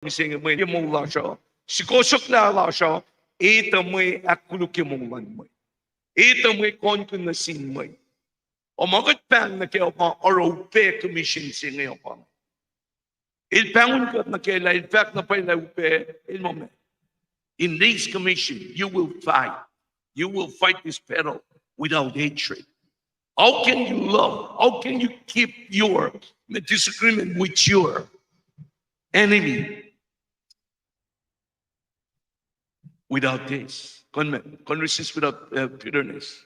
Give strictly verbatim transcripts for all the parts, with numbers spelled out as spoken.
mihsenge mwe ke moul lasr uh. Sukohsohklah lasr uh, etuh mwe ahkkoluk ke moul luhn mwet. Etuh mwe kohnkihn nuh sin mwet. Oacna ma kuht pahng nuh ke uh pa oruh upac commission se inge uh pa. El pahngon kuht nuh ke lah el fahk na pwacye lah upac, el muh ma, in this commission, you will fight. You will fight this battle without hatred. How can you love? How can you keep your disagreement with your enemy without this? Kuh in ma, kuh in resist without uh, bitterness.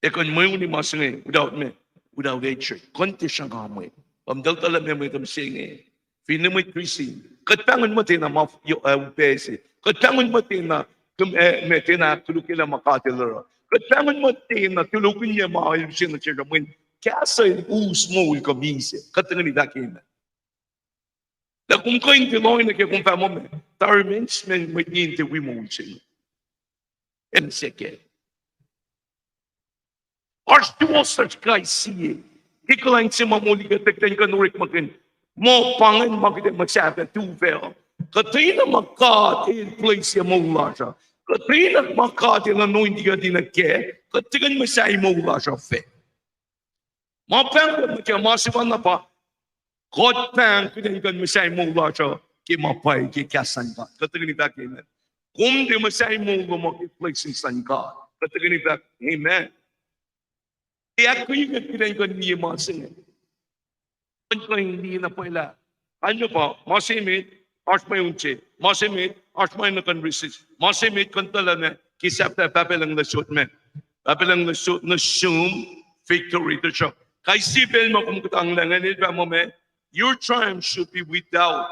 Ac kuh in mweuni ma se inge without ma, without hatred. Kuh in tiac sruhnga mwet. Kom tuhltuhl lah ma mwet uh mihsenge. Finne mwet Kristin, kuht pahngon muhtwacta ma upac se. Kuht pahngon muhtwacta, ma tiacna ahkkolukyelah ma God El oruh. Kuht pahngon muhtwacta tulokihnyac ma El use nuh sesr uh mweyen kahs uh el us moul kuh misac. Kuht tuhkweni fahk amen. Lah kom kuh in tiac lohacng nuh ke kom fahk muh ma, tari mens me mwet in tiac wi moul se inge. Acn se ke oasr tuo such kais sie. Ke kuhlwacng se ma moli kuht tuhkuh in kuh in orekmakihn, muh pa ingacn ma kuht ac muhsaheack tu fac uh. Kuhtwena ma God El place ke moul lasr uh, kuhtwena ma God El anointi kuht in nuh kac, kuht tuhkuh in muhsahi moul lasr uh fac. Ma pahng kuht nuh ke ma sefanna pa, kuht pahng kuht in kuh in muhsahi moul lasr uh ke ma pwacye ke kahs luhn God. Kuht tuhkweni fahk amen. Kom tiac muhsahi moul lom uh ke blessings luhn God. Kuht tuhkweni fahk amen. Ac ahkkweye kuht kuht in kuh in liye ma se inge. Kuht kuh in liye na pwacye lah, anna pa ma se met, oasr mwe un se, ma se met, oasr ma na kuh in resist, ma se met kuh in tuhlac ma ke sahp lah Pahpah Lucng nuh sot ma, Pahpah Lucng nuh sot nuh sum, victory. Tuhsruhk kais sie pacl ma kom kuhtanglah ingacn, El fahk muh ma, your triumph should be without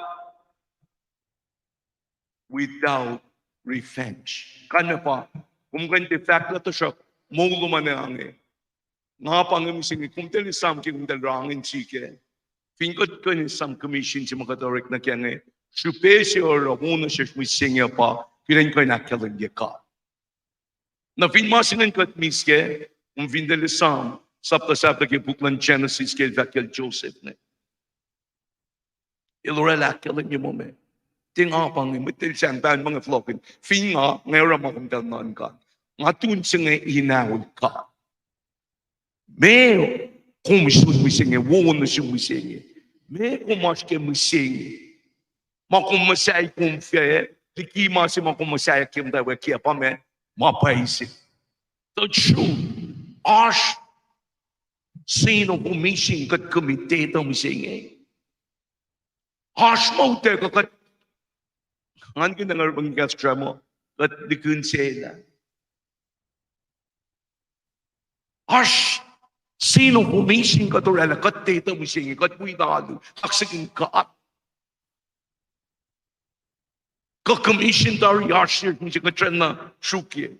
without revenge. Kain ma pa, kom kuh in tiac fahk lah, tuhsruhk moul lom an ange. Nga pa inge mihsenge, kom tiac esam ke kom tiac raungan sihk. Fin kuht kuh in esam commission se ma kuht orek nuh kac inge, srihpac se oruh wo nuh sesr mihsenge pa kuht in kuh in ahkkahlwemye God. Na fin ma se ingacn kuht miss kac, kom fin tiac esam, sapta sahflah ke puk luhn Genesis ke El fahk kacl Joseph inge, El oraclah ahkkahlwemye muh ma, tiac nga pa inge, mwet tiac sang pahngon ma inge fohlohkihn. Fin nga, nga oruh ma kom tiac nuhnkuh. Nga tu in se inge in aol God. Meac kom sun mihsenge, wo nuh sum mihsenge? Meac kom oasr ke mihsenge ma kom muhsahi kom fac, liki ma se ma kom muhsahi ke muhtwacwacack ke pa ma, ma pwacye se. Tuh sum, oasr scene of omission kuht commit etuh mihsenge. Oasr ma utuckuh kuht, ngan kihn nga oruh pahng kahs srama, kuht likihn se lah oasr scene of omission kuht oraclah, kuht etuh mihsenge, kuht wi alu, kaksakihn God. Kuh commission tari oasr sie mihsenge kuht sracna sruokyac.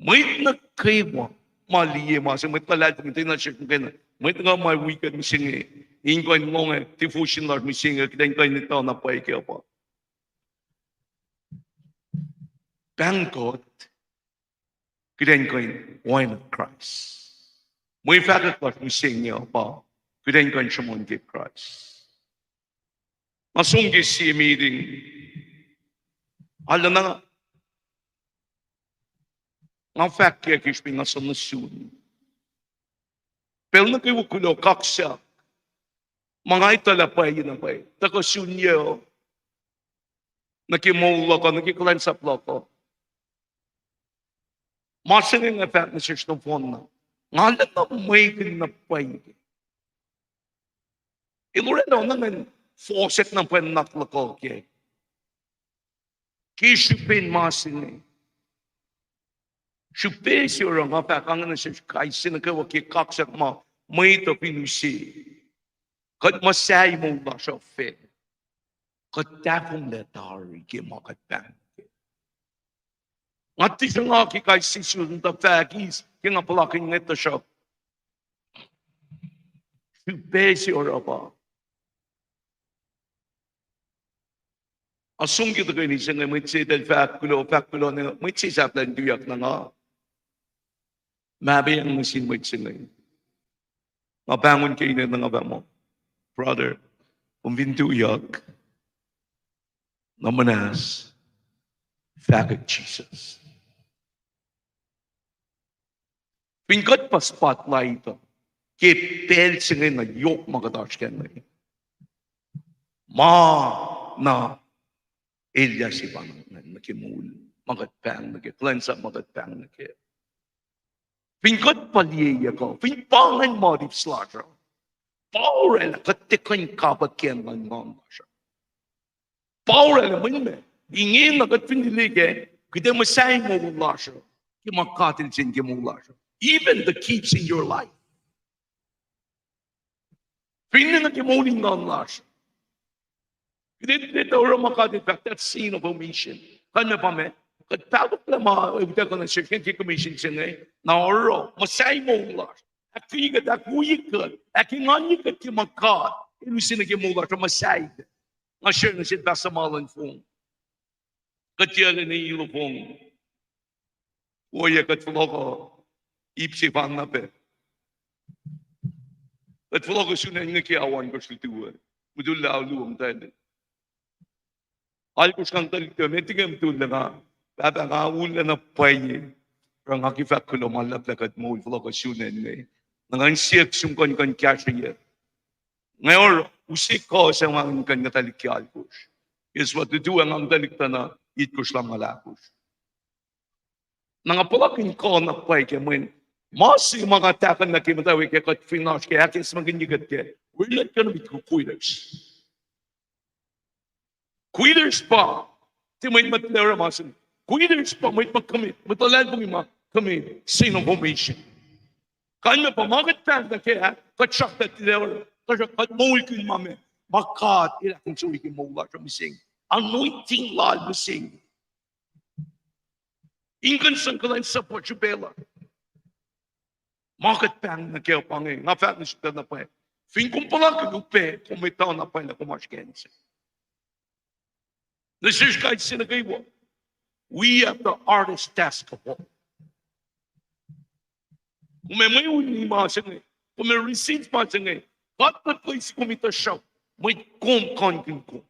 Mwet nuh kwewa ma liye ma se, mwet luhlahlfongi, tiacna sesr muhkwena, mwet nuh kwewa ma wi kuht mihsenge, in kuh in lohng devotion lasr mihsenge, kuht in kuh in etuh na pwacye ke pa, pahng kuht, kuht in kuh in oacna Kraist. Mwe fahkwack lasr mihsenge pa, kuht in kuh in sruhmuhn ke Kraist. Nga som ke sie meeting, arulacna nga fahk ke ke srihpen nga som nuh sum. Pacl nuh kwewa kuloh kaksak ma nga etuh lah pwacye na pwacye tuhkuh sun yac nuh ke moul luhk uh, nuh ke kuhlwacnsap luhk uh. Ma se inge nga fahk nuh sesr nohfohn na, nga arulacna mwekihn na pwacye. El oraclah na ngan fohsack na pwacye nuhnak luhk uh ke, ke srihpen ma se inge. Srihpac se oruh nga fahk inge nuh sesr kais sie nuh kwewa ke kaksak ma mwet uh fin use, kuht muhsahi moul lasr uh fac, kuht tahfonglac tari ke ma kuht pahng kac. Nga tiac sruhnga ke kais sie sum tuh fahk eis ke nga puhlakihn inge, tuhsruhk srihpac se oruh pa, nga som ke tuhkweni se inge, mwet se eltahl fahk kuloh, fahk kuloh, mwet se sahflah in tuyak na nga mahpeyang nuh sin mwet se inge. Nga pahngon ke inen na nga fahk muh, brother, kom fin tuyak, na muhnahs, fahkwack Jesus. Fin kuht pa spotlight uh ke pacl se inge na yohk ma kuht oasr kac inge, ma na elyah se pa nuh ke moul ma kuht pahng nuh ke, kuhlwacnsap ma kuht pahng nuh ke. Fin kuht pa liyeyuck uh, fin pa ingacn motives lasr uh, pa oraclah kuht tiac kuh in kapakiyacn luhn nguhn lasr uh. Pa oraclah mwet me, ingena kuht fin liye kac, kuht ac muhsahi moul lasr uh ke ma God El sang ke moul lasr uh. Even the gifts in your life. Finne nuh ke moul in nguhn lasr, kuht etuh oruh ma God El fahk, that sin of omission. Kalmac pa ma kuht pahluhklah ma utuckuh nuh sesr ke commission se inge, na oruh muhsahi moul lasr, ahkkweye kuht, ahkwoye kuht, ahkenganye kuht ke ma God El use nuh ke moul lasr uh, muhsahi. Nga share nuh sel Pastor Malan fong. Kuht tiac lwen iluh fong. Ohiyac kuht fohlohk uh, ip sefanna pac. Kuht fohlohk uh sun acn inge ke ao ohnkohsr lutu uh, mutul lah ao luo muhtwacn. Alkohsr ngan tuhlihk tuh met inge mutul lah nga, pahpah, nga ullac na pwacye, oruh nga ke fahk kuloh ma luhlahp lah kuht moul fohlohk uh sun acn inge. Na ngan siyuck sum kuh in kuh in kahsrweyuc. Nga oruh use kuh se ma ngan kuh in nguhtalihk ke alkohsr. Guess what? Lutu ah ngan nguhtalihk tuh na itkohsr lumngaul ahkosr. Na nga puhlakihn kuh na pwacye ke mweyen ma se ma nga tahkuhn nuh ke muhtwacwacack ke kuht fin oasr ke ahkacsmakihnye kuht ke, we're not gonna be quitters. Quitters pa tiac mwet ma tilac oruh ma se. Quitters pa mwet ma commit, mwet luhlahlfongi ma commit sin of omission. Kalmac pa ma kuht pahng nuh kac ah, kuht srackna tilac oruh, tuhsruhk kuht moulkihn ma me, ma God El ahkinsewowoye ke moul lasr uh mihsenge. Anointing Lal mihsenge. In kuh in sang kuhlwacnsap uh srihpac lal. Ma kuht pahng nuh kac pa inge, nga fahk nuh sum tuh na pwacye, fin kom puhlakihn upac, kom etuh na pwacye lah kom oasr ke acn se. Nuh sesr kais sie nuh kwewa, we have the hardest task of all. Kom ac mweuni ma se inge, kom ac receive ma se inge, God kuht place kom in tuhsruhk, mwet kom kohnkihn kom.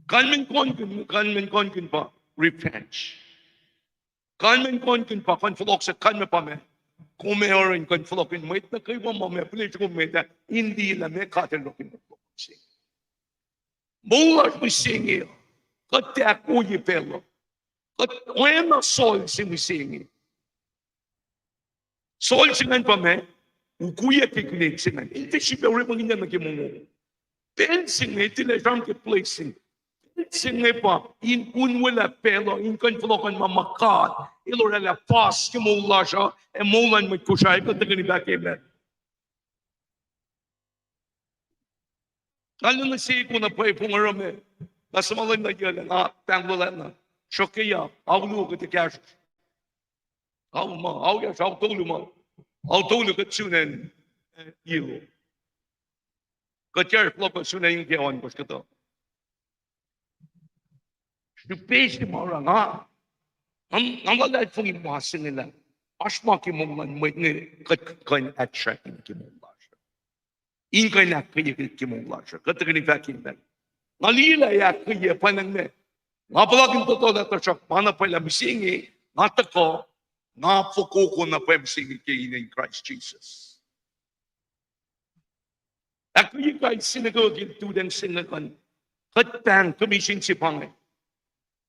Kalmacn kohnkihn, kalmacn kohnkihn pa revenge. Kalmacn kohnkihn pa kuh in fohlohk se, kalmac pa ma, kom ac oruh in kuh in fohlohkihn mwet nuh kwewa ma ma pihlesruh kom met ah, in liye lah meac God El oruh kom in fohlohk se. Moul lasr mihsenge, kuht tiac ahkwoye pacl uh. Kuht oacna Saul se mihsenge. Saul se ingacn pa ma, ukwiyac ke kinet se ingacn. El tiac srihpac orekmakihnyuck nuh ke mongo. Pacl se inge, tilac sramsram ke place se inge. Pacl se inge pa in unwelah pacl uh in kuh in fohlohk an ma ma God El oraclah puhs ke moul lasr uh ac moul luhn mwet Kosrae, kuht tuhkweni fahk amen. Kalmac nuh se kom na pwacye fong oruh ma, na suhmaluhn na yac lah nga pahng luhlahp na, sruhkweyac, ao luo kuht ac kahsruhsr. Ao ma, ao yac, ao tolu ma, ao tolu kuht sun acn, eh, Ilo. Kuht kahsruhsr fohlohk uh sun acn ke ohnkohsr kuhtuh. Srihpac se ma oruh nga, nga, nga luhlahlfongi ma se inge lah oasr ma ke moul luhn mwet inge kuht kuh in attract nuh ke moul lasr. In kuh in ahkkweye ke moul lasr uh. Kuht tuhkweni fahk amen. Nga liye lah ahkkweye pwacnwacng ma. Nga puhlakihn tohtohlah, tuhsruhk ma na pwacye lah mihsenge, nga tuhkuh, nga fokoko na pwacye mihsenge ke inen Kraist Jisus. Ahkkweye kais sie nuh kwewa ke lututacng se inge kuh in, kuht pahng commission se pa inge.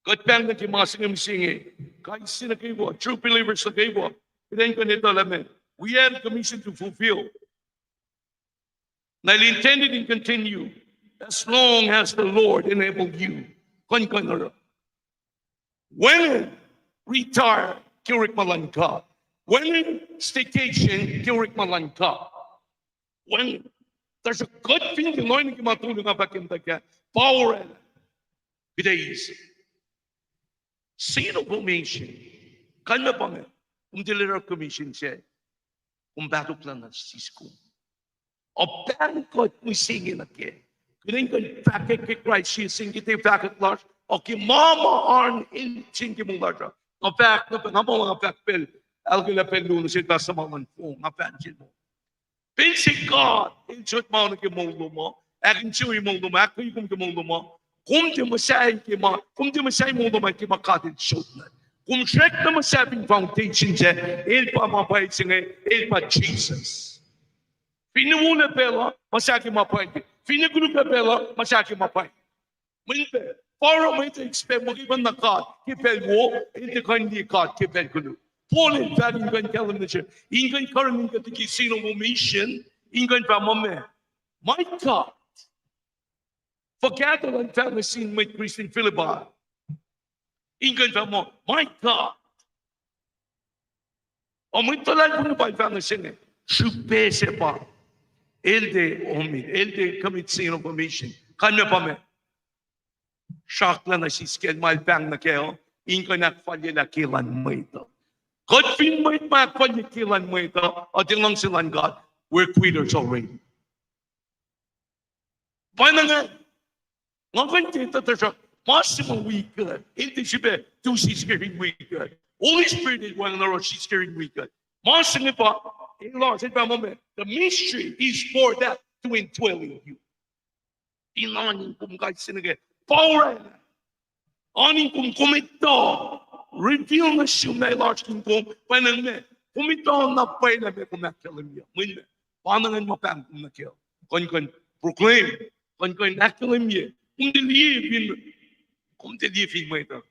Kuht pahng nuh ke ma se inge mihsenge. Kais sie nuh kwewa, true believers nuh kwewa, kuht in kuh in etuh lah ma, we have commission to fulfill. Na el intended in continue as long as the Lord enable you. Kuh in kuh in oruh. Wacngihn retire ke orekma luhn God. Wacngihn staycation ke orekma luhn God. Wacngihn. Tuhsruhk kuht fin tiac lohacng nuh ke ma tolu nga fahk ke muhtwacwacack ah, pa oraclah kuht eis sin of omission. Kalmac pa ma, kom tilac oruh commission se, kom pahtoklahna siskom. Ac pahng kuht mihsenge nuh kac, kuht in kuh in fahkwack ke Kraist Jisus in kuht ac fahkwack lasr uh ke ma ma oan el sang ke moul lasr uh. Nga fahk, nga fahk, nga muh nga fahk pacl Ahluhkwelah pacl luo nuh sel pastor ma luhn fong, nga fahk nuh sel muh, pacl se God El sot ma nuh ke moul lom uh, ahkinsewowoye moul lom uh, ahkkweye kom ke moul lom uh, kom tiac muhsahi ke ma, kom tiac muhsahi moul lom uh ke ma God El sot na. Kom srackna muhsahi fin foundation sac, El pa ma pwacye se inge, El pa Jesus. Finne wolac pacl uh, muhsahi ke ma pwacye. Finne koluk pacl uh, muhsahi ke ma pwacye. Mwet pa, pa oruh mwet expect muh ke pacna God ke pacl wo, el tiac kuh in liye God ke pacl koluk. Paul el fahk in kuh in kahlwem nuh sesr, in kuh in karihngihn kuht ke scene of omission, in kuh in fahk muh meac, my God. Fuhkah tuh elan fahk nuh sin mwet Christian Philippi, in kuh in fahk muh my God. Ac mwet luhlahlfongi pa el fahk nuh se inge, srihpac se pa, el tiac omi, el tiac commit sin of omission. Kalmac pa meac, sracklah nuh sisken ma el pahng nuh kac uh, in kuh in ahkfalyelah ke luhn mwet uh. Kuht fin mwet ma ahkfalye ke luhn mwet uh, uh, tiac luhngse luhn God, we're quitters already. Pwacnwacng, nga kuh in tiac etuh, tuhsruhk ma se ma wi kuht, el tiac srihpac tu sisken wi kuht. Holy Spirit El wacngihn oruh sisken wi kuht. Ma se inge pa, el oasr, el pa muh meac, the mystery is for that to indwell in you. In oan in kom kais sie nuh kac, pa oraclah. Oan in kom, kom etuh, reveal nuh sum na el oasr in kom, pwacnwacng meac, kom etuh na pwacye lah meac kom ahkkahlwemye. Mweyen meac, pa na ingacn ma pahng kom nuh kac, kuh in, kuh in proclaim, kuh in, kuh in ahkkahlwemye. Kom tiac liye fin, kom tiac liye fin mwet uh.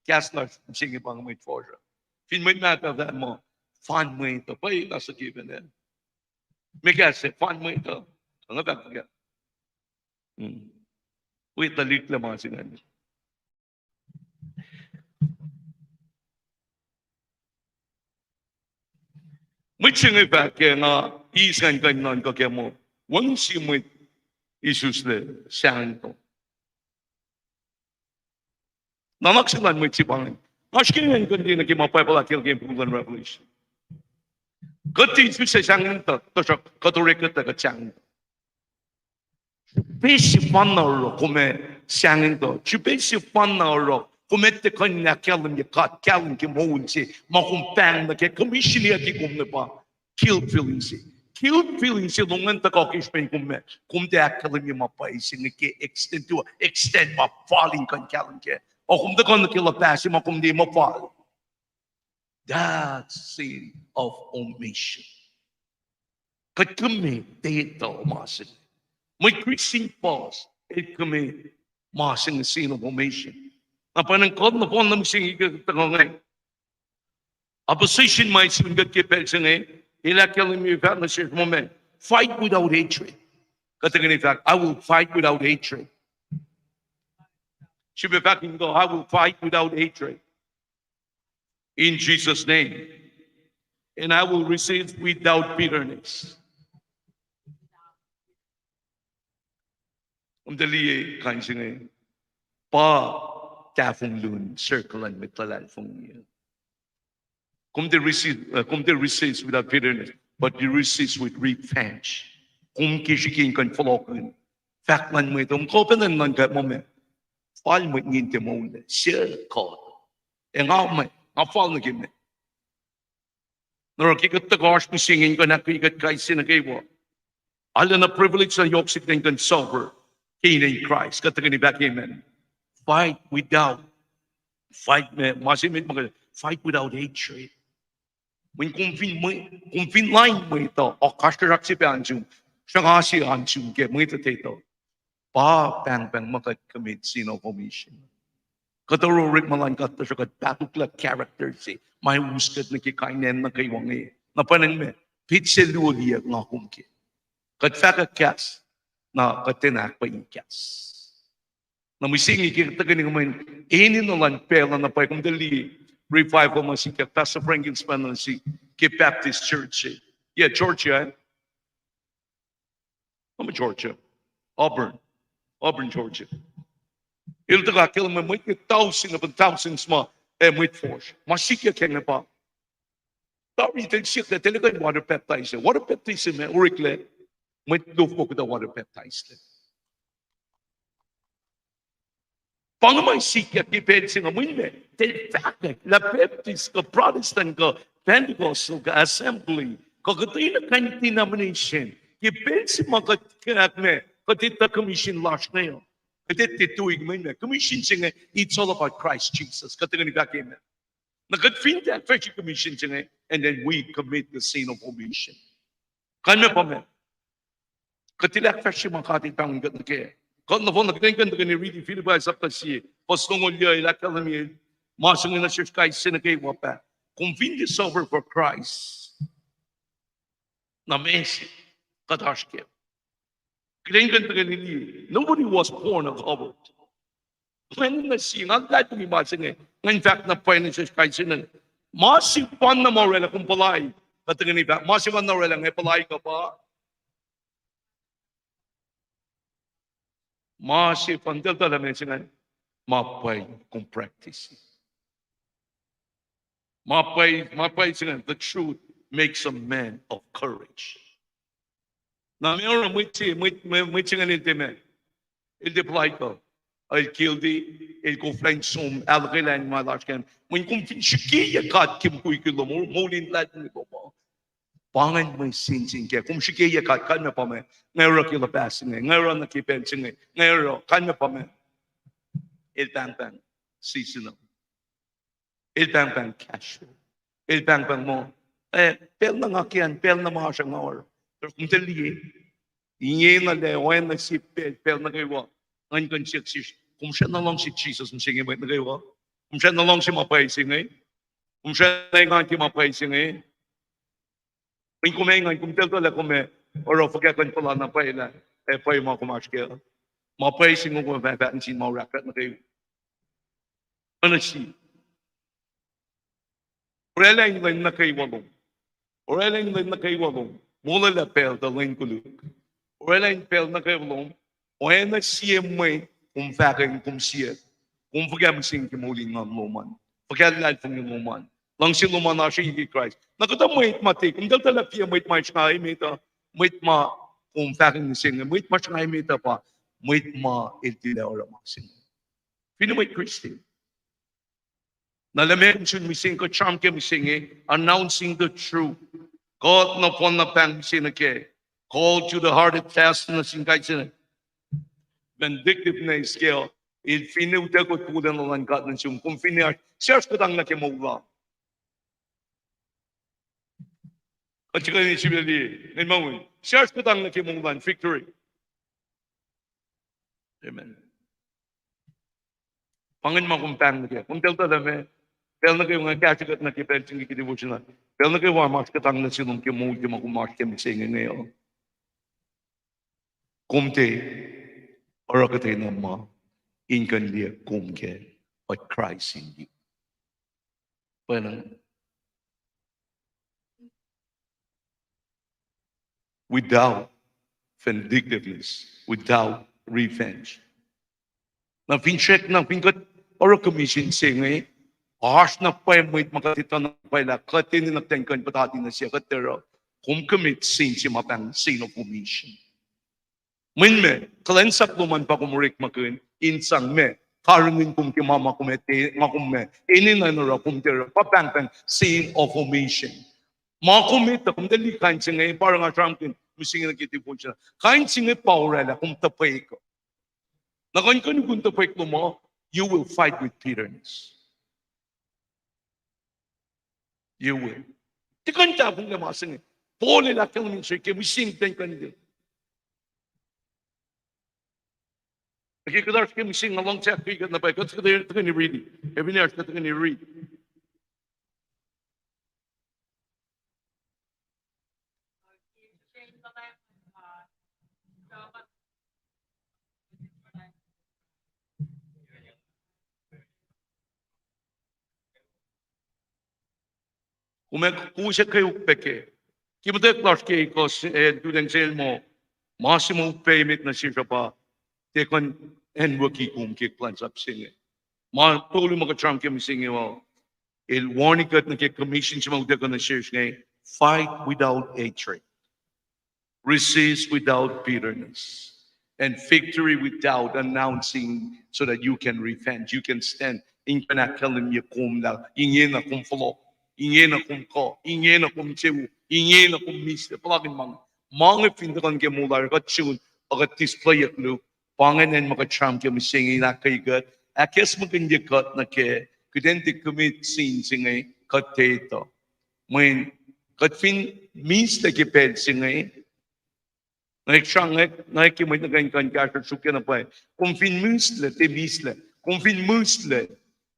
Kahs lasr se inge pa inge, mwet fuhsr uh. Fin mwet mahtuh fahk muh, fan mwet uh, pwacye na suc ke pacna. Meac kahs se, fan mwet uh? Nga fahk fuhkah? Wi tuhlihk lah ma se ingacn. Mwet se inge fahk ke nga eis ngan kuh in nuhnkuh kac muh, wacngihn sie mwet isuslac sahngweng tuh. Nuhnak se luhn mwet se pa inge. Oasr ke ingacn kuht liye nuh ke ma Bible ahkkahlwemye ke puk luhn Revelation. Kuht tiac isuslac sahngweng tuh, tuhsruhk kuht orek kuht tuh kuht sahngweng tuh. Srihpac sefanna oruh kom ac sahngweng tuh. Srihpac sefanna oruh kom ac tiac kuh in ahkkahlwemye God kahlwem ke moul se ma kom pahng nuh kac, commission-i kom nuh pa. Guilt feeling se. Guilt feeling se lom ingacn tuhkuh ke srihpen kom, kom tiac ahkkahlwemye ma pwacye se inge ke extent, to extent ma fal in kuh in kahlwem kac. Ac kom tuhkuh nuh ke luhpah se ma kom liye ma fal. That's sin of omission. Kuht kom tiac etuh ma se inge. Mwet Christian puhs, el kom ma se inge, sin of omission. Na pa ingacn kuht nohfohn na mihsenge ke tuhkuh inge. Opposition ma sun kuht ke pacl se inge, el ahkkahlwemye fahk nuh sesr muh meac, fight without hatred. Kuht tuhkweni fahk, I will fight without hatred. Srihpac fahk in kuh, I will fight without hatred. In Jesus' name. And I will resist without bitterness. Kom tiac liye kain se inge, pa tahfonglac circle luhn mwet luhlahlfongi. Kom tiac resist, uh, kom tiac resist without bitterness, but you resist with revenge. Kom ke srihke in kuh in fohlohkihn. Fahk luhn mwet uh, kom kuh pacna in nuhnkuh muh meac, fal mwet ingacn tiac moul, se kuh. Ac nga meac, nga fal nuh ke meac. Na oruh ke kuht tuhkuh oasr mihsenge in kuh in ahkkweye kuht kais sie nuh kwewa, arulacna privilege na yohk sihk in kuh in suffer ke inen Kraist. Kuht tuhkweni fahk amen. Fight without, fight me, ma se met ma kuh, fight without hatred. Mweyen kom fin mwe-, kom fin lain mwet uh, oasr kasrkuhsrak se pac an sum, sruhnga se an sum ke mwet uh, tuh pa pahngpahng ma kuht commit sin of omission. Kuht oruh orekma luhn God tuhsruhk kuht pahtoklac character se ma us kuht nuh ke kain acn nuh kwewa inge. Na pa ingacn meac, petsac luo liye nga kom ke. Kuht fahkwack kahs, na kuht tiacna ahkpwacye kahs. Na mihsenge ke kuht tuhkweni, mweyen enenuh luhn pacl uh na pwacye, kom tiac liye revival ma sikyak, Pastor Frank el span nuh sihk ke Baptist Church, yeah, Georgia, eh? Nuh ma Georgia, Auburn, Auburn, Georgia. El tuhkuh ahkkahlwemye mwet inge, thousand upon thousands ma, eh, mwet fuhsr ma sikyak inge pa, tari eltahl siyuck lah eltahl kuh in water baptize. Water baptism ah oreklac mwet lofoko kuhtuh water baptize lac. Pa inge ma sikyak ke pacl se inge, mweyen meac, eltahl fahkwack lah Baptist kuh Protestant kuh Pentecostal kuh assembly, kuh kuhtwena kain denomination, ke pacl se ma kuht ke ahkme, kuht etuh commission lasr inge uh. Kuht etuh tuh mwe commission se inge, it's all about Christ Jesus. Kuht tuhkweni fahk amen. Na kuht fin tiac ahkfahsrye commission se inge, and then we commit the sin of omission. Kalmac pa meac? Kuht tilac ahkfahsrye ma God El pahngon kuht nuh kac. Kuht nohfohn na kuht in kuh in tuhkweni riti Philippians sapta sie, fuhs longoul yuh, el ahkkahlwemye ma se inge nuh sesr kais sie nuh kwewa pac. Kom fin tiac suffer for Christ, na meac se kuht oasr kac? Kuht in kuh in tuhkweni liye, nobody was born a coward. Mweyen na sie nga luhlahlfongi ma se inge, nga in fahk na pwacye nuh sesr kais sie nuh. Ma sefanna ma orwaclah kom puhlaik, kuht tuhkweni fahk, ma sefanna orwaclah inge puhlaik uh pa ma sefanna, eltahl ma se inge, ma pwacye kom practice. Ma pwacye, ma pwacye se inge, the truth makes a man of courage. Na meac oruh mwet se, mwet, mwet, mwet se inge el tiac meac? El tiac puhlaik uh. El guilty, el koflah in som ahluhkwelah ma lasr kac. Mweyen kom fin srihkeyac God ke mukwikwi lom, moul in luhlahlfongi lom uh, pa ingacn mwe sensen kac. Kom srihkeyac God, kalmac pa meac? Nga oruh ke luhpah se inge, nga oruh nuh ke pacl se inge, nga oruh, kalmac pa meac? El pahngpahng season uh. El pahngpahng casual. El pahngpahng muh, eh, pacl na nga ke an, pacl na ma oasr nga oruh. Tuh kom tiac liye. Ingena lah oacna sie pacl, pacl nuh kwewa, ngan kuh in siyuck sesr, kom srackna luhngse Jisus mihsenge mwet nuh kwewa? Kom srackna luhngse ma pwacye se inge? Kom srackna engan ke ma pwacye se inge? Mweyen kom engan, kom tiac etuh lah kom ac oruh fuhkah kuh in puhla na pwacye lah, eh, pwacye ma kom oasr kac. Ma pwacye se inge kom fah fahk nuh sin ma orahkrahk nuh kwewa. Oacna sie, orwaclah in lwen nuh kwewa lom. Orwaclah in lwen nuh kwewa lom. Molwelah pacl tuh lwen koluk. Orwaclah in pacl nuh kwewa lom. Oacna sie mwet kom fahkwack, kom siyuck, kom fuhkah mihsenge ke moul in nguhn lom an, fuhkah luhlahlfongi lom an, luhngse lom an oasr ke Kraist. Na kuhtuh mwet ma tiac, kom tiac etuh lah fin mwet ma sruhnga emet uh, mwet ma kom fahkwack mihsenge, mwet ma sruhnga emet uh pa mwet ma el tilac oruh ma se inge. Finne mwet Christian. Na lah meac kom sun mihsenge, kuht sramsram ke mihsenge, announcing the truth. God nohfohn na pahng mihsenge nuh kac. Call to the heart, fast nuh sin kais sie. Vindictiveness ke, el finne utuckuh wolacna luhn God nuh sum, kom finne oasr, sie oasr kuhtanglah ke moul lal. Kuht srihke in sifacna liye, ngan ma win, sie oasr kuhtanglah ke moul lal, victory. Amen. Pa ingacn ma kom pahng nuh kac. Kom tiac etuh lah meac, pacl nuh kwewa nga kahsrwe kuht nuh ke pacl se inge ke devotional. Pacl nuh kwewa ma oasr kuhtanglah se lom ke moul ke ma kom oasr ke mihsenge inge uh, kom tiac oruh kuhtwena ma in kuh in liye kom kac, but Christ in you. Pwacnwacng, without vindictiveness, without revenge. Na fin srackna, fin kuht oruh commission se inge, oasr na pwacye mwet ma kuht etuh na pwacye lah kuht enenuh kuht in kuh in puhtati nuh se, kuht tiac oruh, kom commit sin se ma pahng sin of omission. Mweyen meac, kuhlwacnsap lom an pa kom orekmakihn in sang meac, karihngihn kom ke ma ma kom ac tiac, ma kom ac enenuh in oruh, kom tiac oruh, pa pahngpahng sin of omission. Ma kom etuh, kom tiac liye kain se inge, pa oruh nga sramsramkihn mihsenge nuh ke devotion ah, kain se inge pa orwaclah kom tuhpwek uh. Na kuh in kuh in ukwe tuhpwek lom uh, you will fight with bitterness. You will. Tiac kuh in tahfonglac ma se inge. Paul el ahkkahlwemye ke mihsenge ten kuh in liye. Ke kuht oasr ke mihsenge, nga luhngse ahkkweye kuht na pwacye, kuht tuhkweni riti. Ac finne oasr kuht tuhkweni riti. Kom ac kowos ac kweok pac kac. Ke muhtwacwacack lasr ke ekuh se, eh, lututacng sel muh, ma se ma upac emet nuh sesr uh pa, tiac kuh in acnwucki kom ke kuhlwacnsap se inge. Ma tolu ma kuht sramsram ke mihsenge uh, el warn-i kuht nuh ke commission se ma utuckuh nuh sesr inge, fight without hatred. Resist without bitterness, and victory without announcing, so that you can repent, you can stand in kuh in ahkkahlwemye kom lah ingena kom fohlohk. Ingena kom kuh, ingena kom sewo, ingena kom mihslac. Puhlakihn ma inge. Ma inge fin tuhkuh nuh ke moul lasr, kuht sun, ac kuht displayyuck luhk, pa ingacn ma kuht sramsram ke mihsenge in ahkkweye kuht, ahkacsmakihnye kuht nuh ke, kuht in tiac commit sin se inge, kuht tiac etuh. Mweyen, kuht fin mihslac ke pacl se inge, nga srangek, nga ke mwet nuh ke kuh in kahsruh suk na pwacye. Kom fin mihslac, tiac mihslac. Kom fin mihslac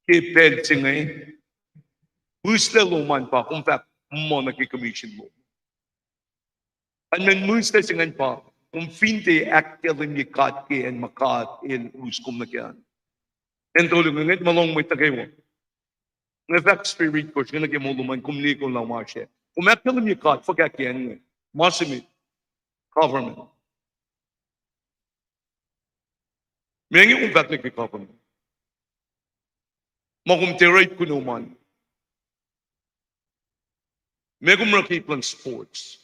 ke pacl se inge, mihslac lom an pa, kom fahk muh nuh ke commission lom. Kalmacn mihslac se ingacn pa, kom fin tiac ahkkahlwemye God ke acn ma God El us kom nuh kac an. Acn tolu inge, ngwet ma lohng mwet nuh kwewa. Nga fahk spirit kosr inge nuh ke moul lom an, kom liye kom lah ma se. Kom ahkkahlwemye God fuhkah ke acn inge? Ma se met, government. Meac inge kom fahk nuh ke government? Ma kom tiac oruh ip kunom an. Meac kom oruh ke ip luhn sports?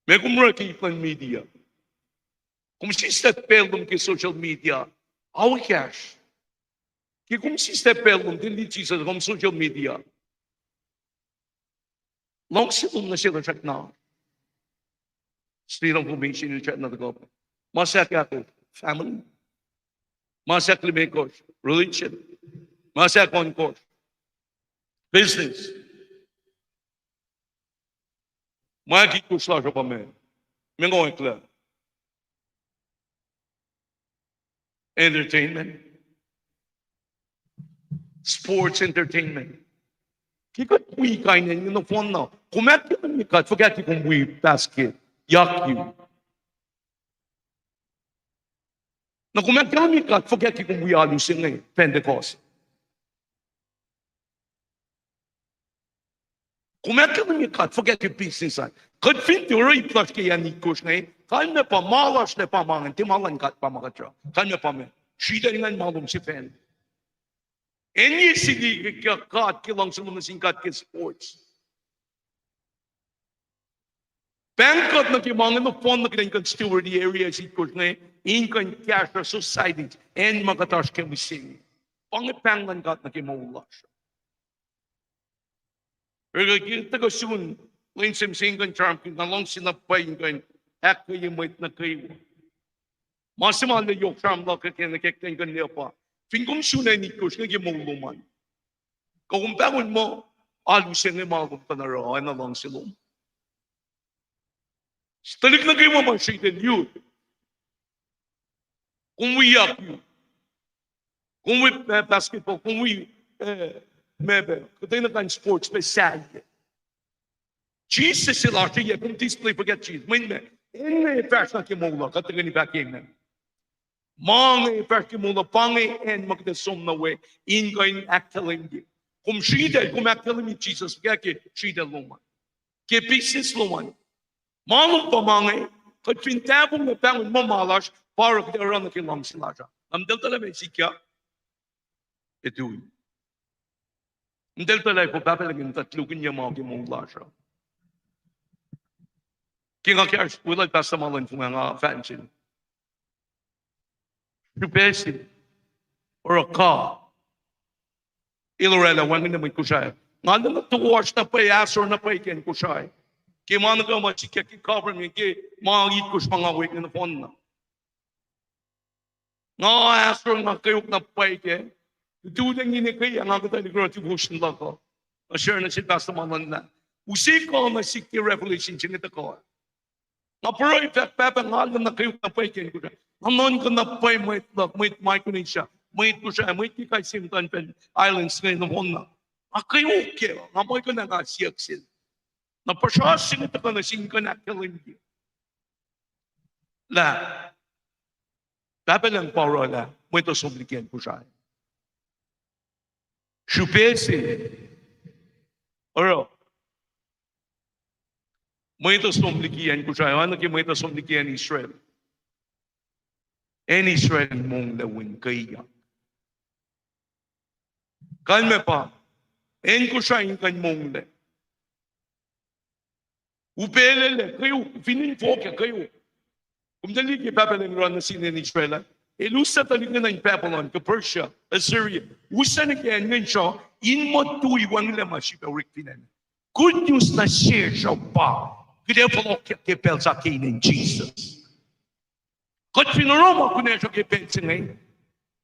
Meac kom oruh ke ip luhn media? Kom sislah pacl lom ke social media, ao ekahsr. Ke kom sislah pacl lom, tiac liti Jisus, kom social media. Luhngse lom nuh sel srackna. State of information in srackna tuhkuh. Ma se ahkahkosr, family. Ma se ahklimekohsr, religion. Ma se ahkohnkohsr, business. Ma ahkitkohsr lasr uh pa meac? Meac nga eklac? Entertainment. Sports, entertainment. Ke kuht wi kain acn inge nohfohn na, kom ahkkahlwemye God fuhkah ke kom wi basketball, yakyu? Na kom ahkkahlwemye God fuhkah ke kom wi alu se inge, Pentecost? Kom ahkkahlwemye God fuhkah ke business an? Kuht fin tiac oruh ip lasr ke acn itkohsr inge, kalmac pa ma lasr lac pa ma ingacn, tiac ma luhn God pa ma kuht oruh. Kalmac pa meac? Sritacl ingacn ma lom sifacna. Acn ye sili ke God ke luhngse lom nuh sin God ke sports. Pahng kuht nuh ke ma inge nohfohn nuh ke in kuh in steward area se itkohsr inge, in kuh in kahsruh society, acn ma kuht oasr ke mihsenge. Pa inge pahng luhn God nuh ke moul lasr. Oruh ke tuhkuh sun lwen se mihsenge in kuh in sramsramkihn, nga luhngse na pwacye in kuh in ahkkweye mwet nuh kwewa. Ma se ma arlac yohk sramsram luhk ke nuh ke kuht in kuh in liye pa, fin kom sun acn itkohsr inge ke moul lom an, kuh kom pahngon muh alu se inge ma kom kuh in oruh oacna luhngse lom? Tuhlihk nuh kwewa ma sritacl, youth, kom wi yakyu, kom wi, eh, basketball, kom wi, eh, meac pac, kuhtwena kain sports pac sahyac. Jisus el oasr yac, kom display fuhkah Jisus? Mweyen meac? Acn inge fahsr nuh ke moul uh, kuht tuhkweni fahk amen. Ma inge fahsr ke moul uh, pa inge acn ma kuht ac som nuh we in kuh in ahkkahlwemye. Kom sritacl, kom ahkkahlwemye Jisus fuhkah ke sritacl lom an, ke business lom an? Ma lom pa ma inge, kuht fin tahfonglac pahngon muh ma lasr, pa oruh kuht ac oruh nuh ke luhngse lasr uh. Na eltahl tuhlac ma sikyak, ac tui. Eltahl tuhlac fo Pahpah Lucng in tuh lukinyac ma ke moul lasr uh. Ke nga kahs, weluhl Pastor Marlon, fong nga fahk sel, srihpac se, oruh God El oraclah wacngihn mwet Kosrae. Nga lwelah toasr na pwacye, ahsor na pwacye ke acn Kosrae, ke ma nuh kwewa ma sikyak ke government, ke ma itkohsr ma nga wek inge nohfohn na. Nga ahsor, nga kweok na pwacye kac. Tutu lengine ke nga kuhtuh liki devotion luhk uh, nga share nuh sel Pastor Marlon lah, use kuh nuh sihk ke Revelation se inge tuhkuh. Nga pruhe fahk, Pahpah, nga lwelah na kweok na pwacye ke acn Kosrae. Nga nuhnkuh na pwacye mwet luhk, mwet Micronesia, mwet Kosrae, mwet ke kais sie muhtuhnfacl islands inge nohfohn na. Nga kweok kac, nga muh kuh na nga siyuck sel. Na puhsra se inge tuhkuh nuh sin kuh in ahkkahlwemye lah Pahpah Lucng pa oruh lah mwet uh som liki acn Kosrae. Srihpac se, oruh mwet uh som liki acn Kosrae, oacna ke mwet uh som liki acn Israel. Acn Israel in monglac win kweyak. Kalmac pa, acn Kosrae in kuh in monglac. Upaclaclac kweok, fin in fokyak kweok. Kom tuh liye ke Pahpah Lucng oruh nuh sin acn Israel ah? El usac tuhlihk inge nuh in Babylon, ke Persia, Assyria. Usac nuh ke acn ingacn sruh, in muh tui wacngihnlac ma srihpac orek fin acn. Good news nuh sesr uh pa, kuht ac fohlohkyak ke pacl sahk ke inen Jisus. Kuht fin oruh ma kunacsr uh ke pacl se inge,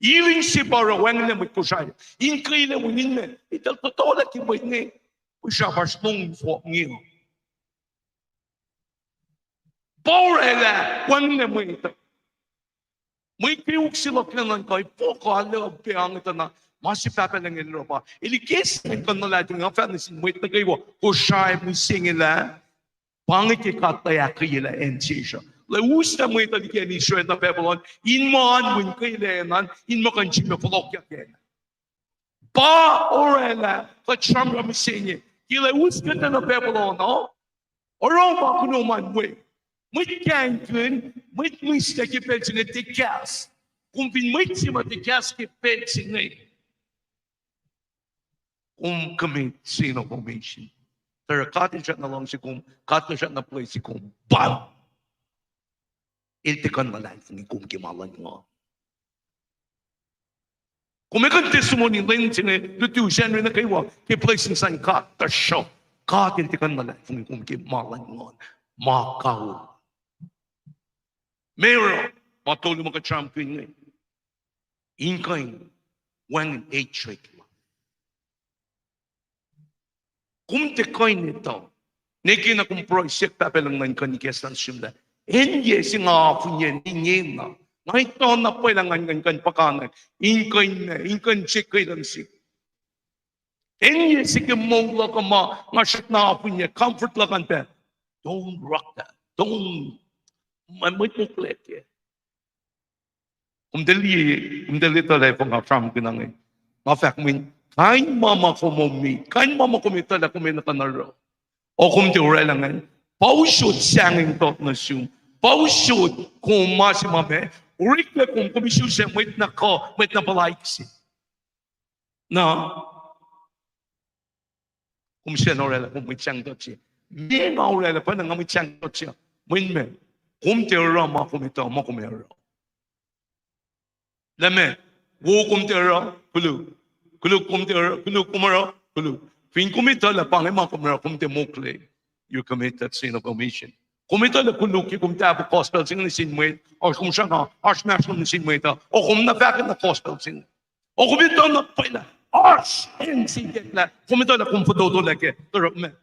healing se pa oruh wacngihnlac mwet Kosrae. In kwelah winin me, eltahl fohlohkyak ke mwet inge, pihsrapasr lohng fohlohk inge uh. Pa orwaclah wacngihnlac mwet uh. Mwet kweok se luhk ke nuhnuhnkuh, fohlohk lah pac ange tuh na, ma se Pahpah Lucng El oruh pa. El ikacslah in kuh in luhlahlfongi, nga fahk nuh sin mwet nuh kwewa Kosrae mihsenge lah, pa inge ke God El ahkkweye lah acn sesr uh. El uslah mwet uh liki acn Israel nuh Babylon, in muh oan wi kwelah acn an, in muh kuh in srihpac fohlohkyak acn. Pa orwaclah kuht sramsram mihsenge, ke El us kuht nuh Babylon uh, oruh ma kunom an we. Mwet kahingkihn, mwet mihslac ke pacl se inge tiac kahs. Kom fin mwet se ma tiac kahs ke pacl se inge, kom commit sin of omission. Tuh God El srackna luhngse kom, God El srackna bless kom. Bam! El tiac kuh in luhlahlfongi kom ke ma luhn nguhn. Kom ac kuh in testimony lwen se inge, lutu Sacnri nuh kwewa ke blessing sin God, tuhsruhk God El tiac kuh in luhlahlfongi kom ke ma luhn nguhn, ma kaul. Meac oruh ma tolu ma kuht sramsramkihn inge? In kuh in wacngihn hatred lom. Kom tiac kuh in etuh. Nwe ke na kom pruhe siyuck Pahpah Lucng nuh in kuh in ikacslah nuh sum lah, acn se nga afinye ingena, nga etuh na pwacye lah ngan kuh in puhkantwen, in kuh in, in kuh in siyuck ke luhngse. Acn se ke moul luhk uh ma nga srackna afinye, comfort luhk an pac, don't rock that, don't, ma mwet moklweyuck kac. Kom tiac liye, kom tiac liye tuhlac pa nga sramsramkihn inge. Nga fahk mweyen kain ma ma kom omi, kain ma ma kom etuh lah kom enenuh kuh in oruh, o kom tiac orwaclah ingacn, pa usot sahngweng top nuh sum, pa usot kom ma se ma meac, oreklac kom, kom isuslac mwet na kuh, mwet na puhlaik se. Na kom sacn orwaclah kom mwet sahngweng top se. Meac nga orwaclah pacna nga mwet sahngweng top se? Mweyen meac? Kom tiac oruh ma kom etuh ma kom ac oruh. Lah meac? Wo kom tiac oruh, koluk. Koluk kom tiac oruh, koluk kom oruh, koluk. Fin kom etuh lah pa inge ma kom oruh, kom tiac mokle, you commit that sin of omission. Kom etuh lah koluk ke kom tahfuh gospel se inge nuh sin mwet, oasr kom sruhnga, oasr mahsrlom nuh sin mwet uh, o kom na fahkwack na gospel se inge. O kom etuh na pwacye lah oasr acn se ikacklah, kom etuh lah kom fototolac kac, tuhsruhk meac?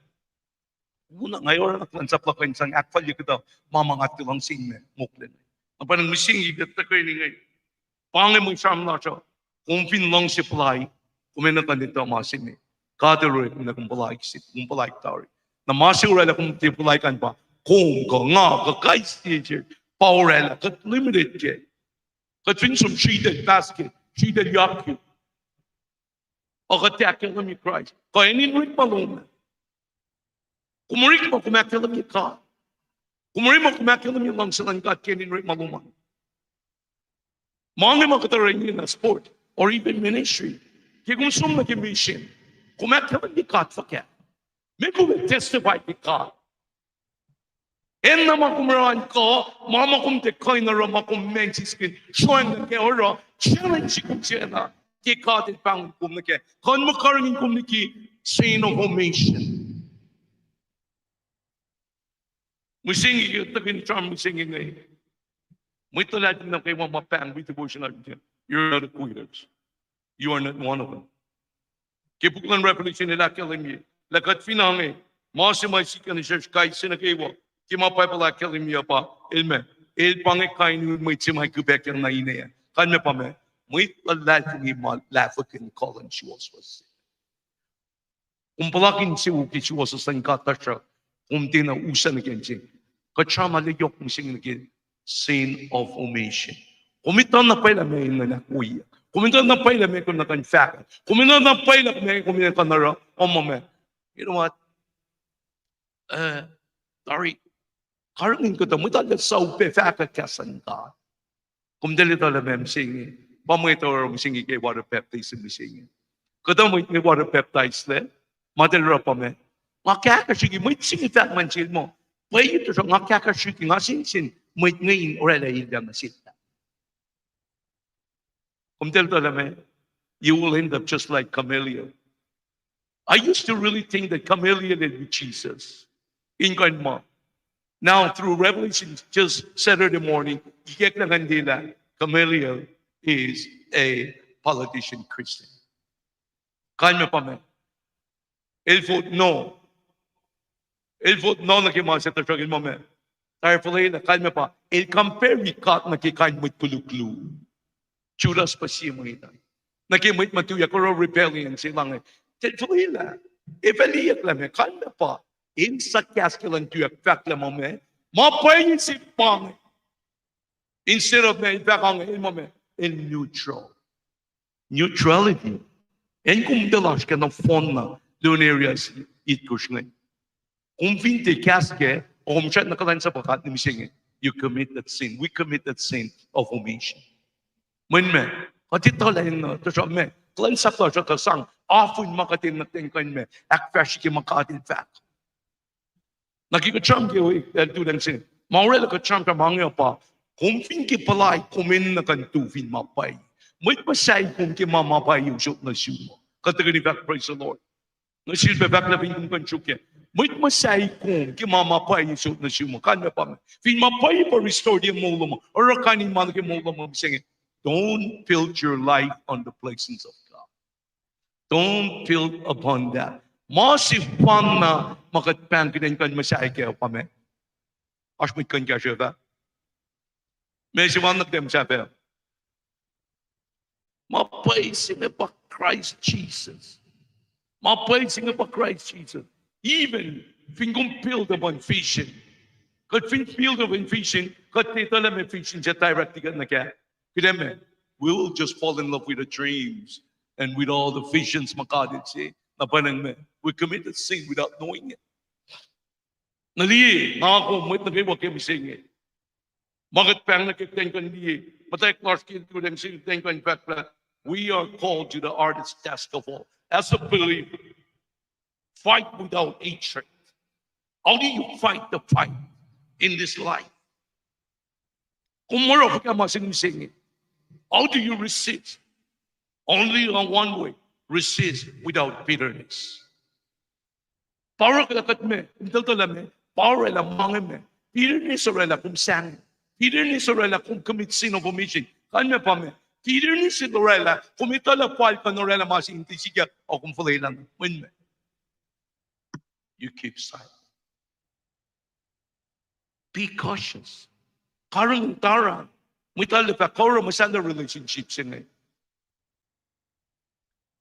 Wona nga oruh na kuhlwacnsap luhk in sang ahkfalye kuhtuh ma ma nga tiac luhngse in mwe mokle. Na pa nga mihsenge ke tuhkweni inge, pa inge mwe sramsram lasr uh. Kom fin luhngse puhlaik, kom enenuh kuh in etuh ma se inge. God El orekma lah kom puhlaik se, kom puhlaik tari. Na ma se orwaclah kom tiac puhlaik an pa, kom kuh nga kuh kais sie se, pa orwaclah kuht limited kac. Kuht fin som sritacl basket, sritacl yakyu, ac kuht tiac ahkkahlwemye Kraist, kuh acn in orekma lom ah? Kom orekma kom ahkkahlwemye God? Kom orekma kom ahkkahlwemye luhngse luhn God ke acn in orekma lom an? Ma inge ma kuht oruh in sport or even ministry. Ke kom som nuh ke mission, kom ahkkahlwemye God fuhkah? Meac kom ac testify ke God? Acn na ma kom oruh an kuh, ma ma kom tiac kuh in oruh ma kom ma sisken sroacng nuh kac oruh, challenge kom sacna ke God El pahngon kom nuh kac, kuh in ma karihngihn kom liki sin of omission. Mihsenge ke tuhkweni sramsram mihsenge inge, mwet luhlahlfongi nuh kwewa ma pahng wi devotion lasr, you are not a quitters. You are not one of them. Ke puk luhn Revelation el ahkkahlwemye lah kuht fin ange, ma se ma sikyak nuh sesr kais sie nuh kwewa, ke ma Bible ahkkahlwemye pa, el meac, el pa inge kain in mwet se ma kihpac ke na ine ah. Kain meac pa meac? Mwet luhlahlfongi ma lahfwekihn kuh luhn suwohswohs. Kom puhlakihn suwos ke suwohswohs luhn God, tuhsruhk kom tiacna usac nuh ke acn se. Kuht sramsram yohk mihsenge nuh ke sin of omission. Kom etuh na pwacye lah meac in nuhnak woiya. Kom etuh na pwacye lah meac kom nuh kuh in fahkwack. Kom etuh na pwacye lah meac kom enenuh kuh in oruh. Kom muh meac? You know what? Eh, tari, karihngihn kuhtuh mwet arlac suc upac fahkwack kahs luhn God. Kom tiac etuh lah meac mihsenge? Pa mwet oruh mihsenge ke water baptism mihsenge. Kuhtuh mwet inge water baptize lac, ma eltahl oruh pa meac? Nga kahkahsrihki, mwet se inge fahk nuh sel muh, pwacye, tuhsruhk nga kahkahsrihki, nga sensen mwet inge in orwaclah elyah nuh sel. Kom tiac etuh lah meac? You will end up just like Gamaliel. I used to really think that Gamaliel el wi Jesus in kuh in ma. Now, through Revelation, just Saturday morning, ikacklah ngan liye lah Gamaliel is a politician Christian. Kalmac pa meac? El vote no. El vote no nuh ke ma se tuhsruhk el muh meac? Tari fuhlwelah, kalmac pa, el compare God nuh ke kain mwet koluk luo. Judas pa sie mwet an. Nuh ke mwet ma tuyak oruh rebellion se inge. Tari fuhlwelah, evaluate lah meac, kalmac pa, el suhkahs ke luhn tuyak fahk lah ma meac, ma pwacye se pa inge. Instead of meac, el fahk ange, el muh meac, el neutral. Neutrality. Acn kom tuh lasr ke nohfohnna luhn areas itkohsr inge. Kom fin tiac kahs kac, kom srackna kuhlwacnsapuh God, na mihsenge, you commit that sin. We commit that sin of omission. Mweyen meac, kuht etuh lah enenuh, tuhsruhk meac, kuhlwacnsap lasr uh tuh sang, often ma kuht enenuh kuht in kuh in meac, ahkfahsrye ke ma God el fahk. Na ke kuht sramsram ke, eh, tulang se, ma oraclah kuht sramsram ma inge uh pa, kom fin ke puhlaik kom enenuh kuh in tu fin ma pwacye, mwet muhsahi kom ke ma, ma pwacye usot nuh sum uh. Kuht tuhkweni fahk praise the Lord. Nuh sel pac fahk lah fin kom kuh in sruokyac, mwet muhsahi kom ke ma, ma pwacye usot nuh sum uh. Kalmac pa meac? Fin ma pwacye pa restore ke moul lom uh, oruh kain in ma nuh ke moul lom uh mihsenge, don't build your life on the blessings of God. Don't build upon that. Ma sefanna ma kuht pahng kuht in kuh in muhsahi kac pa meac? Oasr mwet kuh in kahsruh fahk, meac sefanna kuht in muhsahi pac? Ma pwacye se inge pa Christ Jesus. Ma pwacye se inge pa Christ Jesus. Even fin kom build upon vision, kuht fin build upon vision, kuht etuh lah meac, vision se directly kuht nuh kac. Kuht ac meac, we will just fall in love with the dreams and with all the visions ma God el se. Na pwacnwacng meac, we commit a sin without knowing it. Na liye, nga kom mwet nuh kwewa ke mihsenge, ma kuht pahng nuh ke kuht in kuh in liye, muhtwacwacack lasr ke tulang se kuht in kuh in fahk lah, we are called to the hardest task of all. As a believer, fight without hatred. How do you fight the fight in this life? Kom oruh fuhkah ma se mihsenge? How do you resist? Only on one way, resist without bitterness. Pa oruh kuht meac, kom tuh etuh lah meac, pa oraclah ma inge meac, bitterness oraclah kom sahngweng. Bitterness oraclah kom commit sin of omission. Kalmac pa meac? Bitterness el oraclah kom etuh lah fal kuh in oraclah ma se in tiac sikyak, ac kom fuhlwelah na. Mweyen meac, you keep silent. Be cautious. Karihngihn taran. Mwet uh fahk kuh oruh muhsahllah relationship se inge.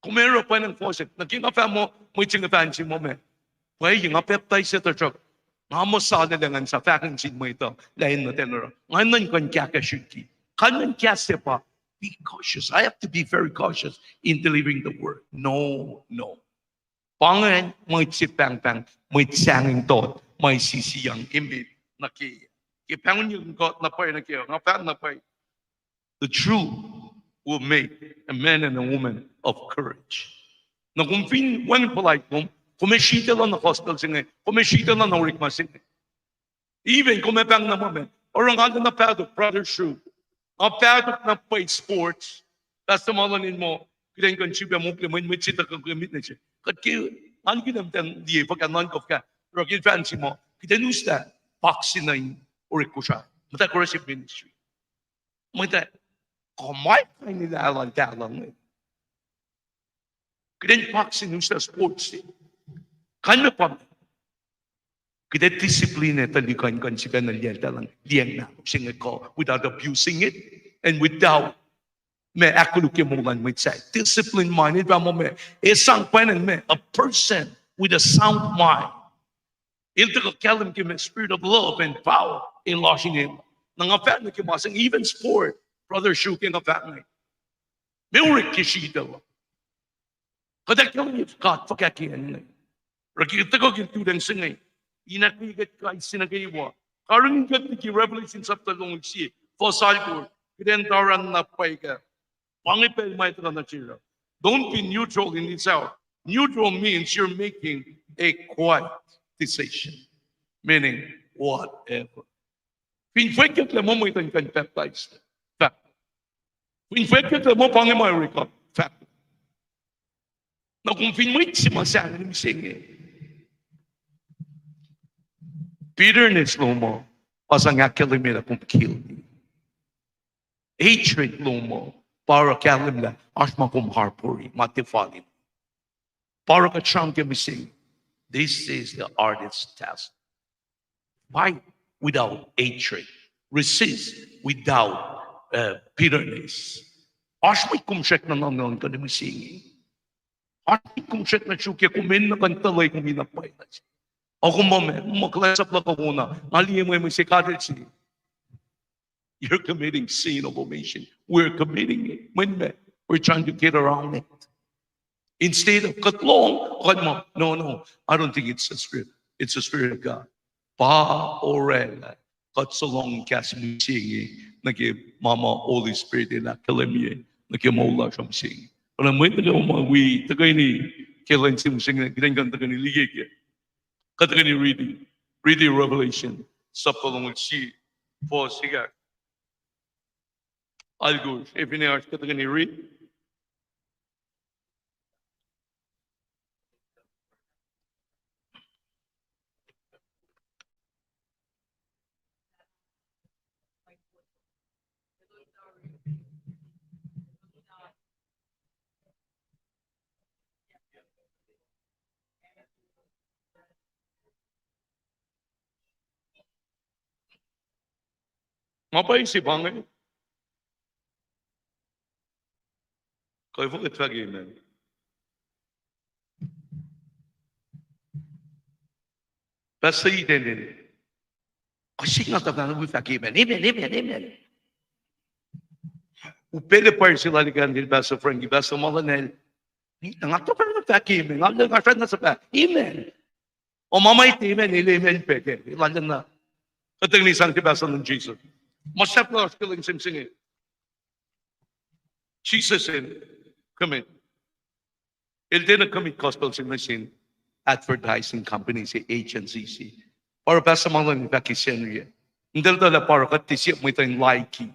Kom ac oruh pwacnwacng fohsack. Na ke nga fahk muh, mwet se inge fahk nuh sihk muh meac, pwacye nga pacptais, tuhsruhk nga muhsahllah lah ngan sang fahk nuh sin mwet uh lah enenuh tiac oruh. Nga enenuh in kuh in kahkahsrihki. Kalmac in kahs se pa, be cautious. I have to be very cautious in delivering the word. No, no. Pa ingacn mwet se pahngpahng, mwet sahngweng tot, ma sisiyang emet nuh ke, ke pahngonyuck kuht na pwacye nuh ke, nga fahk na pwacye. The truth will make a man and a woman of courage. Na kom fin wacngihn puhlaik lom, kom ac sritacl nuh gospel se inge, kom ac sritacl nuh orekma se inge. Even kom ac pahng na muh meac, oruh nga na pahtok, Brother Shu, nga pahtok na pwacye sports. Pastor Marlon in muh, kuht in kuh in sifilpac mokle mwe, mwet se tuhkuh ke mitne se. Kuht ke, ngan kuh in muhtwacn liye fuhkah, nuhnkuh fuhkah, oruh ke el fahk nuh sihk muh kuht in uslah boxing nuh in orek Kosrae, muhtwacwacack oruh se ministry. Mwet ah, kom ac kuh in liye lah elan tahluh inge. Kuht in boxing, uslah sports se. Kalmac pa meac, kuht ac discipline tuhlihk uh in kuh in sifacna liyacl talan, liyacacng na se inge kuh without abusing it and without meac, ahkkolukye moul luhn mwet sahyac. Discipline mind, el fahk muh meac, ac sang pwacnwacng meac, a person with a sound mind. El tuhkuh kahlwem ke meac, spirit of love and power in lasr inge. Na nga fahk nuh ke ma se inge, even sport, Brother Shu, ke nga fahk inge, meac, orek ke sritacl uh. Kuht ac kahlwem God fuhkah ke acn inge. Oruh ke tuhkuh ke tulang se inge, in ahkkweye kuht kais sie nuh kwewa. Karihngihn kuht liki Revelation sapta longoul sie, fuhs alkosr, kuht in taran na pwacye kac. Pa inge pacl ma el tuhkuh nuh sesr uh. Don't be neutral in this hour. Neutral means you're making a quiet decision. Meaning, whatever. Fin fwackyuck lah muh mwet uh in kuh in baptize, fahk, Fin fwackyuck lah muh pa inge ma orek uh, fahk. Na kom fin mwet se ma sahngweng mihsenge, bitterness lom uh, pa sang ahkkahlwemye lah kom guilty. Hatred lom uh, pa oruh kahlwem lah oasr ma kom harbor-i, ma tiac fal. Pa oruh kuht sramsram ke mihsenge. This is the hardest task. Fight without hatred. Resist without, uh, bitterness. Oasr mwet kom srackna nuhnuhnkuh nuh mihsenge. Oasr mwet kom srackna sruokyac, kom enenuh kuh in tuhlac kom in pwacye nuh se. Ac kom muh ma, muh kuhlwacnsap luhk uh wona, nga liye mwe mihs se God el se. You're committing sin of omission. We're committing it. Mweyen ma, we're trying to get around it. Instead of kuht lohng, kuht muh, no, no, I don't think it's the Spirit. It's the Spirit of God. Pa orwaclah kuht sulohng kahs mihsenge nuh ke ma ma Holy Spirit el ahkkahlwemye nuh ke moul lasr uh mihsenge. Oacna mwet nuh kwewa ma wi tuhkweni ke lwen se mihsenge, kuht in kuh in tuhkweni liye ke, kuht tuhkweni riti, riti Revelation sapta longoul sie, fuhs sikyak. Alkosr, e finne oasr kuht tuhkweni riti. Ma pwacye se pa inge. Kuh efuh kuht fahk amen? Pastor Eden, kose nga tuhfahna wi fahk amen, amen, amen, amen. Upaclac pwacr se lal ikankihn Pastor Frankie, Pastor Malanel. Nga tuhfahna fahk amen, nga, nga srackna suhpah amen. O ma ma ite amen, el amen pac ke, lal na. Kuht tuhkweni sang ke Pastor luhn Jesus. Ma sahflah oasr ke lwen se mihsenge. Jesus el commit. El tiacna commit gospel se nuh sin advertising company se, agency se. Pa oruh Pastor Malanel fahk ke Sacnri ah, eltahl tuh lah pa oruh kuht tiac siyuck mwet uh in liki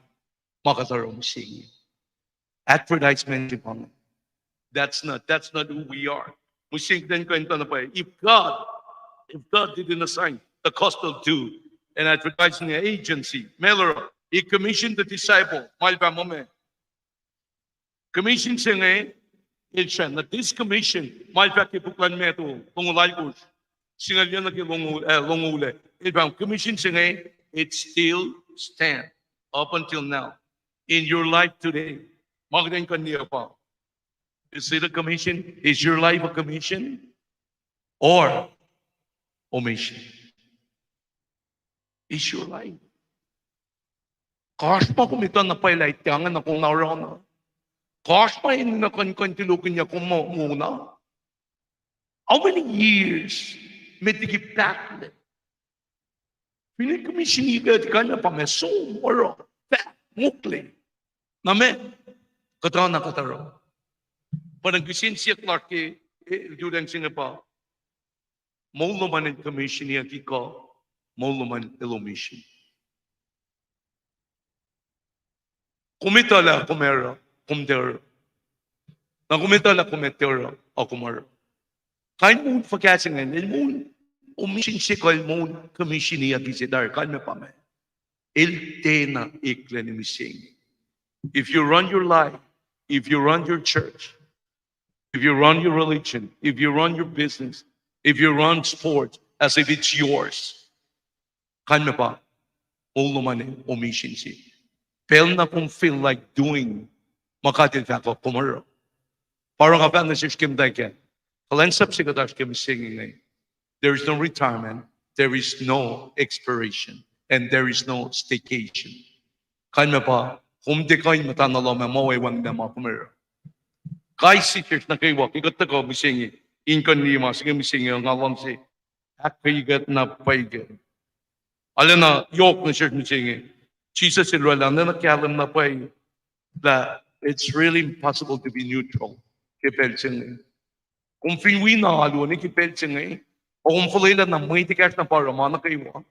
ma kuht oruh mihsenge. Advertisement se pa inge. That's not, that's not who we are. Mihsenge kuht in kuh in tuh na pwacye. If God, if God didn't assign the gospel to an advertising agency, ma el oruh, he commissioned the disciple, ma el fah muh ma commission se inge, el srah na this commission, ma el fahk ke puk luhn Matthew, longoul alkosr, singucul yac nuh ke longoul, eh, longoul ah. El fahk commission se inge, it still stand up until now in your life today. Ma kuht in kuh in liye pa, is it a commission? Is your life a commission or omission? Is your life? Kuh oasr ma kom etuh na pwacye lah ite ange na kom na oruh na? Kuh oasr ma enenuh kuh in, kuh in tulohkihnyuck kom muh wona? How many years met liki pahtlac? Finne commission ikac kalmac pa ma som, oruh, fahk, mokle. Na ma, kuhtuh na kuht oruh. Pa na kihsen siyuck lasr ke, eh, lututacng se inge pa, moul lom an el commissioniyucki kuh moul lom an el omission? Kom etuh lah kom ac oruh, kom tiac oruh. Na kom etuh lah kom ac tiac oruh, a kom oruh. Kain moul fuhkah se ingacn, el moul omission se kuh el moul commissioniyucki se tari, kalmac pa ma, el tiacna eklac nuh mihsenge. If you run your life, if you run your church, if you run your religion, if you run your business, if you run sports as if it's yours, kalmac pa, moul lom an omission se. Pacl na kom feel like doing ma God el fahk uh, kom oruh. Pa oruh nga fahk nuh sesr ke muhtwacwacack, kuhlwacnsap se kuht oasr ke mihsenge inge, there is no retirement, there is no expiration, and there is no staycation. Kalmac pa, kom tiac kuh in muhta nuh lohm ah muh wacngihn ma kom oruh. Kais sie sesr nuh kwewa ke kuht tuhkuh mihsenge in kuh in liye ma se inge mihsenge, nga luhngse ahkkweye kuht na pwacye kac. Arulacna yohk nuh sesr mihsenge, Jisus el oraclah arulacna kahlwem na pwacye lah it's really impossible to be neutral ke pacl se inge. Kom fin wi na alu uh nuh ke pacl se inge, ac kom fuhlwelah na mwet ekahsr na pa oruh ma nuh kwewa,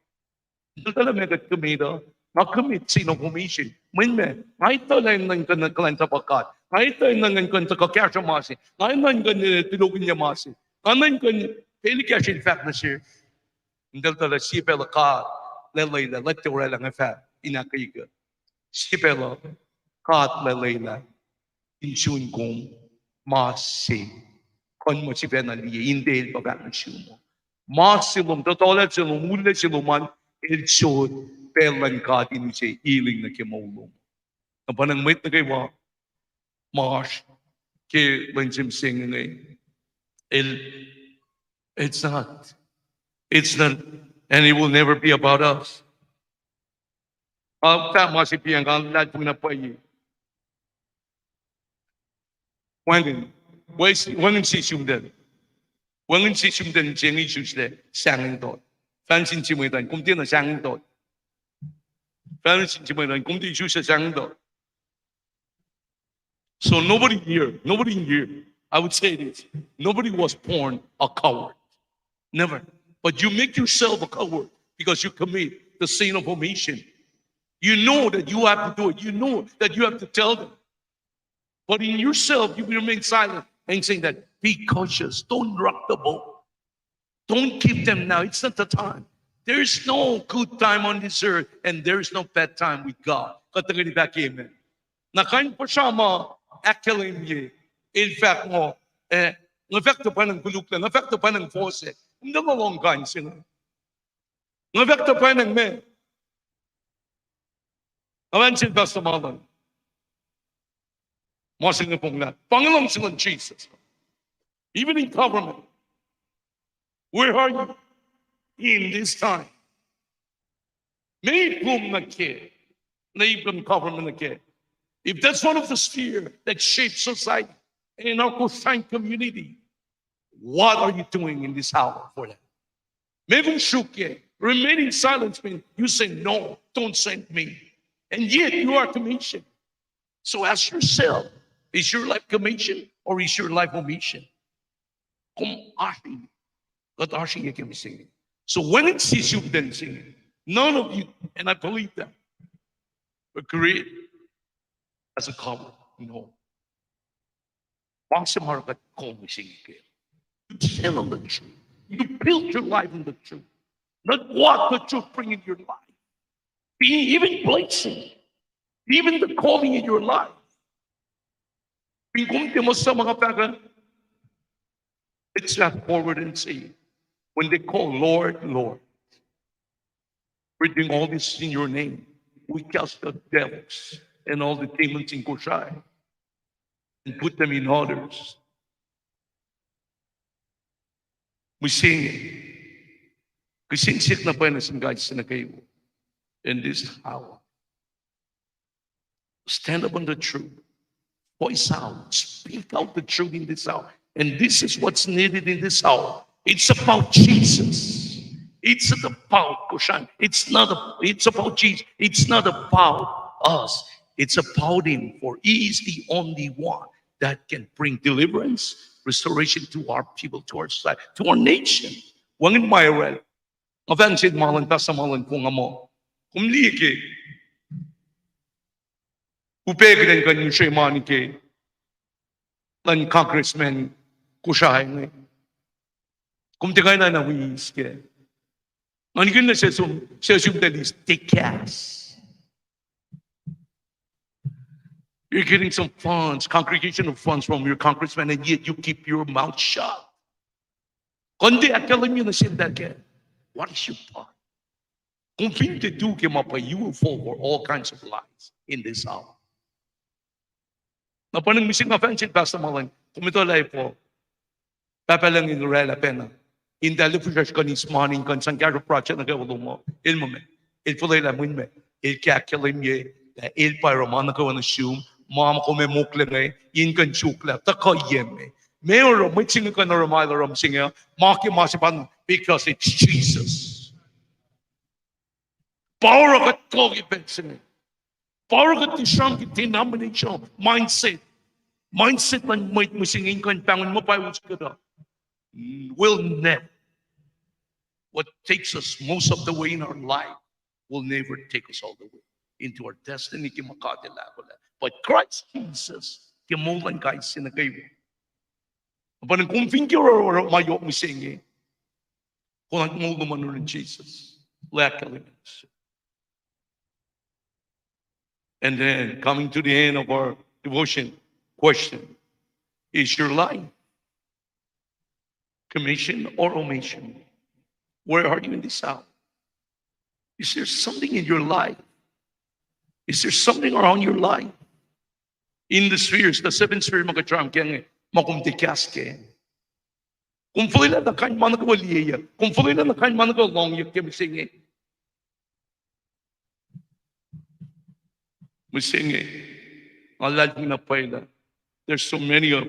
eltahl lah meac kuht commit uh, Nga commit sin of omission. Mweyen meac? Nga etuh lah enenuh in kuh in kuhlwacnsapuh God. Nga etuh enenuh in kuh in tuhkuh kahsruh ma se. Nga enenuh in kuh in, eh, tulokihnyac ma se. Nga enenuh in kuh in felic kahsrwel fahk nuh sesr. Eltahl etuh lah sie pacl uh God El lwelah, lah tiac orwaclah nga fah in ahkkweye kuh. Sie pacl uh God El lwelah in sun kom ma se. Kuh in muh sifacna liye, in tiac El pa fahk nuh sum uh. Ma se lom, tohtohllah se lom, ullac se lom an, El sot pacl luhn God in use healing nuh ke moul lom. Na pa nga mwet nuh kwewa ma oasr ke lwen se mihsenge inge, el, it's not, it's not, and it will never be about us. Nga fahk ma se pian, nga luhlahlfongi na pwacye. Wacngihn, wacngihn sie sum ten. Wacngihn sie sum ten se inge isuslac sahngweng tot. Fahk nuh sin sie mwet an, kom tiacna sahngweng tot. Fahk nuh sin sie mwet an, kom tiac isuslac sahngweng tot. So nobody here, nobody here, I would say this, nobody was born a coward. Never. But you make yourself a coward because you commit the sin of omission. You know that you have to do it. You know that you have to tell them. But in yourself, you remain silent and saying that, be cautious, don't rock the boat. Don't keep them now. It's not the time. There is no good time on this earth, and there is no bad time with God. Kuht tuhkweni fahk amen. Na kain puhsra ma ahkkahlwemye, el fahk muh, eh, nga fahk tuh pwacnwacng koluklac, nga fahk tuh pwacnwacng fohs se, kom tiacna lohng kain se inge. Nga fahk tuh pwacnwacng me. Nga fahk nuh sel Pastor Marlon, ma se inge ponglah, pa inge luhngse luhn Jesus. Even in government, where are you in this time? Meac ip lom nuh kac, na ip luhn government nuh kac? If that's one of the sphere that shapes society and our Kosrae community, what are you doing in this hour for that? Meac kom sruokyac? Remaining silence means you say, no, don't send me. And yet you are commissioned. So ask yourself, is your life commission or is your life omission? Kom oasr, kuht oasr ke mihsenge. So when it's issue then singing, none of you, and I believe that, agree as a couple, no. Ma se ma oruh kuht kom mihsenge ke, you stand on the truth. You build your life on the truth. Not what the truth bring in your life. Be even blessing. Even the calling in your life. Fin kom tiac muh suc ma nga fahk uh, let's fast forward and say, when they call, Lord, Lord, we're doing all this in your name. We cast out devils and all the demons in Kosrae and put them in others. Mihsenge, kihsen siyuck na pwacye nuh sin kais sie nuh kwewa in this hour. Stand up on the truth. Voice out. Speak out the truth in this hour. And this is what's needed in this hour. It's about Jesus. It's not about Kosrae. It's not a, it's about Jesus. It's not about us. It's about him, for he is the only one that can bring deliverance, restoration to our people, to our society, to our nation. Wacngihn ma orwacl. Nga fahk nuh sel Marlon, Pastor Marlon, kom nga muh, kom liye ke upac kuht in kuh in use mani ke luhn congressman Kosrae inge. Kom tiac kuh in na wi eis kac. Nga nikihn lah sesum, sesum tuh eis, take cash. You're getting some funds, congregational funds from your congressman, and yet you keep your mouth shut. Kuh in tiac ahkkahlwemye nuh sel that kac, what is your part? Kom fin tiac tu ke ma pa, you will fall for all kinds of lies in this hour. Na pa inge mihsenge nga fahk nuh sel Pastor Marlon, kom etuh lah efuh Pahpah Lucng El oraclah pacna in tuhlac fihsracsr kuh in eis mani in kuh in sang kahsruh project nuh kwewa lom uh. El muh me, el fuhlwelah mweyen me, el ke ahkkahlwemye lah el pa oruh ma nuh kwewa nuh sum, ma kom ac mokle inge in kuh in suk lah tuhkuh ye me. Meac oruh mwet se inge kuh in oruh ma el oruh mihsenge uh? Ma ke ma se pa, because it's Jesus. Pa oruh kuht kuh ke pacl se inge. Pa oruh kuht tiac sramsram ke denomination mindset. Mindset luhn mwet mihsenge in kuh in pahngon muh pa us kuhtuh. Will never. What takes us most of the way in our life, will never take us all the way into our destiny ke ma God El ahkolah. But Christ Jesus ke moul luhn kais sie nuh kwewa. Oacpacna kom fin ke oruh ma yohk mihsenge, kom moul lom an nuh yurin Jesus, lah ahkkahlwemye. And then, coming to the end of our devotion, question: is your life commission or omission? Where are you in this hour? Is there something in your life? Is there something around your life? In the spheres, the seven spheres, ma kuht sramsram ke inge, ma kom tiac kahs kac. Kom fuhlwelah na kain ma nuh kwewa liyeyuck. Kom fuhlwelah na kain ma nuh kwewa lohngyuck ke mihsenge. Mihsenge, nga luhlahlfongi na pwacye lah there's so many of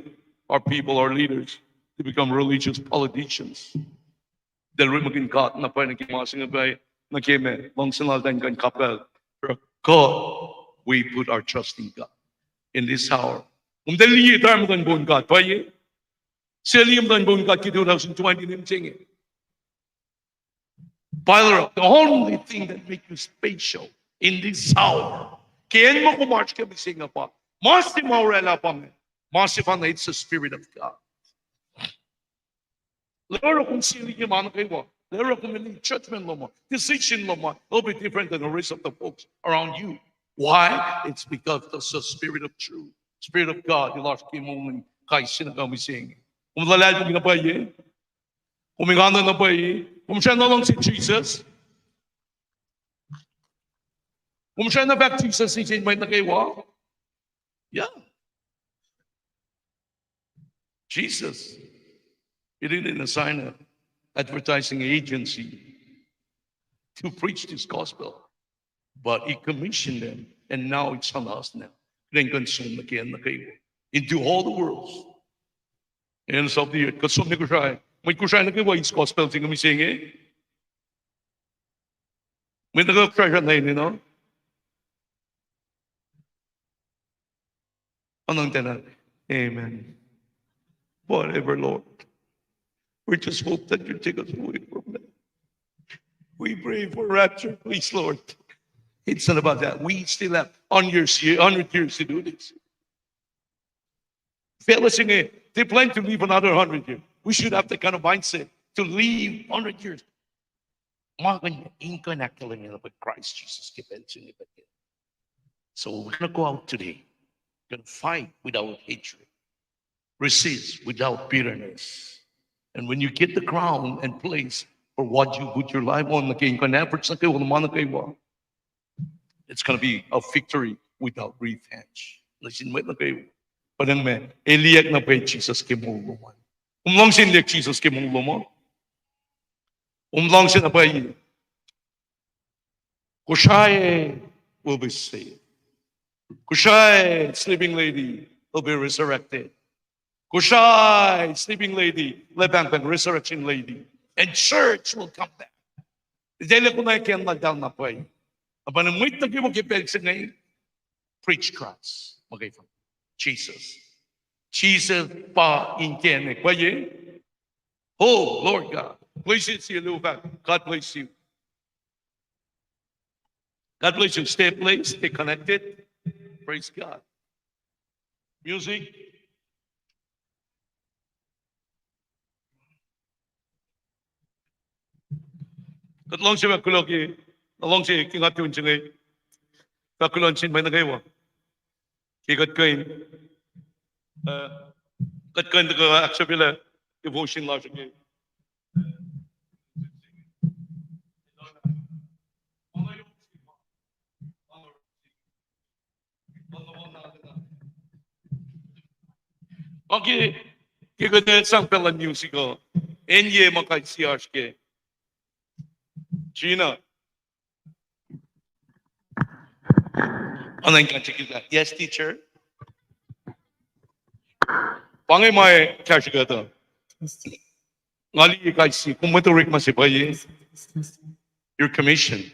our people, our leaders, they become religious politicians. Eltahl orekmakihn God na pwacye nuh ke ma se inge, pwacye nuh ke ma luhngse lal tuh in kuh in kapkapwack God. We put our trust in God in this hour. Kom tiac liye tari muhtuhn poun God, pwacye? Sie liye muhtuhn poun God ke two thousand twenty, mihsenge. Pile up the only thing that make you special in this hour. Ke acn ma kom oasr ke mihsenge pa, ma se ma orwaclah pa inge, ma sefanna, it's the Spirit of God. Lah oruh kom sili ke ma nuh kwewa, lah oruh kom in judgment lom uh, decision lom uh, it'll be different than the rest of the folks around you. Why? It's because of the Spirit of truth, Spirit of God, El oasr ke moul luhn kais sie nuh kwewa mihsenge. Kom luhlahlfongi na pwacye? Kom engan na pwacye? Kom srackna luhngse Jesus? Kom srackna fahk Jesus in sie mwet nuh kwewa? Yeah. Jesus, he didn't assign an advertising agency to preach this gospel, but he commissioned them, and now it's on us now. Then kuht som nuh ke acn nuh kwewa, into all the worlds, ends of the earth. Kuht som nuh Kosrae, mwet Kosrae nuh kwewa eis gospel se inge mihsenge. Mwet nuh kwewa Kosrae srackna enenuh? Anang tena, amen. Whatever, Lord. We just hope that you take us away from that. We pray for rapture, please, Lord. It's not about that. We still have hundred years, hundred years to do this. Fellas in here, they plan to live another hundred years. We should have that kind of mindset to live hundred years. Ma kuh in kuh in ahkkahlwemye lah pa Christ Jesus ke pacl se inge pac. So we're gonna go out today. Gonna fight without hatred. Resist without bitterness. And when you get the crown and place for what you put your life on, nuh ke in kuh in efforts nuh kwewa, ma nuh kwewa, it's gonna be a victory without revenge. Listen, mwet nuh kwewa. Pwacnwacng ma, eliyuck na pwacye Jesus ke moul lom an. Kom luhngse in liyuck Jesus ke moul lom an? Kom luhngse na pwacye? Kosrae will be saved. Kosrae sleeping lady will be resurrected. Kosrae sleeping lady, lah pahngpahng resurrection lady. And church will come back. Eltahl ac konwacack acn lal na pwacye. Oacpacna mwet nuh kwewa ke pacl se inge, preach Christ. Muhkwena, Jesus. Jesus pa inkacnek. Pwacye? Oh, Lord God. Bless you, Lou. God bless you. God bless you. Stay blessed, stay connected. Praise God. Music. Kuht luhngse fahk kuloh ke, na luhngse ke nga tune se inge. Fahk kuloh nuh sin mwet nuh kwewa ke kuht kuh in, uh, kuht kuh in tuhkuh ahksahfyelah devotion lasr ke Okay, ke kuht sang pacl luhn music uh, acn ye ma kais sie oasr ke. Gina. Yes, teacher. Pa inge ma kahsrwe kuht uh. Nga liye kais sie, kom mwet orekma se pwacye. Your commission.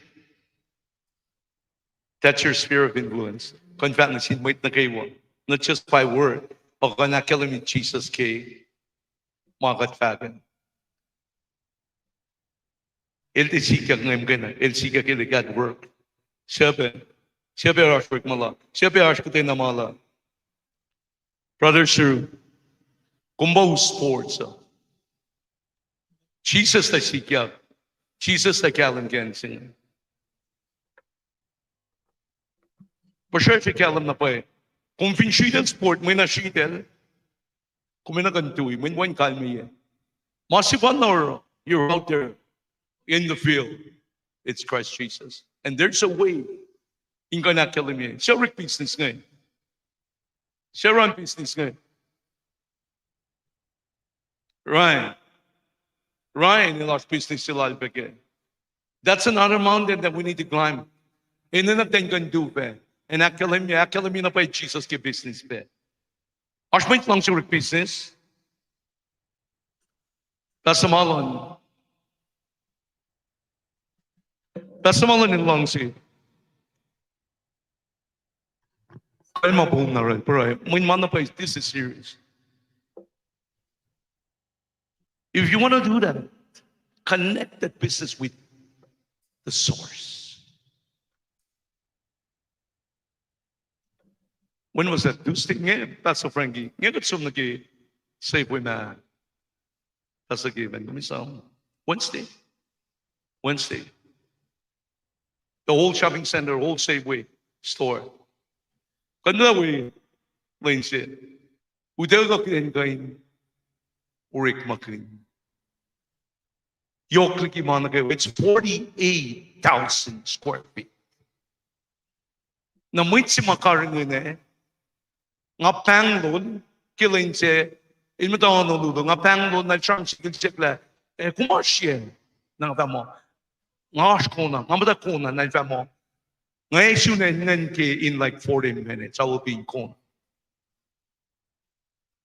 That's your sphere of influence. Kuh in fahk nuh sin mwet nuh kwewa, not just by word, but kuh in ahkkahlwemye Jesus ke ma kuht fahk an. El tiac sikyak nge muhkwena, el sikyak el ac at work. Suc pac, suc pac oasr orekma lal, suc pac oasr kuhtwena ma lal. Brother Sir, kom pa us sports uh. Jisus tuh sikyak. Jisus tuh kahlwem ke acn se inge. Puhsra se kahlwem na pwacye. Kom fin sritacl sport, mwe na sritacl, kom enenuh kuh in tui, mweyen wacngihn kalmeyac. Ma sefanna oruh, you're out there in the field. It's Christ Jesus. And there's a way in kuh in ahkkahlwemye. Suc orek business inge? Suc run business inge? Ryan. Ryan el oasr business se lal pac kac. That's another mountain that we need to climb. Enenuh kuht in kuh in tu pac. In ahkkahlwemye, ahkkahlwemye na pwacye Jisus ke business pac. Oasr mwet luhngse orek business? Pastor Marlon. Pastor Marlon in luhngse. Kalmac pom na orek, pruhe. Mweyen ma na pwacye, this is serious. If you want to do that, connect that business with the source. When was that? Tuesday? Nge, Pastor Frankie, nge kuht som nuh ke Safeway ma Pastor Gavin, let me saw. Wednesday? Wednesday. The whole shopping center, whole Safeway store. Kuht na wi lwen se. Utuckuh kuht in kuh in orekmakihn. Yohk liki ma nuh kwewa, it's forty-eight thousand square feet. Na mwet se ma karihngihn ah, nga pahnglol ke lwen se, el muhta ono lulu, nga pahnglol na el sramsram siyuck lah, eh, kom oasr yac? Na nga fahk muh, nga oasr Kona, nga muhta Kona, na el fahk muh, nga ac sun acn ngan ke in like forty minutes, I will be in Kona.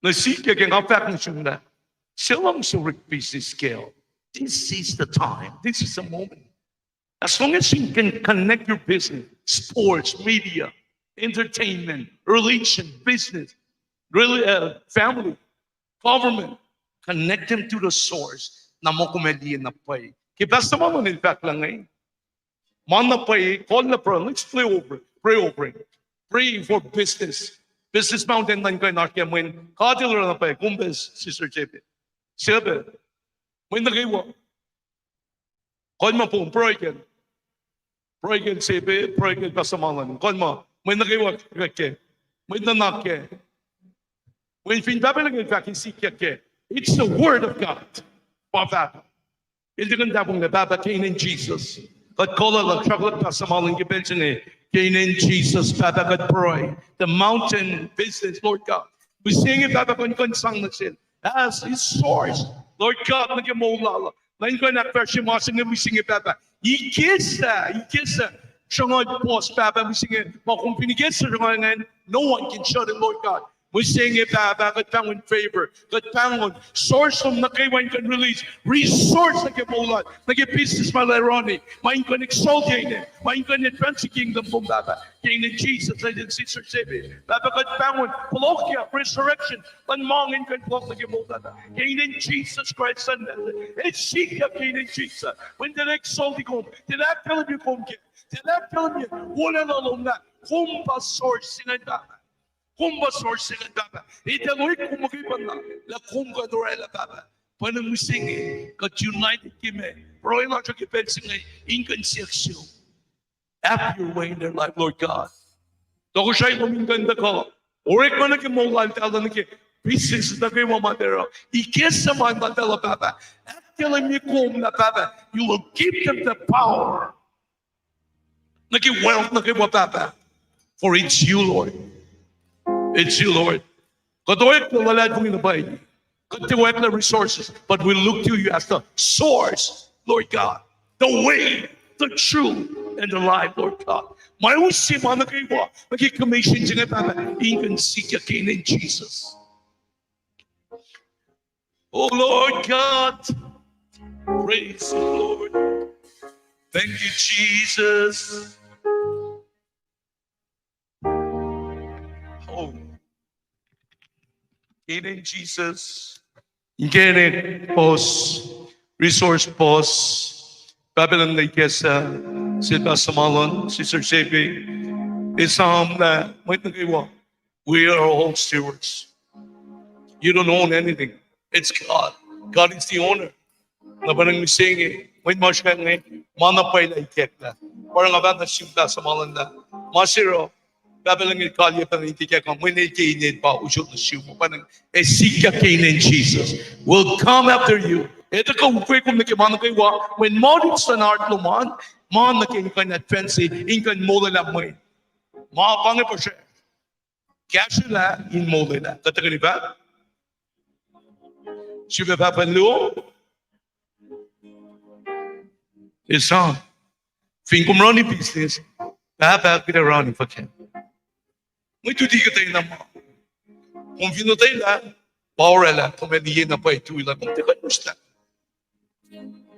Na sikyak ke nga fahk nuh sum lah, se luhngse orek business ke. This is the time. This is the moment. As long as you can connect your business, sports, media, entertainment, religion, business, really, uh, family, government, connect them to the source. Na muh kom ac liye na pwacye. Ke Pastor Marlon el fahk lah inge, ma na pwacye, call na pruhe, let's pray over, pray over it. Pray for business. Business mountain na in kuh in oasr ke mweyen God el oruh na pwacye, kom pac Sister J P. Sister J P. Mweyen nuh kwewa. Kalmac pom, pruhe kacl. Pruhe kacl J P, pruhe kacl Pastor Marlon. Kalmac, mweyen nuh kwewa ke, mweyen nuhnak ke. Mweyen fin Pahpah El ac fahk in sikyak ke, it's the word of God. Pa fahk. El tiac kuh in tahfonglac, Pahpah, ke inen Jisus. Kuht kuh luhk, sruhk luhk Pastor Marlon ke pacl se inge, ke inen Jisus, Pahpah, kuht pruhe. The mountain business, Lord God. Mihsenge Pahpah kuh in kuh in sang nuh sel as his source, Lord God, nuh ke moul lal. Na in kuh in ahkfahsrye ma se inge mihsenge Pahpah. Ikacslah, ikacslah sruhnguhl puhs Pahpah mihsenge, ma kom fin ikacslah sruhnguhl ingacn, no one can shut it, Lord God. Mihsenge Pahpah, kuht pahngon favor, kuht pahngon source lom nuh kwewa in kuh in release resource nuh ke moul lal, nuh ke business ma el ac run-i, ma in kuh in exalt your name, ma in kuh in advance kingdom lom Pahpah. Ke inen Jisus, nuh sin Sister J P, Pahpah kuht pahngon fohlohkyak resurrection luhn ma inge in kuh in fohlohk nuh ke moul lal. Ke inen Jisus Kraist, Son lal, ac sikyak ke inen Jisus. Mweyen tiac exalt kom, tiac ahkkahlwemye kom kac, tiac ahkkahlwemye wolacna lom lah kom pa source se ingacn Pahpah. Kom pa source se ingacn Pahpah. Etahl oek kom muhkwena lah kom kuh in orwaclah Pahpah. Pwacnwacng mihsenge kuht united ke ma pruhe lasr uh ke pacl se inge in kuh in siyuck sum. Have your way in their life, Lord God. Tohkohsrahi lom in kuh in tuhkuh orekma nuh ke moul lal, tuhlac nuh ke business nuh kwewa ma tuh oruh. Ikacslah ma lal tuhlac Pahpah. Ahkkahlwemye kom lah Pahpah, you will give them the power nuh ke wealth nuh kwewa Pahpah. For it's you, Lord. It's you, Lord. Kuht oacyacpac luhlahlfongi na pwacye. Kuht tiac oacyacpac resources, but we look to you as the source, Lord God, the way, the truth, and the life, Lord God. Ma use ma nuh kwewa nuh ke commission se inge Pahpah, in kuh in sikyak ke inen Jisus. Oh Lord God, praise the Lord. Thank you, Jesus. Oh, ke inen Jisus. Inkacnek puhs, resource puhs. Pahpah Lucng, ikacslah sel Pastor Marlon, Sister Sepe, esam lah mwet nuh kwewa, we are all stewards. You don't own anything. It's God. God is the owner. Na pa inge mihsenge, mwet ma srihke inge, ma na pwacye lah ikacklah. Pa nga fahk nuh sin Pastor Marlon lah, ma se oruh Pahpah Lucng El kalyei pacna in tiac kang, mweyen El ke inen pa usot nuh sum, pa inge, ac sikyak ke inen Jisus will come after you. Ac tuhkuh ukwe kom nuh ke ma nuh kwewa, mweyen ma luhn heart lom an, ma nuh ke in kuh in advance, in kuh in molwelah mwet. Ma pa inge puhsra. Kahsrwelah in molwelah. Kuht tuhkweni fahk, sifilpac pahpah luo, esam. Fin kom rani business, pahpah kuht ac rani fuhkah? Mwe luti kuhtwena ma. Kom fin lotwelah, pa orwaclah, kom ac liye na pwacye tui lah kom tiac kuh in uslah.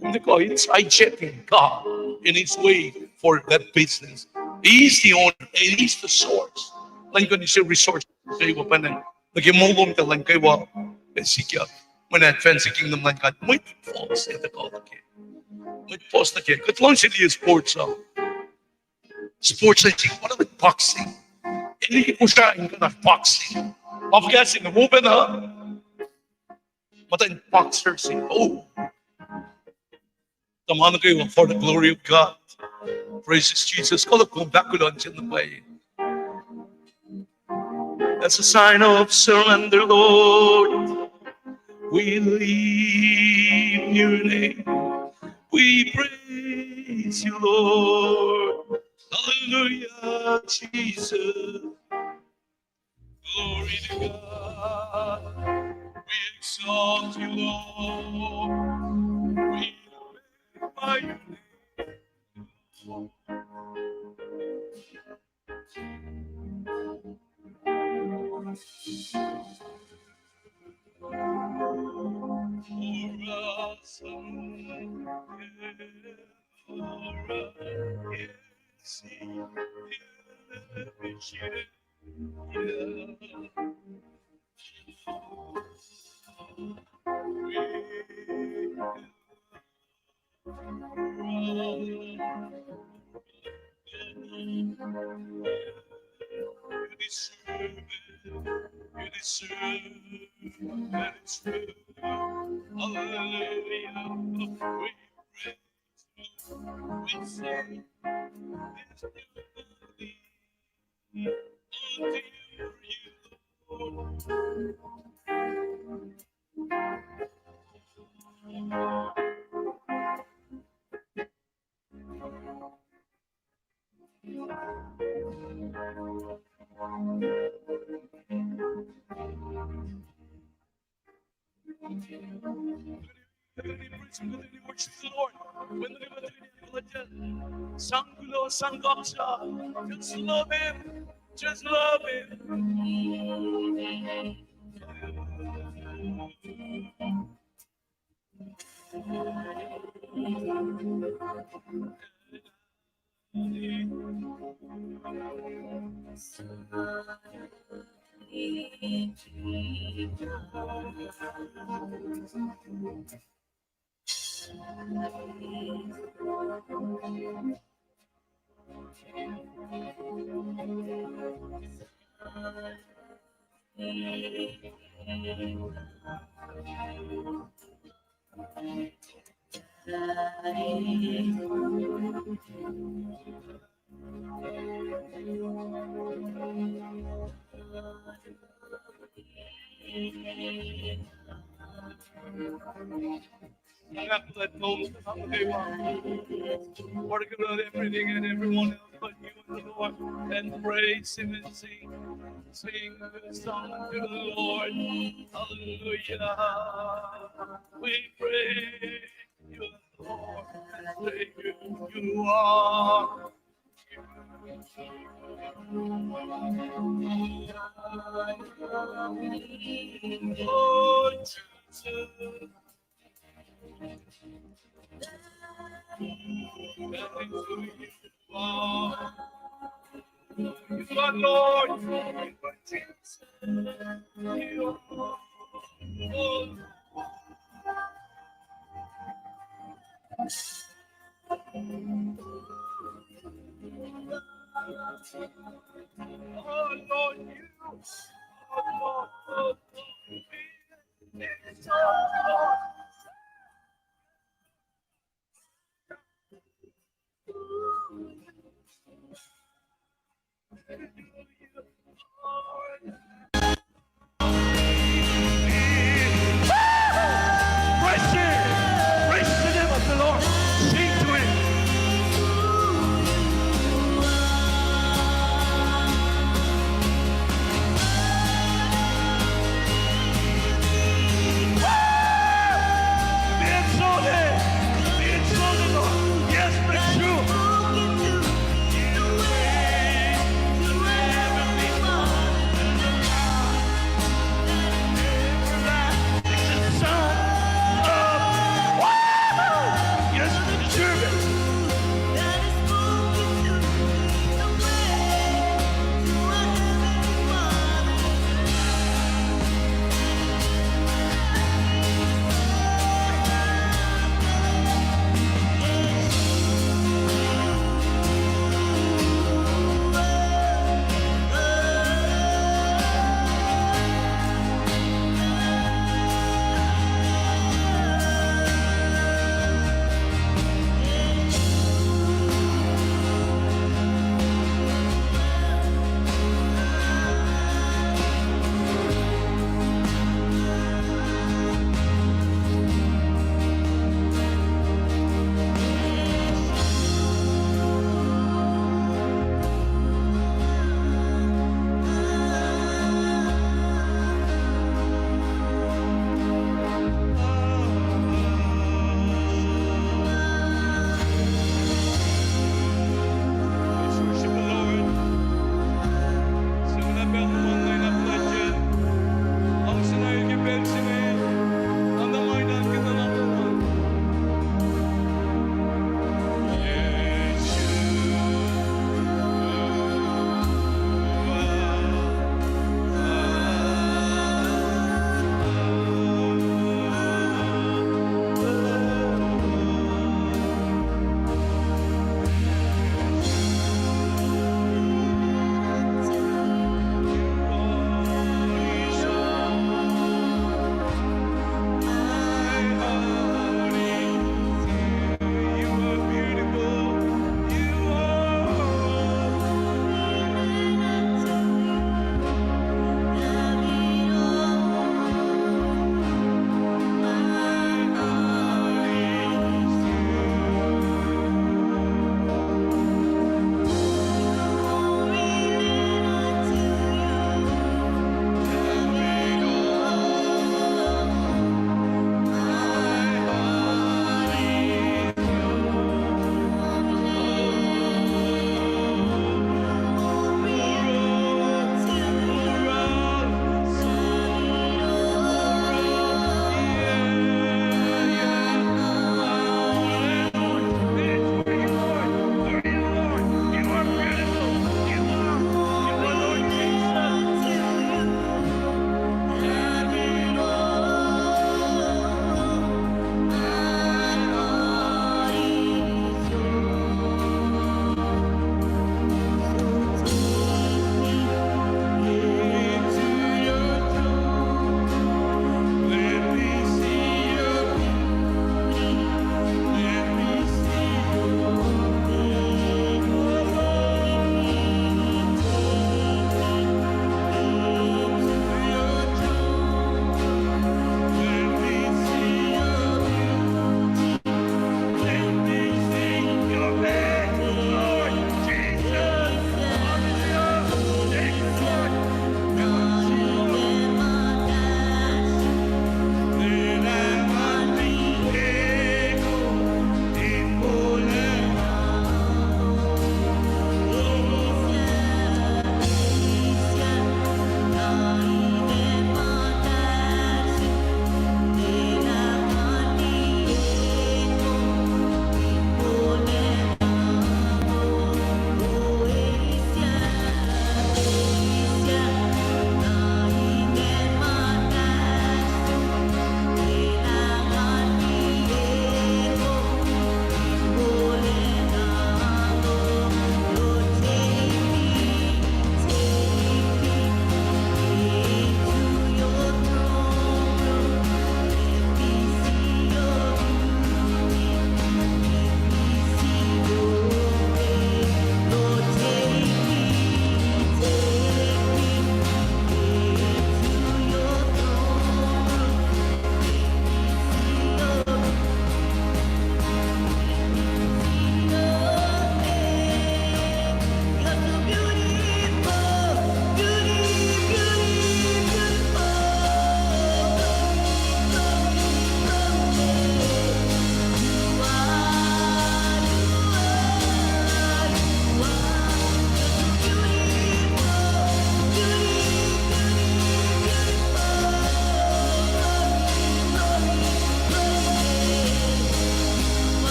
Kom tiac kuh, it's hijacking God in His way for that business. He is the owner and He is the source. Elan kuh in use resource se wo pa inge nuh ke moul lom, tuh elan kwewa ac sikyak, mweyen advance kingdom luhn God. Mwet false ac tuhkuh nuh ke, mwet false nuh ke. Kuht luhngse liye sports uh. Sports uh, what about boxing? Eli Kosrae in kuh na boxing. Ma fuhkah se inge, wo pacna. Muhtuhn boxer se. Oh. Tuh ma nuh kwewa for the glory of God. Praise Jesus. Kuloh, kom fahk kuloh nuh sel na pwacye. As a sign of surrender, Lord, we lift your name. We praise you, Lord. Hallelujah, Jesus. Glory to God. We exalt you, Lord. We magnify your name. You deserve it. You deserve it. It's true. Hallelujah. We praise you. We say, this is the Sang kuloh, sang kaksa. Just love him. Just love him. Working on everything and everyone else but you and the Lord. And praise him and sing, sing a song to the Lord. Hallelujah. We praise you, Lord. Thank you. You are Lord Jesus. That is who you are. You are Lord. You are Lord. Oh, Lord, you, oh, Lord, oh, Lord, we exalt you. Praise Him. Praise the name of the Lord. Sing to Him. Be exalted. Be exalted, Lord. Yes, be true.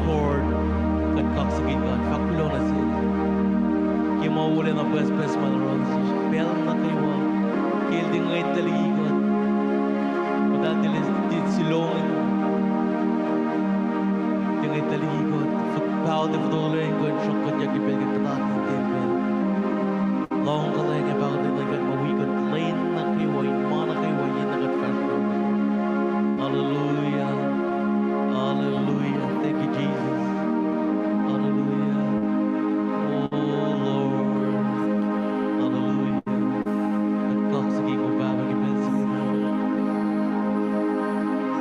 Lord, kuht kaksakihn God, fahk kuloh nuh sel. Ke ma wolacna pucspucs ma el oruh nuh sesr pacl nuh kwewa, ke el tiac ngwetlah liki kuht. Muhtahl tiac, tiac siloh, tiac ngwetlah liki kuht. Paho tiac fototo in kuh in sruhk kuht ke pacl ke puhtatlac ke pacl. Lohng kuhlwacng ac paho tiac nuh kuht ma wi kuht lwen nuh kwewa, in ma nuh kwewa, in na kuht fahsr. Hallelujah. Hallelujah. Thank you, Jesus. Hallelujah. Oh, Lord. Hallelujah. Kuht kaksakihn kom Pahpah ke pacl se inge.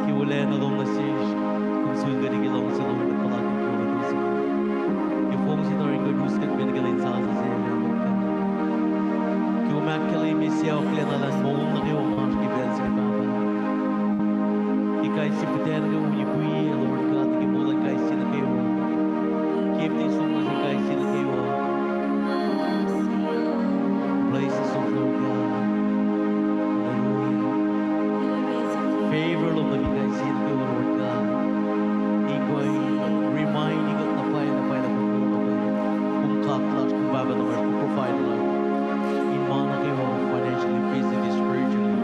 Ke wolacna lom nuh sesr, kom sun kuht ke luhngse lom, kuht puhlakihn ke luhngse lom. Ke fong se tari kuht us kuht pacna ke lwen sasuc se inge. Ke kom ahkkahlwemye sacohklacna luhn moul nuh kwewa ma oasr ke pacl se inge Pahpah. Ke kais sie fihtac nuh kwewa wi, Lord God, ke moul luhn kais sie nuh kwewa. Ke ipti som nuh sin kais sie nuh kwewa. Bless us, O Lord God. Hallelujah. Favor lom nuh ke kais sie nuh kwewa, Lord God. In kuh in remind kuht na pwacye, na pwacye lah kom, na pwacye kom God lasr, kom Pahpah tuhmasr, kom provider lasr. In ma nuh kwewa, financially, physically, spiritually,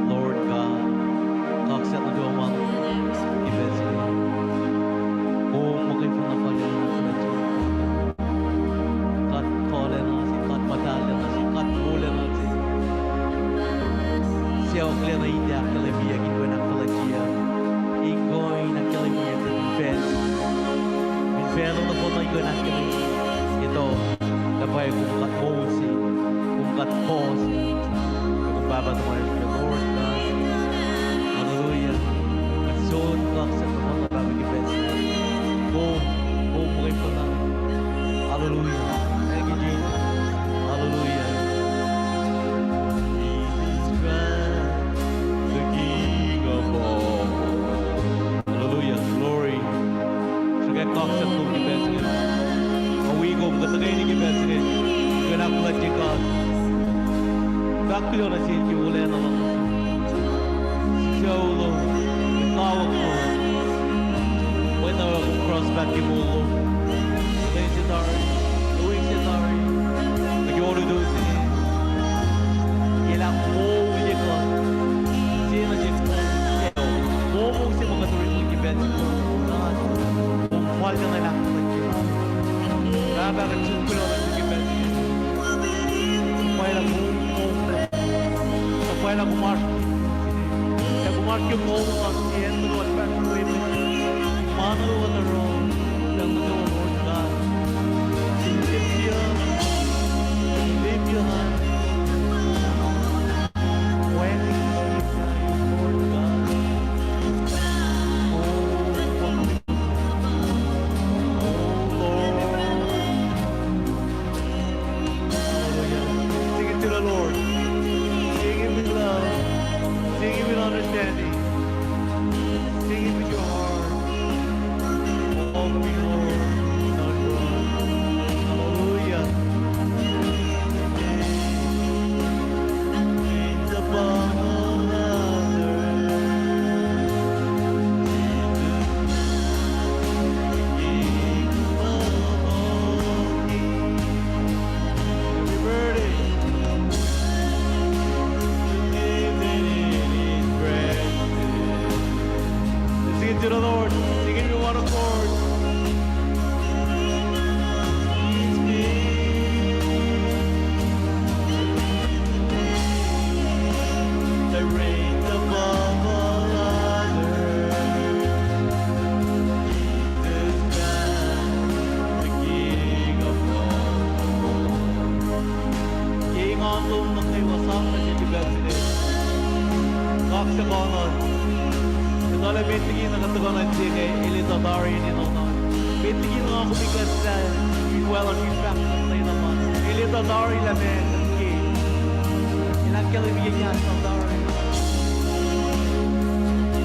Lord God. Kaksak nuh kwewa ma ke pacl se inge. Kom muhkwena fal nuh sin God, kuhlacna se, God muhtahlacna se, God wolacna se. Sacohklacna in tiac ahkkahlwemyeyuck, in kuh in ahkfuhlwactyeyuck. In kuh in ahkkahlwemyeyuck fin facl, fin facl nohfohn, in kuh in ahkkahlwemyeyuck. Etuh lah pwacye kom God moul se, kom God puhs, kom Pahpah tuhmasr, Lord God. Hallelujah. Kuht sun kaksak nuh kwewa Pahpah ke pacl se. Kom, kom muhkwena. Hallelujah. Thank you, Jesus. Hallelujah. Jesus Christ, the King of all. Hallelujah. Glory. Sruhkwack kaksak lom ke pacl se inge. Kuht wi kom, kuht tuhkweni ke pacl se inge. Kuht ahkfuhlwactye God. Fahk kuloh nuh sel ke wolacna lal. Sucu lom, kawuck lom. Mwet uh kom cross paht ke moul lom. Lwen se tari, wik se tari, nuh ke olutu se. Elah moul ye kuht. Sie na sel moul se ma kuht orekmakihn ke pacl se inge. Kom fal kuht in ahkfuhlwactye. Pahpah, kuht sun kuloh nuh sum ke pacl se inge. Pwacye lah kom, kom, pwacye lah kom oasr, lah kom oasr ke moul lasr, ke acn nuh kwewa kuht fahsr we, ma nuh kwewa kuht oruh, pacl nuh kwewa, Lord God. Lift you up. Lift you up. When we see you, Lord God. Oh, oh, Lord. Hallelujah. Sing it to the Lord. Sing it with love. Sing it with understanding. Sing it with your heart. All the glory, Lord God. Hallelujah. It's above all others. Jesus, the King above all kings. Everybody, let's sing it to the Lord. Sing it in one accord. He's big. That reigns above all others. Jesus Christ, the King of all. Ke engan lom nuh kwewa, sang nuh sel ke pacl se inge. Kaksak oacna. Etuh lah met liki na kuht tuhkuh nuh in se inge, el etuh tari in enenuh. Met liki na kom ikacslah in waclah in fahk nuh in enenuh. El etuh tari lah meac ke. El ahkkahlwemye kahs lal tari.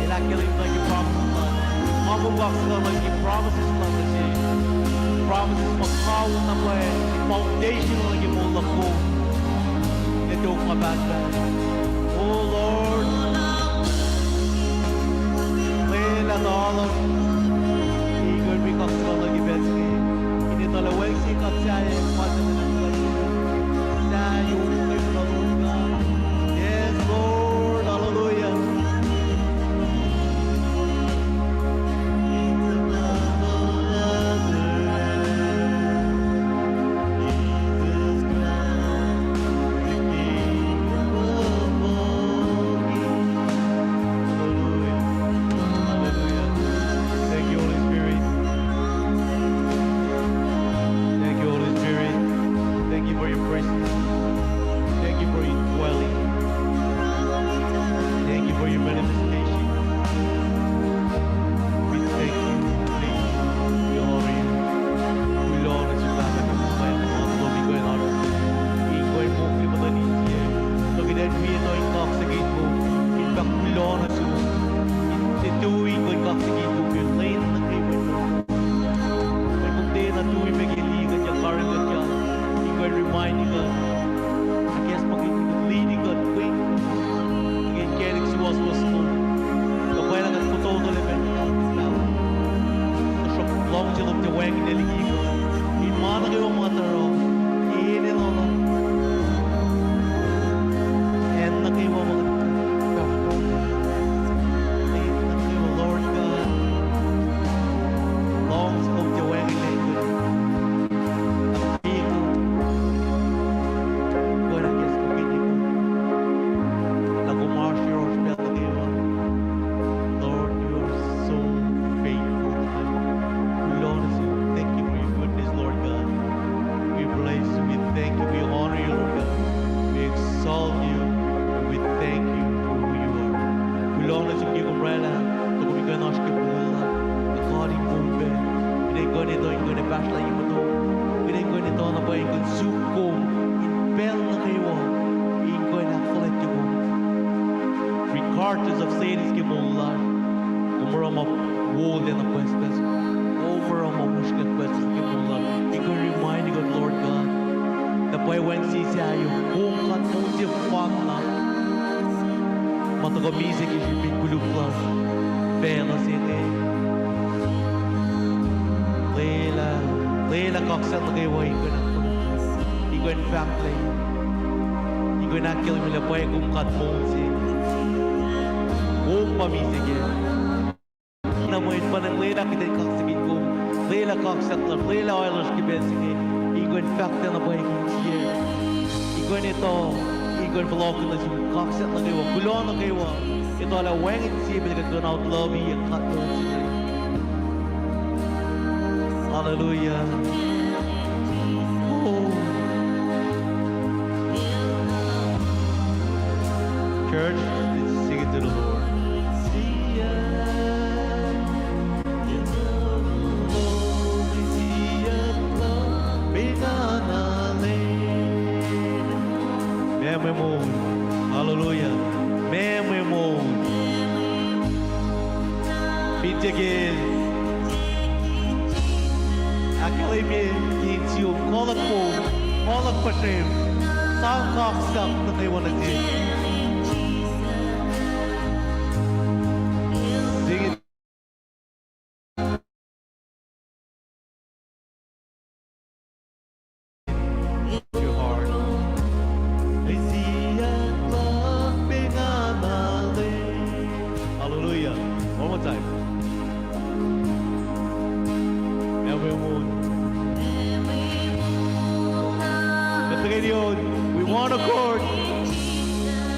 El ahkkahlwemye nuh ke promises lal. Ma kom kaksak oacna ke promises lal nuh sesr. Promises ma kawihl na pwacye foundation nuh ke moul luhk kom. Etuh ma pahtpaht. Oh Lord. Lwelah tari. Ikut mi kak oraclah, tuh kom in kuh in oasr ke moul lasr, ac kuh in kom pac, in kuh in etuh, in kuh in pahsrlah ye motom, in kuh in etuh na pwacye in kuh in suk kom in pacl nuh kwewa, in kuh in ahkfuhlwactye kom. Regardless of status ke moul lasr, kom oruh ma wolacna pucspucs, kom oruh ma usrnguck pucspucs ke moul lasr, in kuh in remind kom, Lord God, na pwacye wacngihn sie sahyac, kom God moul sefanna. Ma tuhkuh misac ke srihpen koluk lasr, facluh se inge. Lwelah, lwelah kaksak nuh kwewa in kuh in ahkfuhlwactye, in kuh in fahklac, in kuh in ahkkahlwemye lah pwacye kom God moul se. Kom pa misac kac. Na mwet pa in lwelah kuht in kaksakin kom, lwelah kaksak lasr, lwelah ohiyac lasr ke pacl se inge, in kuh in fahklah na pwacye kom sie, in kuh in etuh, in kuh in fohlohk nuh sum kaksak nuh kwewa, kuloh nuh kwewa, etuh lah wacngihn sie pacl kuht kuh in out love-i God moul se inge. Hallelujah. Oh. Church, let's sing it to the Lord. Meac mwe moul. Hallelujah. Meac mwe moul. Fin tiac ke el ahkkahlwemye ke insiyom, koluk kom, koluk puhsrem, sang kaksak nuh kwewa nuh sel. Sing it. Your heart. Hallelujah. One more time. Everyone. Kuht tuhkweni on, with one accord.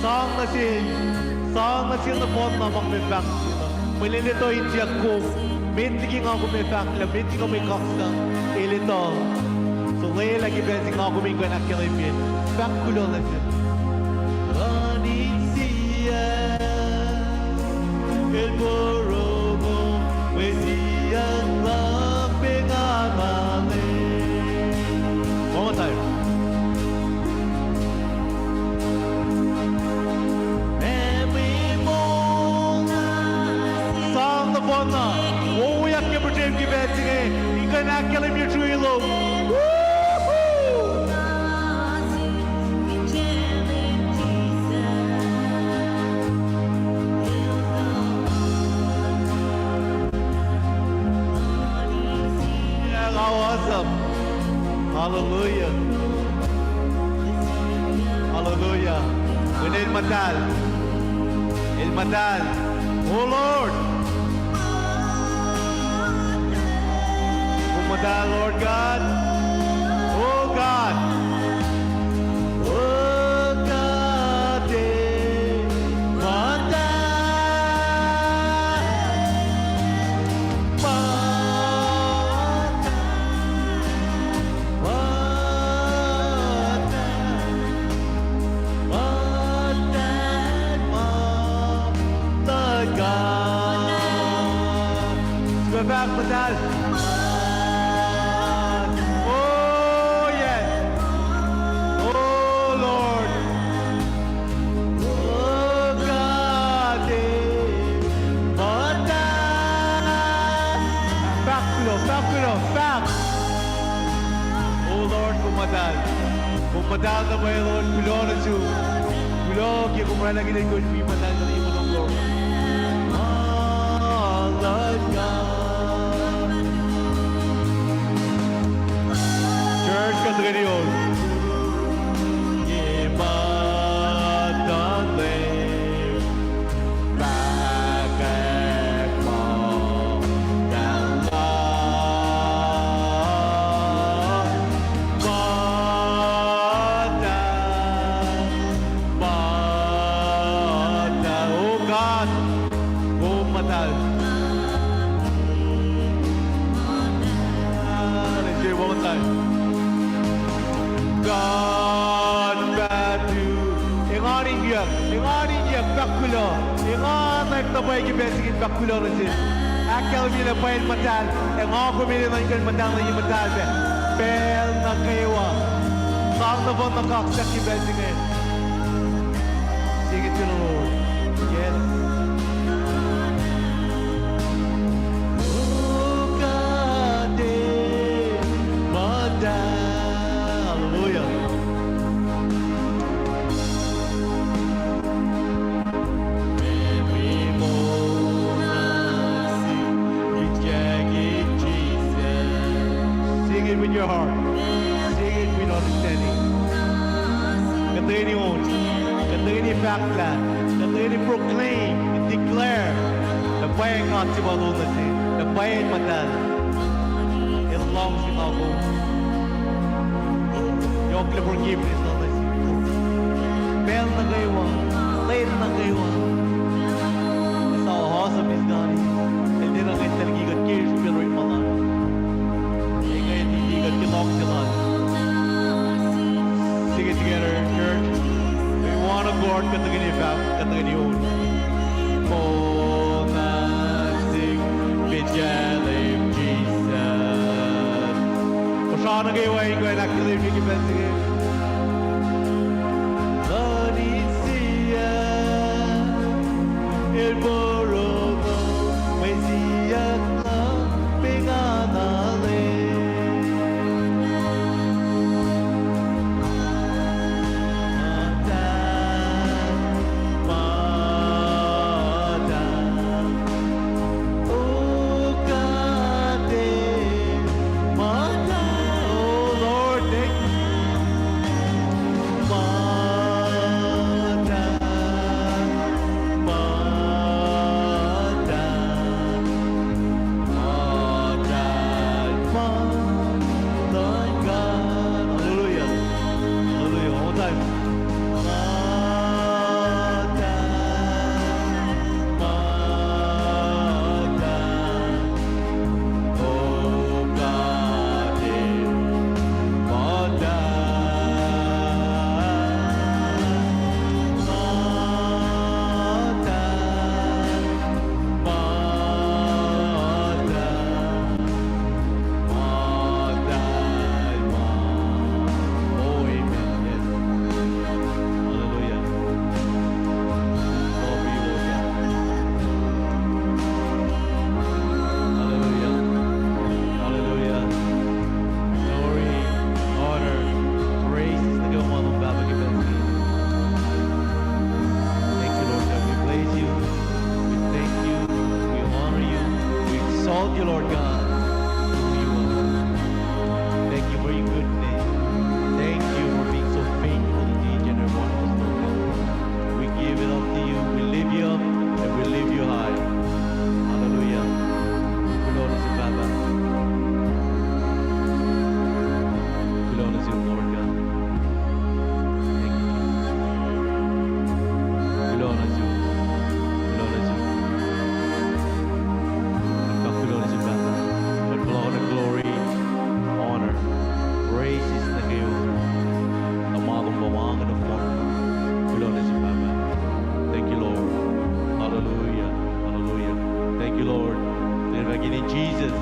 Sang nuh sel, sang nuh sel nohfohn na ma kom ac fahk nuh sel. Mweyen el etuh insiyuck kom, met liki nga kom ac fahk lah, met liki kom ac kaksak, el etuh. So lwelah ke pacl se nga kom in kuh in ahkkahlwemye, fahk kuloh nuh sel. Luhn insiyuck el porongo, mwe siyuck luhk pengana lel. One more time. Sang nohfohn na, wowoyak ke puhsrem ke pacl se inge, in kuh in ahkkahlwemye srui lom. Woohoo! Yeah, how awesome. Hallelujah. Hallelujah. Kom muhtahl. El muhtahl. Oh Lord. Kom muhtahl, Lord God. Oh God. Oh God, eh, muhtahl. Muhtahl. Muhtahl. Muhtahl, muhtahl God. Sifilpac muhtahl. Oh, yes. Oh, Lord. Oh, God, eh, muhtahl. Fahk kuloh, fahk kuloh, fahk. Oh, Lord, kom muhtahl. Kom muhtahl na pwacye, Lord, kuloh nuh sum. Kuloh ke kom oraclah kuht in kuh in muhtahl nuh yurin, Lord. Muhtahl God. Church, kuht tuhkweni on. Ye muhtahl Leum, fahkwack muhtahl, muhtahl, muhtahl. Oh God, kom muhtahl. Let's do it one more time. God, fahk tu. Engan in kiyuck. Engan in yac fahk kuloh. Engan na pwacye ke pacl se inge in fahk kuloh nuh sel. Ahkkahlwemye lah pwacye muhtahl. Ac nga kom in nuhnkuh muhtahl nuh ye muhtahl pac. Pacl nuh kwewa. Sang nohfohn na kaksak ke pacl se inge. Sing it to the Lord. Yes. Hallelujah. Sing it with your heart. Sing it with understanding. Kuht tuhkweni on. Kuht tuhkweni fahklah. Kuht tuhkweni proclaim and declare. Lah pwacye God se ma lom nuh sel. Lah pwacye muhtahl. El luhngse nga kom. Yohk lah forgiveness lal nuh sihk. Pacl nuh kwewa, lwen nuh kwewa. Esam awesome is God. El tiacna ngwet tuh liki kuht ke srihpen orekma lal. Inge liki kuht ke luhngse lal. Sing it together, church. We want to guard kuht tuhkweni fahk, kuht tuhkweni on. Moul na sing pacl Leum Jesus. Kosra nuh kwewa in kuh in ahkkahlwemye ke pacl se inge. Luhn insiyac, el porongo, mwe siyuck luhk, pengana le. Muhtahl, muhtahl. Oh God, eh, muhtahl. Oh Lord, thank you. Muhtahl, muhtahl, muhtahl ma luhn God. Hallelujah. Hallelujah. One more time. Muhtahl, muhtahl. Oh God, eh, muhtahl, muhtahl, muhtahl, muhtahl ma. Oh, amen. Yes. Hallelujah. Glory, Lord God. Hallelujah. Hallelujah. Glory, honor, praise is the God of Baba. Thank you, Lord God. We praise you. We thank you. We honor you. We exalt you, Lord God. Who you are. Thank you for your goodness. Thank you for being so faithful to each and every one of us, Lord God. We give it up to you. We lift you up and we lift you high. Hallelujah. Kuloh nuh sum, Pahpah. Kuloh nuh sum, Lord God. Thank you. Kuloh nuh sum. Kuloh nuh sum. Kuht kuloh nuh sum, Pahpah. Kuht puhla oacna glory, honor, praises nuh kwewa. Nuh ma lom pa ma inge nohfohn. Kuloh nuh sum, Pahpah. Thank you, Lord. Hallelujah. Hallelujah. Thank you, Lord. Kuloh nuh sum, Pahpah, ke inen Jesus.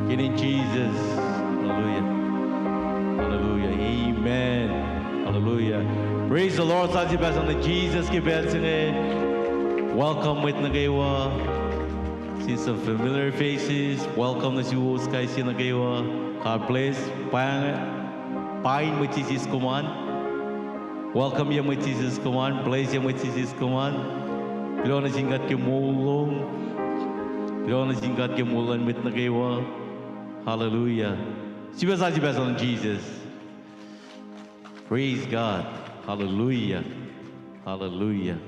Ke inen Jesus. Hallelujah. Hallelujah. Amen. Hallelujah. Praise the Lord. Sang sie pacl nuh Jesus ke pacl se inge. Welcome mwet nuh kwewa. Seen some familiar faces. Welcome nuh suwos kais sie nuh kwewa. God bless. Paing, paing mwet Jisus kom an. Welcome ye mwet Jisus kom an. Bless ye mwet Jisus kom an. Kuloh nuh sin God ke moul lom. Kuloh nuh sin God ke moul luhn mwet nuh kwewa. Hallelujah. Sifilpac sang sie pacl nuh Jesus. Praise God. Hallelujah. Hallelujah.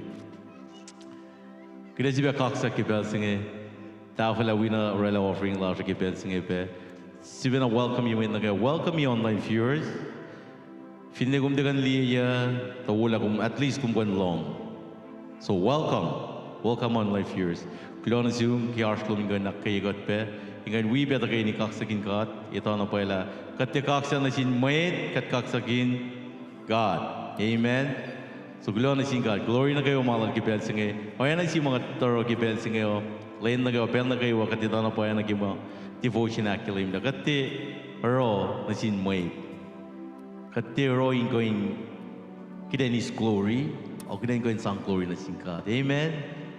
Kuht ac sifilpac kaksak ke pacl se inge. Tahfwelah wi na orwaclah offering lasr ke pacl se inge pac. Sifilpac na welcome ye mwet nuh kwewa. Welcome ye online viewers. Finne kom tiac kuh in liye, tuh wolac kom, at least kom kuh in lohng. So welcome. Welcome online viewers. Kuloh nuh sum ke oasr lom in kuh in ahkkweye kuht pac, in kuh in wi pac tuhkweni kaksakin God. Etuh na pwacye lah kuht tiac kaksak nuh sin mwet, kuht kaksakin God. Amen. So kuloh nuh sin God, glory nuh kwewa ma lal ke pacl se inge. Oacna sie ma kuht oruh ke pacl se inge uh, lwen nuh kwewa, pacl nuh kwewa, kuht etuh na pwacye nuh ke ma devotion ahkkahlwemye lah kuht tiac oruh nuh sin mwet. Kuht tiac oruh in kuh in kuht in eis glory, ac kuht in kuh in sang glory nuh sin God. Amen.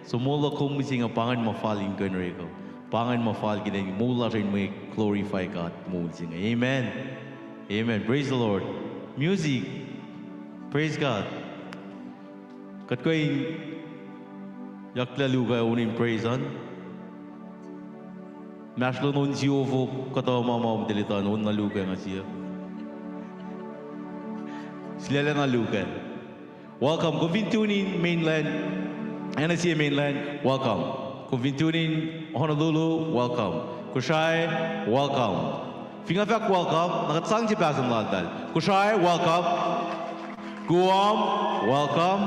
So moul lom mihsenge pa ingacn ma fal in kuh in orek uh. Pa ingacn ma fal kuht in moul lasr in mwe glorify God moul se inge. Amen. Amen. Praise the Lord. Music. Praise God. Kuht kuh in yaklah luhk uh on in praise an. Inmahsrlon on siofok kuhtuh ma ma um tuh etuh on na luhk uh nga sie. Sulaclah na luhk uh. Welcome. Kom fin tune in mainland, N S A mainland, welcome. Kom fin tune in Honolulu, welcome. Kosrae, welcome. Fin nga fahk welcome, na kuht sang se pahsan laltal. Kosrae, welcome. Guam, welcome.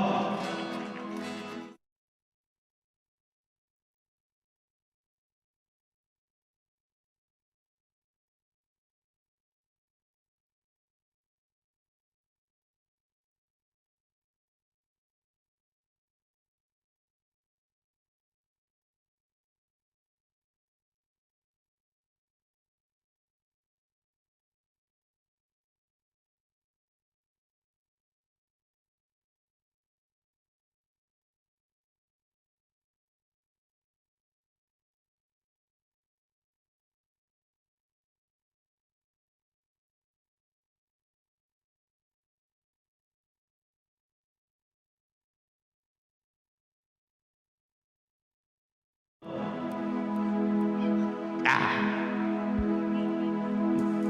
Ah.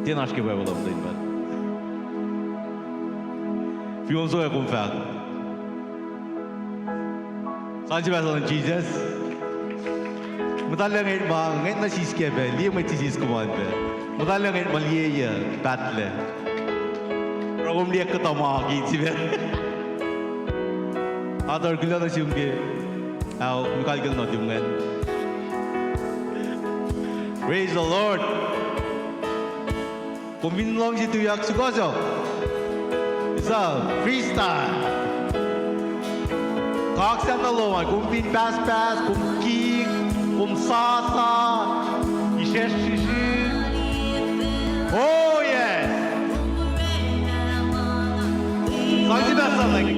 Tiacna oasr ke Bible lamtwen pa. Fin on sohkwack kom fahk. Sang se pahsan Jisus. Muhtahllah ngwet ma, ngwet nuh sisken pac, liye mwet sisiskuman pac. Muhtahllah ngwet ma liyeyuc, pahtlac. Oruh kom liye kuhtuh ma ke sipac. Ator kuloh nuh sum ke. Ao, muhkal kol nuh tum ngacn. Praise the Lord. Kom fin luhngse tuyak sukohsohk. It's a freestyle. Kaksak na lom an, kom fin pahspahs, kom kik, kom sasa, isrwacsr srihsrihk. Oh, yes. Sang se pahsan lagi.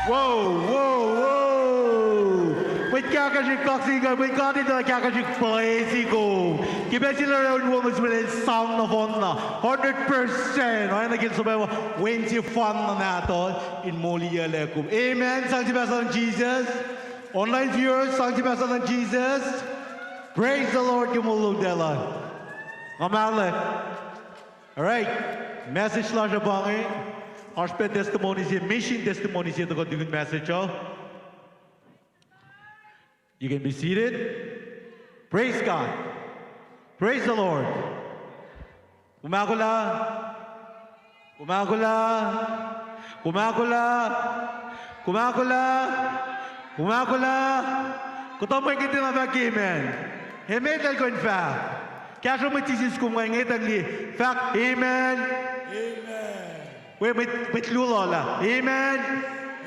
Wo, wo, wo. Mwet kahkahsrihk, kaksin kuh, mwet God in tuh kahkahsrihk, praise God. Ke pacl se lal oruh wo nuh sihmlac sang nohfohnna, hundred percent. Oacna ke el suhpwacma, wen sefanna nahtuhl in moliyuclac kom. Amen. Sang sie pahsah luhn Jesus. Online viewers, sang sie pahsah luhn Jesus. Praise the Lord ke moul lal. Nga mahlwem. All right. Message lasr uh pa inge. Oasr pac testimony se, mission testimony se tuhkuh tukun message uh. You can be seated. Praise God. Praise the Lord. Kumakula. Kumakula. Kumakula. Kumakula. Kumakula. Kuhtuh mwet ke tiacna fahk amen. Amen, eltahl kuh in fahk. Kahsruh mwet Jisus kom nga inge tuh liye. Fahk amen. Amen. We mwet, mwet luo lal ah. Amen.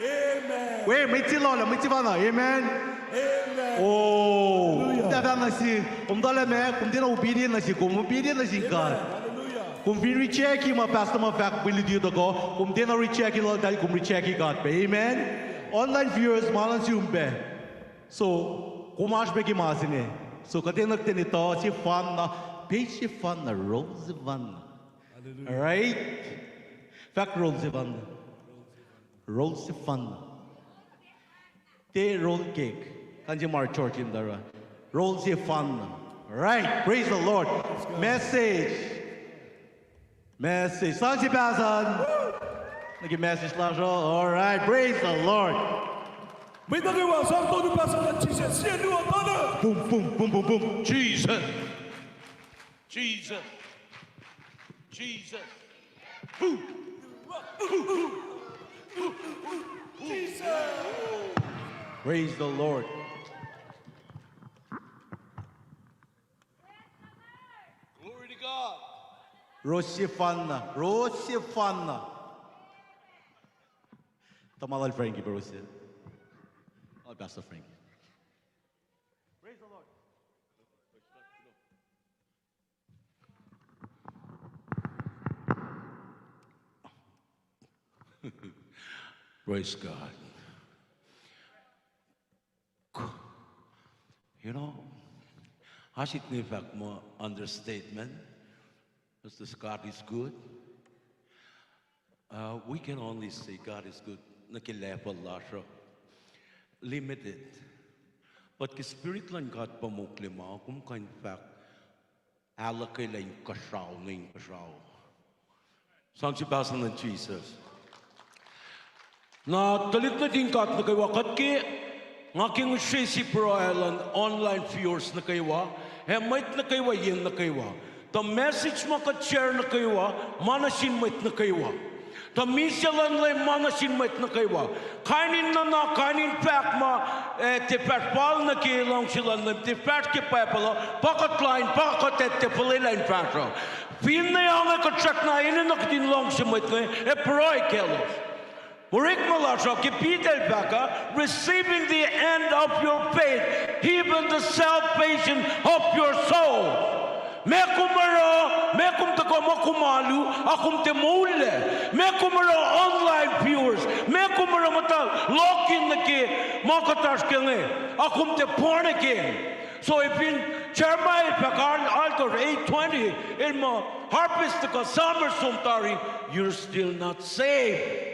Amen. We mwet se lal ah, mwet sefanna. Amen. Amen. Oh. Hallelujah. Kom tiac fahk nuh sihk, kom tuhlac ma, kom tiacna obedient nuh sihk, kom obedient nuh sin God. Amen. Hallelujah. Kom fin reject-i ma pastor ma fahk mwe luti uh tuhkuh, kom tiacna reject-i lal eltahl, kom reject-i God pac. Amen. Online viewers, ma luhn sum pac. So, kom oasr pac ke ma se inge. So, kuht enenuh kuht in etuh sefanna, page sefanna, role sefanna. Hallelujah. All right? Fahk role sefanna. Role sefanna. Tiac role cake. Kan se ma George in tara. Role sefanna. All right. Praise the Lord. Praise God. Message. Message. Sang sie pahsah nuh ke message lasr uh. All right. Praise the Lord. Mwet nuh kwewa sang tolu pahsah luhn Jesus. Sie luo tolu. Boom, boom, boom, boom, boom. Jesus. Jesus. Jesus. Jesus. Praise the Lord. Glory to God. Role sefanna, role sefanna. Tamuhlwel Frankie, role se. Oh, Pastor Frankie. Praise the Lord. Praise God. You know, oasr ip nge fahk muh understatement, because God is good. Uh, we can only say God is good nuh ke level lasr uh, limited. But ke Spirit luhn God pa mokle ma, kom kuh in fahk, ahluhkwelah inkuhsrao nuh inkuhsrao. Sang sie pahsah luhn Jesus. Na tuhlihk nuhtin God nuh kwewa, kuht ke, nga ke ngihsre sie pruhe luhn online viewers nuh kwewa, ac mwet nuh kwewa yen nuh kwewa. Tuh message ma kuht share nuh kwewa, ma nuh sin mwet nuh kwewa. Tuh misac luhn Leum ma nuh sin mwet nuh kwewa. Kain in nuhnak, kain in fahk ma, eh, tiac fahsr fal nuh ke luhngse luhn Leum, tiac fahsr ke Bible uh, pa kuht lain, pa kuht etuh fuhlwelah in fahsr uh. Finne ange kuht srackna enenuh kuht in luhngse mwet inge, ac pruhe kaclos. Orekma lasr uh ke Peter el fahk uh, receiving the end of your faith, even the salvation of your soul. Ma kom oruh, ma kom tuhkuh muh kom alu, a kom tiac moullac. Ma kom oruh online viewers, ma kom oruh muhta login nuh ke ma kuht oasr ke inge, a kom tiac born again. So fin Jeremiah el fahk, al-, altar eight twenty, el muh harvest tuhkuh, summer som tari, you're still not saved.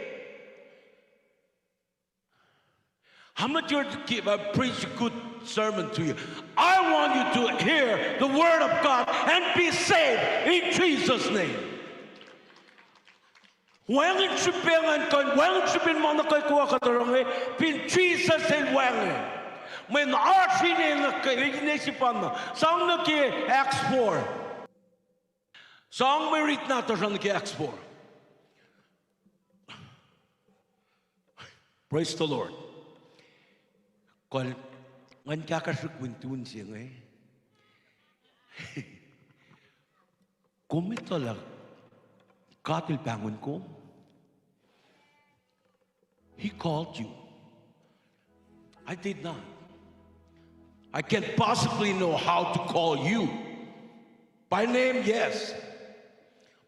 I'm not here to give, uh, preach a good sermon to you. I want you to hear the word of God and be saved in Jesus' name. Wacngihn srihpac ingacn kuh in, wacngihn srihpac in ma nuh kwewa kuht oruh inge, fin Jisus el wacngihn. Mweyen oasr ine nuh ke, ine sefanna. Sang nuh ke Acts four. Sang mwe rit nahtuhsr uh nuh ke Acts four. Praise the Lord. Kol, ngan kahkahsrihk win tun se inge. Kom etuh lah God el pahngon kom? He called you. I did not. I can't possibly know how to call you. By name, yes.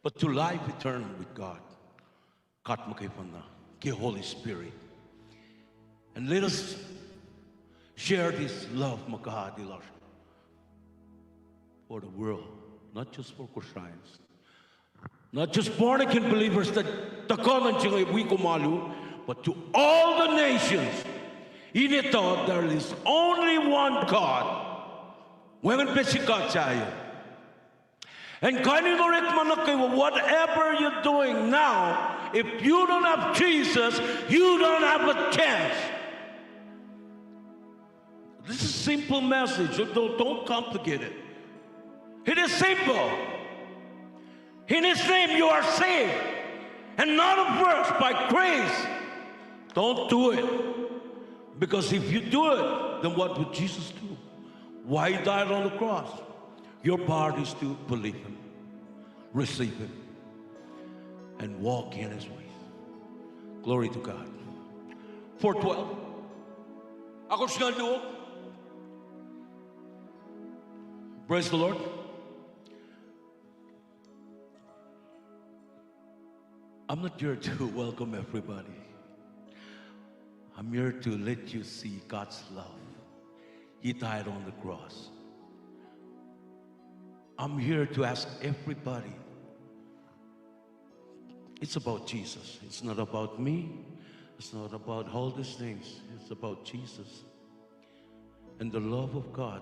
But to life eternal with God. God muhkwena ke Holy Spirit. And let us share this love ma God El oasr for the world, not just for Kosrae. Not just born again believers that tuhkuh nuh sin wi kom alu, but to all the nations. In it all, there is only one God. Wacngihn pacl se God sahyac. And kain in orekma nuh kwewa, whatever you're doing now, if you don't have Jesus, you don't have a chance. This is simple message. Don't, don't complicate it. It is simple. In his name you are saved. And not of works, by grace. Don't do it. Because if you do it, then what would Jesus do? Why he died on the cross? Your part is to believe him, receive him, and walk in his ways. Glory to God. Four twelve. Ako singucul luo. Praise the Lord. I'm not here to welcome everybody. I'm here to let you see God's love. He died on the cross. I'm here to ask everybody. It's about Jesus. It's not about me. It's not about all these things. It's about Jesus. And the love of God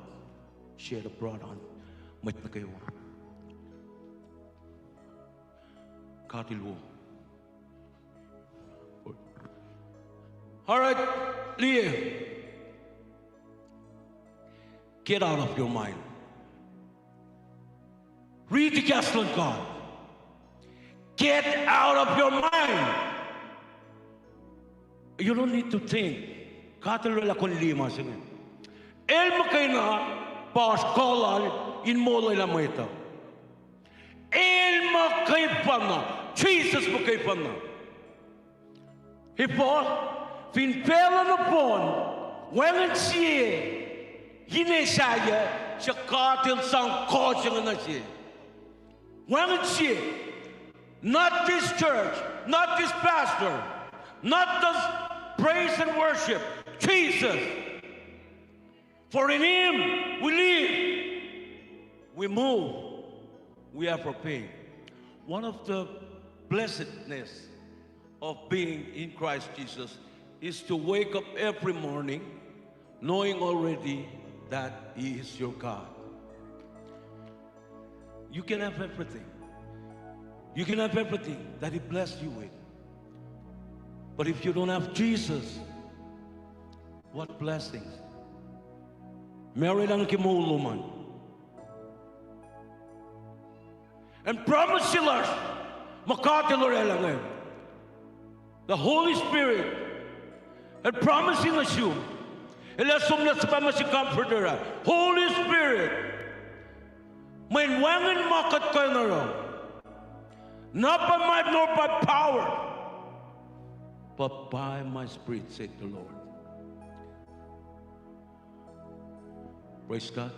shared abroad on mwet nuh kwewa. God El wo. All right, liye. Get out of your mind. Riti kahs luhn God. Get out of your mind. You don't need to think. God El oraclah kom liye ma se inge. El muhkwena pa oasr kuh lal in molwelah mwet uh. El muhkwena, Jesus muhkwena. Efuh? Fin facluh nohfohn, wacngihn sie ine sahyac, suc God El sang kuh se inge nuh se. Wacngihn sie. Not this church, not this pastor, not this praise and worship. Jesus. For in him we live, we move, we have our being. One of the blessedness of being in Christ Jesus is to wake up every morning knowing already that he is your God. You can have everything. You can have everything that he blessed you with. But if you don't have Jesus, what blessings? Mary lang ke moul lom an. And promise se lasr ma God El oraclah inge. The Holy Spirit. El promise nuh sum. El ac som nuh sum pa ma se Comforter ah. Holy Spirit. Mweyen wacngihn ma kuht kuh in oruh. Not by might nor by power, but by my Spirit, said the Lord. Praise God.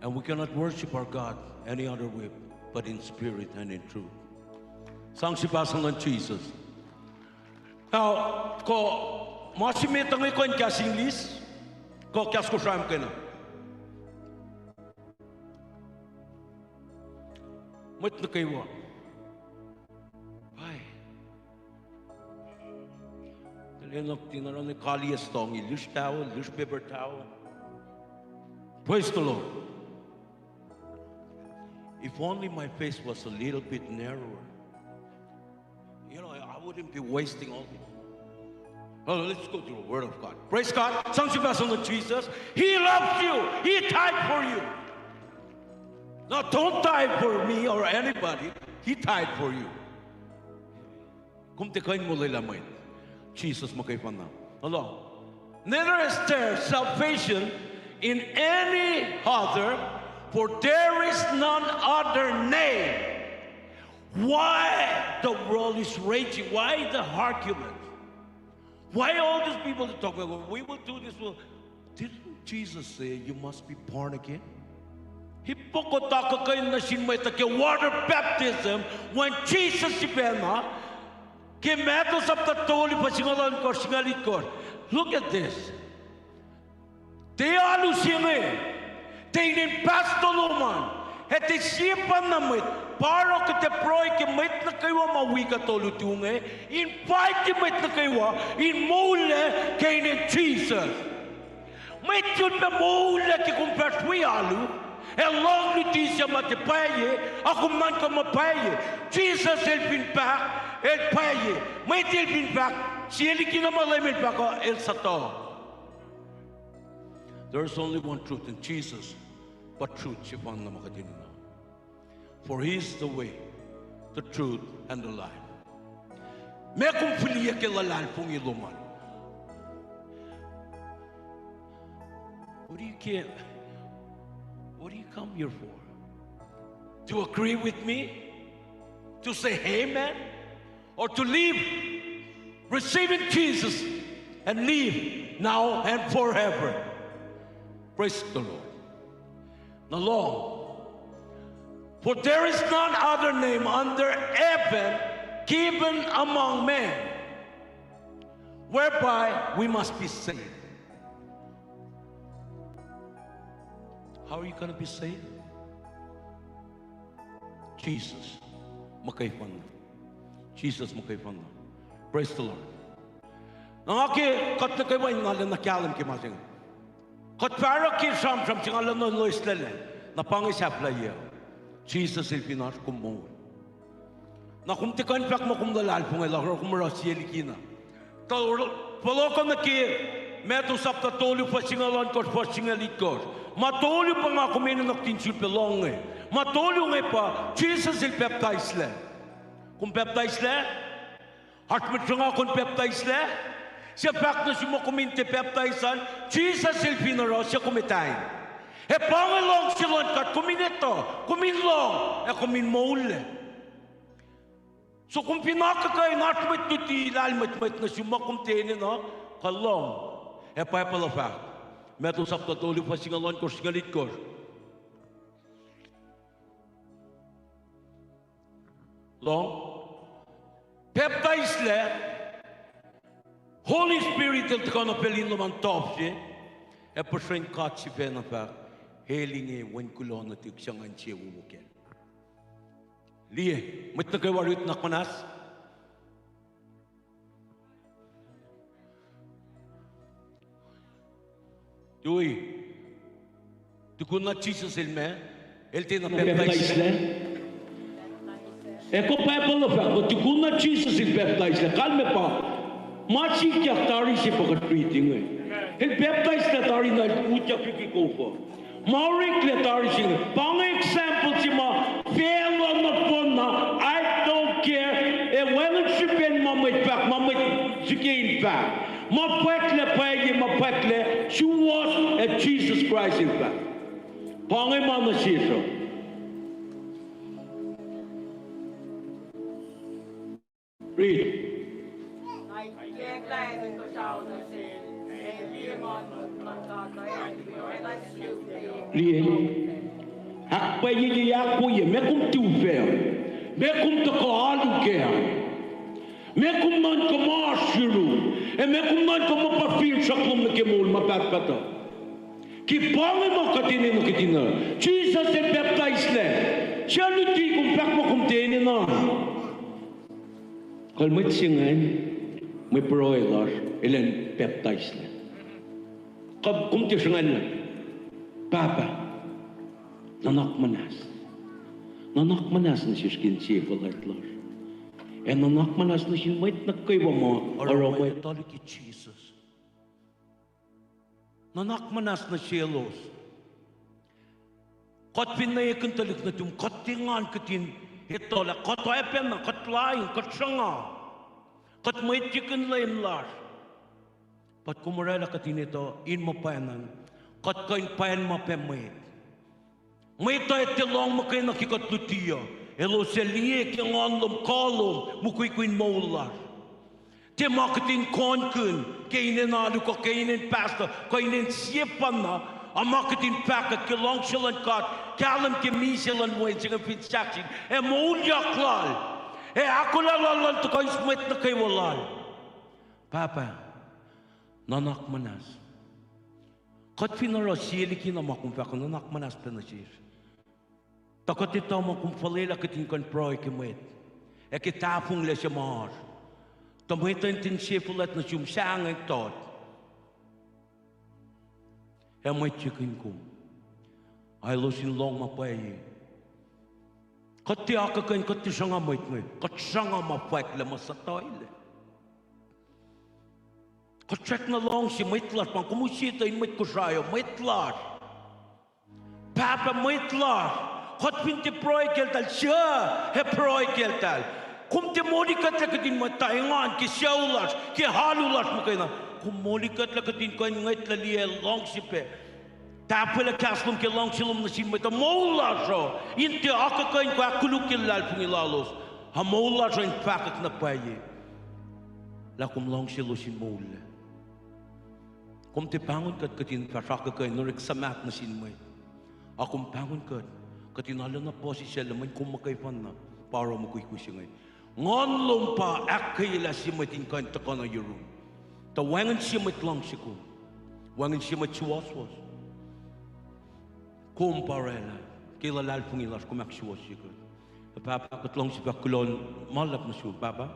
And we cannot worship our God any other way but in spirit and in truth. Sang sipahs luhn Jesus. Now, kuh ma se met inge kuh in kahs English, kuh kahs Kosrae muhkwena. Mwet nuh kwewa. Ai. Tuh enenuh tiac oruh na kaliyac stongi, liye towel, liye paper towel. Praise the Lord. If only my face was a little bit narrower, you know, I wouldn't be wasting all this. Oh, let's go to the Word of God. Praise God. Sang sipahs luhn Jesus. He loves you. He died for you. Now, don't die for me or anybody. He died for you. Kom tiac kuh in molwelah mwet. Jesus muhkwena. Hello. Neither is there salvation in any other, for there is none other name. Why the world is raging? Why the argument? Why all these people that talk about, "We will do this, we'll," didn't Jesus say you must be born again? Ipoko takuh kuh in nuh sin mwet uh ke water baptism, when Jesus sifacna, ke Matthew sapta tolu, fuhs singucul ohnkohsr, singucul itkosr. Look at this. Tiac alu se inge, tiac inen pastor lom an, ac tiac sie pa na mwet, pa oruh kuht ac pruhe ke mwet nuh kwewa ma wi kuht tolu tu inge, invite mwet nuh kwewa in moullac ke inen Jisus. Mwet sulpac moullac ke kom fahsr wi alu, ac lohng luti se ma tiac pwacye, a kom nuhnkuh muh pwacye. Jisus el fin fahk, el pwacye. Mwet el fin fahk, sie liki na ma Leum el fahk uh, el suhtuh. There is only one truth, and Jesus pa truth sefanna ma kuht enenuh. For he is the way, the truth, and the life. Meac kom fihliyac ke luhlahlfongi lom an? What do you care? What do you come here for? To agree with me? To say amen? Or to live, receiving Jesus, and live now and forever? Praise the Lord. Na lohng. For there is none other name under heaven given among men whereby we must be saved. How are you gonna be saved? Jesus muhkwena. Jesus muhkwena. Praise the Lord. Na nga ke kuht nuh kwewa in nga lacna kahlwem ke ma se inge. Kuht fahsr ke sramsram se nga lacna loeslac, na pa inge sahflahiyac. Jesus el fin oasr, kom moul. Na kom tiac kuh in fahk muh kom luhlahlfongi lah oruh kom oruh sie likina. Tuh fohlohkoh nuh ke Matthew sapta tolu fuhs singucul ohnkohsr, fuhs singucul itkohsr. Ma tolu pa nga kom enenuh kihtin sulpac lohng inge. Ma tolu inge pa Jisus el pacptaislac. Kom pacptaislac? Oasr mwet sruhnga kom pacptaislac? Suc fahk nuh sum muh kom in tiac pacptais an, Jisus el fin oruh suc kom etuh in. Ac pa inge luhngse luhn God, kom in etuh, kom in lohng, ac kom in moullac. So kom fin akuhkuhin, oasr mwet luti lahlmwetmwet nuh sum muh kom tiac enenuh, kuh lohng. Ac Bible uh fahk, Matthew sapta tolu fuhs singucul ohnkohsr, singucul itkohsr. Lohng. Pacptaislac, Holy Spirit el tuhkuh nuh pacl in lom an tohp se, ac puhsren God sifacna fahk, El inge Wen kuloh nuhtihk, suc nga insewowo kac. Liye, mwet nuh kwewa rit nuhnak muhnahs. Tui. Tukun na Jisus el meac? El tiacna pacptaislac. Ac kuh Bible uh fahk muh tukun na Jisus el pacptaislac, kalmac pa, ma sikyak tari se pa kuht riti inge. El pacptaislac tari na el utyak liki kof uh. Ma oreklac tari se inge, pa inge example se ma facluh nohfohn na, I don't care, ac wacngihn srihpen ma mwet fahk, ma mwet srihke in fahk. Ma pwacklac pwacye, ma pwacklac suwohs, ac Jisus Kraist el fahk. Pa inge ma nuh sesr uh. Read. Liye. Ahkpwacyeyeack woye, meac kom tu fac? Meac kom tuhkuh alu kac? Meac kom nuhnkuh ma oasr yurum? Ac meac kom nuhnkuh muh pa finsrak lom nuh ke moul ma pahtpaht uh? Ke pa inge ma kuht enenuh kihtin uh. Jisus el pacptaislac. Suc luti kom fahk muh kom tiac enenuh? Kalmac se ingacn, mwe pruhe lasr, elan pacptaislac. Kuh kom tiac sruhngalah, Pahpah, nuhnak muhnahs. Nuhnak muhnahs nuh sesr ke insefuhlwact lasr. Ac nuhnak muhnahs nuh sin mwet nuh kwewa ma oruh mwet tuhlihk Jisus. Nuhnak muhnahs nuh selos. Kuht fin ekihn tuhlihk nuhtum, kuht tiac engan kihtin etuh lah kuht oacpacna, kuht lain, kuht sruhnga, kuht mwet yikihn Leum lasr. Kuht kom oraclah kuht in etuh in muh pwacnwacng, kuht kuh in pwacnwacng ma pac mwet. Mwet uh tiac lohng muhkwena ke kuht luti uh. Elos ac liye ke nguhn lom, kuh lom, mukwikwi in moul lasr. Tiac ma kihtin kohnkihn ke inen alu kuh ke inen pastor kuh inen sie pacna, a ma kihtin fahkwack ke luhngse luhn God, kahlwem ke misac luhn Wen se inge fin sahkseng, ac moulyak Lal, ac ahkolah Lal, Lal tuhkuh eis mwet nuh kwewa Lal. Pahpah, Nuhnak muhnahs. Kuht fin oruh sie liki na ma kom fahk uh, nuhnak muhnahs pac nuh sesr. Tuh kuht etuh muh kom fuhlwelah kuht in kuh in pruhe ke mwet, ac ke tahfonglac se ma oasr. Tuh mwet uh in tiac se fuhlwact nuh sum, sahngweng tot. Ac mwet se kihn kom, a elos in lohng ma pwacye. Kuht tiac akuhkuhin, kuht tiac sruhnga mwet inge, kuht sruhnga ma fwacklac, ma suhtuhlac. Kuht srackna luhngse mwet lasr, pa kom use tuh in mwet Kosrae uh, mwet lasr. Pahpah, mwet lasr, kuht fin tiac pruhe ke eltahl, suc ac pruhe ke eltahl? Kom tiac molikuhtlac kuht in muhta engan ke sucu lasr, ke alu lasr muhkwena. Kom molikuhtlac kuht in kuh in ngwetlah liye luhngse pac. Tahfwelah kahs lom ke luhngse lom nuh sin mwet uh, moul lasr uh in tiac akuhkuhin kuh ahkkolukye luhlahlfongi lalos, a moul lasr uh in fahkwack na pwacye lah kom luhngse elos in moullac. Kom tiac pahngon kuht kuht in fahsr akuhkuhin in orek suhmaht nuh sin mwet, a kom pahngon kuht kuht in arulacna puhsisacl lah mweyen kom muhkwena pa oruh mukwikwi se inge. Nguhn lom pa ahkkweyelah sie mwet in kuh in tuhkuh nuh yurum. Tuh wacngihn sie mwet luhngse kom, wacngihn sie mwet suwohswohs. Kom pa oraclah ke luhlahlfongi lasr, kom ahksuwohsye kuht. Ac Pahpah, kuht luhngse fahk kuloh ma luhlahp nuh sum, Pahpah,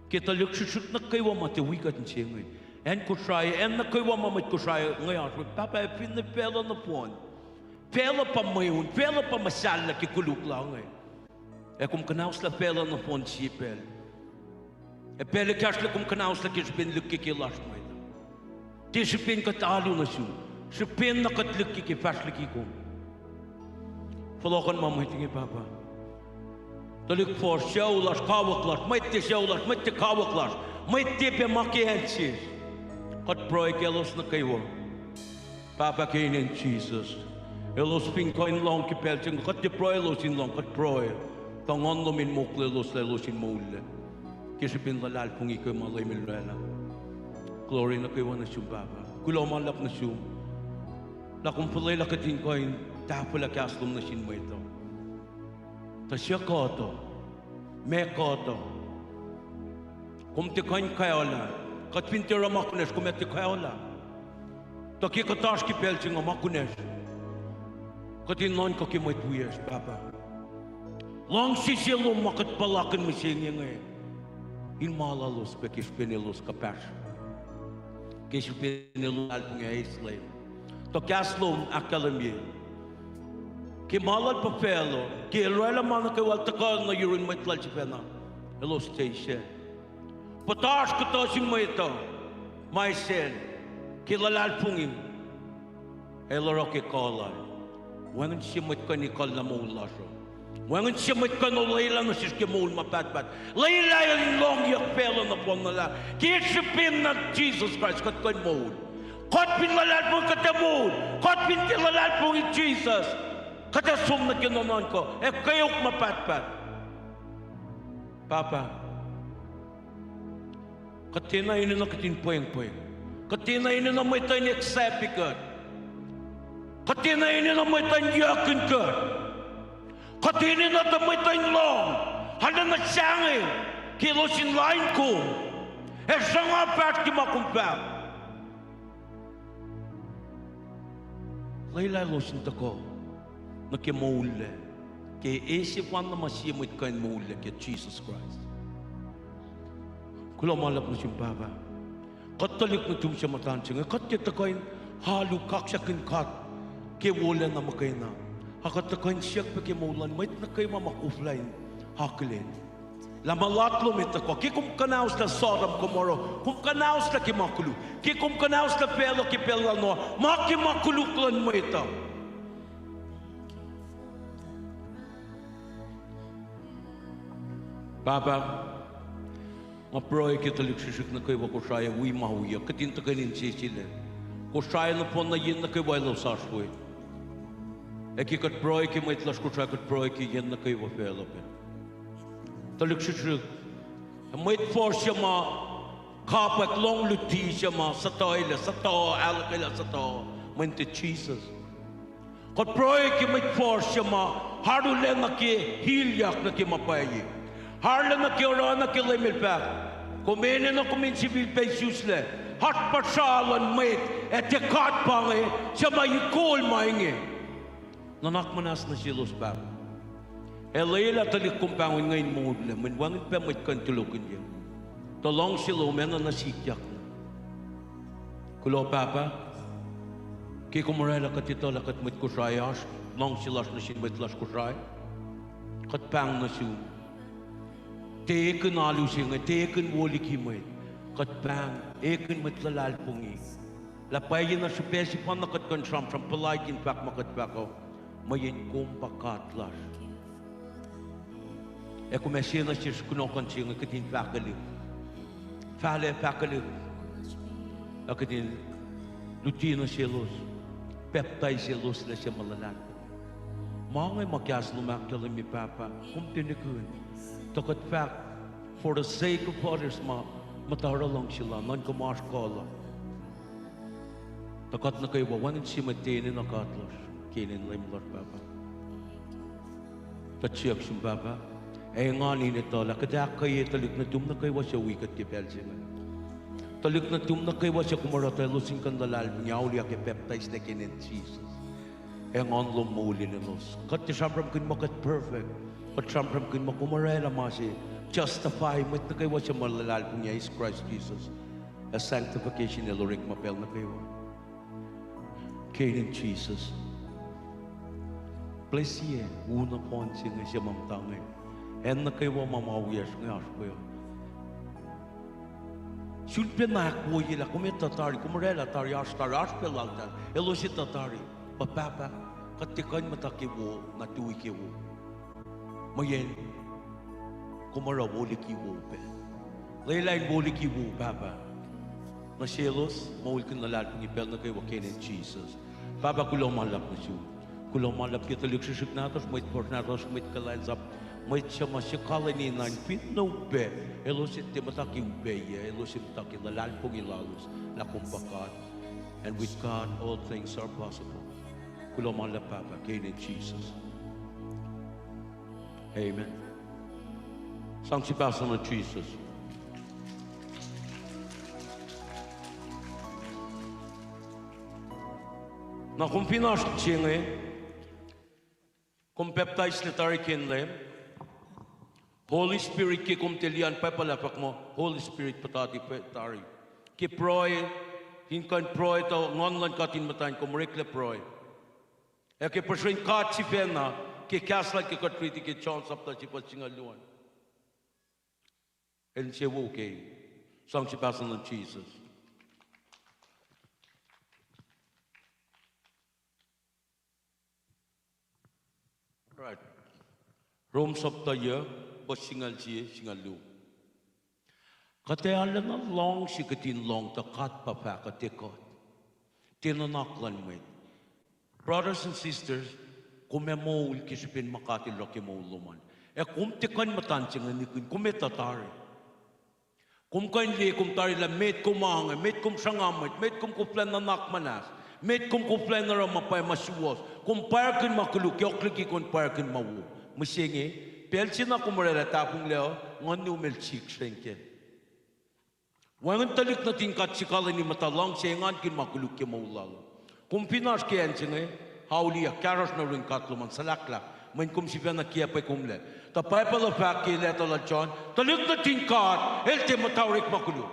ke tuhlihk srihsrihk nuh kwewa ma tiac wi kuht inse inge, acn Kosrae, acn nuh kwewa ma mwet Kosrae inge oasr we, Pahpah, ac finne facluh nohfohn. Facluh pa mweun, facluh pa muhsahllah ke koluk la inge. Ac kom kuhnahoslah facluh nohfohn sie pacl. Ac pacl ekahsr lah kom kuhnahoslah ke srihpen lihkkeke lasr mwet uh. Tiac srihpen kuht alu nuh sum, srihpen na kuht lihkkeke fahsr liki kom. Fohlohkohn ma mwet inge, Pahpah. Tuhlihk fuhsr, sucu lasr, kawuck lasr, mwet tiac sucu lasr, mwet tiac kawuck lasr, mwet tiac pac ma ke acn sesr. Kuht pruhe kaclos nuh kwewa, Pahpah, ke inen Jisus. Elos fin kuh in lohng ke pacl se inge, kuht tiac pruhe elos in lohng, kuht pruhe tuh Nguhn lom in mokle elos lah elos in moullac ke srihpen luhlahlfongi ke ma Leum El oraclah. Glory nuh kwewa nuh sum, Pahpah. Kuloh ma luhlahp nuh sum lah kom fuhlwelah kuht in kuh in tahfwelah kahs lom nuh sin mwet uh. Tuh suc kuht uh? Meac kuht uh? Kom tiac kuh in kaolah. Kuht fin tiac oruh ma kunacsr, kom ac tiac kaolah. Tuh ke kuht oasr ke pacl se inge ma kunacsr, kuht in nuhnkuh ke mwet wiyacsr, Pahpah. Luhngse se lom ma kuht puhlakihn mihsenge inge, in ma lalos pac ke srihpen elos kuhpahsr, ke srihpen elos luhlahlfongi ac eis Leum. Tuh kahs lom ahkkahlwemye ke ma lal pa facluh, ke el oraclah ma nuh kwewa el tuhkuh nuh yurin mwet lal sifacna, elos tiac eis. Puhtasr kuhtuh sin mwet uh ma eis ke luhlahlfongi, el oruh ke kuh lal. Wacngihn sie mwet kuh in ekuhllah moul lasr uh. Wacngihn sie mwet kuh in olwelah nuh sesr ke moul ma pahtpaht. Lwelah el in lohngyuck facluh nohfohnna lah ke srihpen na Jisus Kraist kuht kuh in moul. Kuht fin luhlahlfongi, kuht ac moul. Kuht fin tiac luhlahlfongi Jisus, kuht ac som nuh ke nuhnuhnkuh ac kweok ma pahtpaht. Pahpah, kuht tiacna enenuh kuht in pwengpweng. Kuht tiacna enenuh mwet uh in accept kuht. Kuht tiacna enenuh mwet uh in yuckihn kuht. Kuht enenuh tuh mwet uh in lohng, arulacna sahngweng ke elos in lain kom ac sruhnga fahsr ke ma kom fahk. Lwelah elos in tuhkuh nuh ke moullac, ke e sefanna ma sie mwet kuh in moullac ke Jisus Kraist. Kuloh ma luhlahp nuh sum, Pahpah. Kuht tuhlihk nuhtum suc muhta se inge, kuht tiac tuhkuh in alu kaksakihn God ke wolacna muhkwena, a kuht tuhkuh in siyuck pac ke moul luhn mwet nuh kwewa ma koflah in akihlen lah ma lat lom etuh kuh. Ke kom kuhnahoslah Sodom Gomorrah, kom kuhnahoslah ke ma koluk. Ke kom kuhnahoslah facluh ke pacl lal Noah, ma ke ma koluk luhn mwet uh. Pahpah, nga pruhe ke tuhlihk srihsrihk nuh kwewa Kosrae wi ma wiyuck, kuht in tuhkweni inseselac. Kosrae nohfohnna yen nuh kwewa elos oasr we. Ac ke kuht pruhe ke mwet lasr Kosrae, kuht pruhe ke yen nuh kwewa facluh pac. Tuhlihk srihsrihk, mwet fuhsr suc ma kapwack, lohng luti, suc ma suhtuhelac, suhtuh, ahluhkwelah suhtuh, mwe nuhtin Jisus. Kuht pruhe ke mwet fuhsr suc ma arulacna ke ilyak nuh ke ma pwacye, arulacna ke oruh nuh ke Leum El fahk, Kom enenuh kom in sifilpac isuslac oasr puhsra luhn mwet, ac tiac God pa inge, suc ma ikol ma inge. Nuhnak muhnahs nuh selos, Pahpah. Ac lwelah tuhlihk kom pahngon inge in moullac, mweyen wacngihn pac mwet kuh in tulokihnyac. Tuh luhngse lom enenuh sikyak na. Kuloh, Pahpah, ke kom oraclah kuht etuh lah kuht mwet Kosrae, oasr luhngse lasr nuh sin mwet lasr Kosrae. Kuht pahng nuh sum. Tiac ekihn alu se inge, tiac ekihn wo liki mwet. Kuht pahng, ekihn mwet luhlahlfongi. Lah pwacye na srihpac sefanna kuht kuh in sramsram, puhlaik in fahk ma kuht fahk uh, mweyen kom pa God lasr. Ac kom ac sie nuh sesr kunohkohn se inge kuht in fahkwelihk. Fahlac fahkwelihk. Ac kuht in luti nuh selos, pacptaiselos lah suc ma luhlahlfongi. Ma inge ma kahs lom ahkkahlwemye, Pahpah, kom tiac nihkihn. Tuh kuht fahk, for the sake of others, ma muhta oruh luhngse la, nuhnkuh ma oasr kuh la. Tuh kuht nuh kwewa, wacngihn sie mwet tiac enenuh God lasr ke inen Leum lasr, Pahpah. Kuht siyuck sum, Pahpah, ac engan in etuh lah kuht ahkkweye tuhlihk nuhtum nuh kwewa suc wi kuht ke pacl se inge. Tuhlihk nuhtum nuh kwewa suc kom oruh tuh elos in kuh in luhlahlfongi, auliyak, ac pacptaislac ke inen Jisus. Ac engan lom moul in elos. Kuht tiac sramsramkihn muh kuht perfect. Kuht sramsramkihn muh kom oraclah ma se, justify mwet nuh kwewa suc ma luhlahlfongi eis Kraist Jisus. Ac sanctification el orekma pacl nuh kwewa. Ke inen Jisus. Bless ye, u nohfohn se inge, suc ma muhta inge. Acn nuh kwewa ma ma wiyacsr inge oasr pac. Sulpac na ahkwoyelah, kom etuh tari, kom oraclah tari, oasr tari, oasr pac laltahl, elos etuh tari. Pa Pahpah, kuht tiac kuh in muhta ke wo, na tui ke wo. Mweyen kom oruh wo liki wo pac. Lwelah in wo liki wo, Pahpah. Nuh selos moulkihn luhlahlfongi pacl nuh kwewa ke inen Jisus. Pahpah, kuloh ma luhlahp nuh sum. Kuloh ma luhlahp ke tuhlihk srihsrihk nahtuhsr, mwet fuhsr nahtuhsr, mwet kuhlwacnsap, mwet suc ma se kalweni na in fin na upac, elos tiac muhta ke upac, elos tiac muhta ke luhlahlfongi lalos lah kom pa God. And with God, all things are possible. Kuloh ma luhlahp, Pahpah, ke inen Jisus. Amen. Sang sipahs nuh Jisus. Na kom fin oasr se inge, kom pacptaislac tari ke inen Leum. Holy Spirit, ke kom tiac liye, Bible ah fahk muh Holy Spirit puhtati tari. Ke pruhe, in kuh in pruhe tuh Nguhn luhn God in muhta in kom oreklac pruhe. Ac ke puhsren God sifacna, ke kahs lal ke kuht riti ke John sapta se fuhs singucul luo an, el insewowo ke, sang sipahs nuh Jisus. Right. Rom sapta yuc, fuhs singucul sie, singucul luo. Kuht ac arulacna luhngse kuht in lohng tuh God pa fahk kuht ac kuht. Tiac nuhnak luhn mwet. Brothers and sisters, kom ac moul ke srihpen ma God El oruh ke moul lom an. Ac kom tiac kuh in muhta in se inge nihkihn, kom etuh tari. Kom kuh in liye kom tari lah met kom ange, met kom sruhnga mwet, met kom koflah nuhnak muhnahs, met kom koflah in oruh ma pwacye ma suwohs, kom pwacrkihn ma koluk, yohk liki kom pwacrkihn ma wo. Mihsenge, pacl se na kom oraclah tahfonglac uh, nguhn lom el sihk srengke. Wacngihn tuhlihk nuhtin God suc kalweni muhta luhngse engankihn ma koluk ke moul lal uh. Kom fin oasr ke acn se inge, auliyak, kahsruhsr nuh yurin God lom an, suhlahklahk, mweyen kom sifacna kiacpwe komlac. Tuh Bible uh fahk ke leta lal John, tuhlihk nuhtin God el tiac muhta orekma koluk.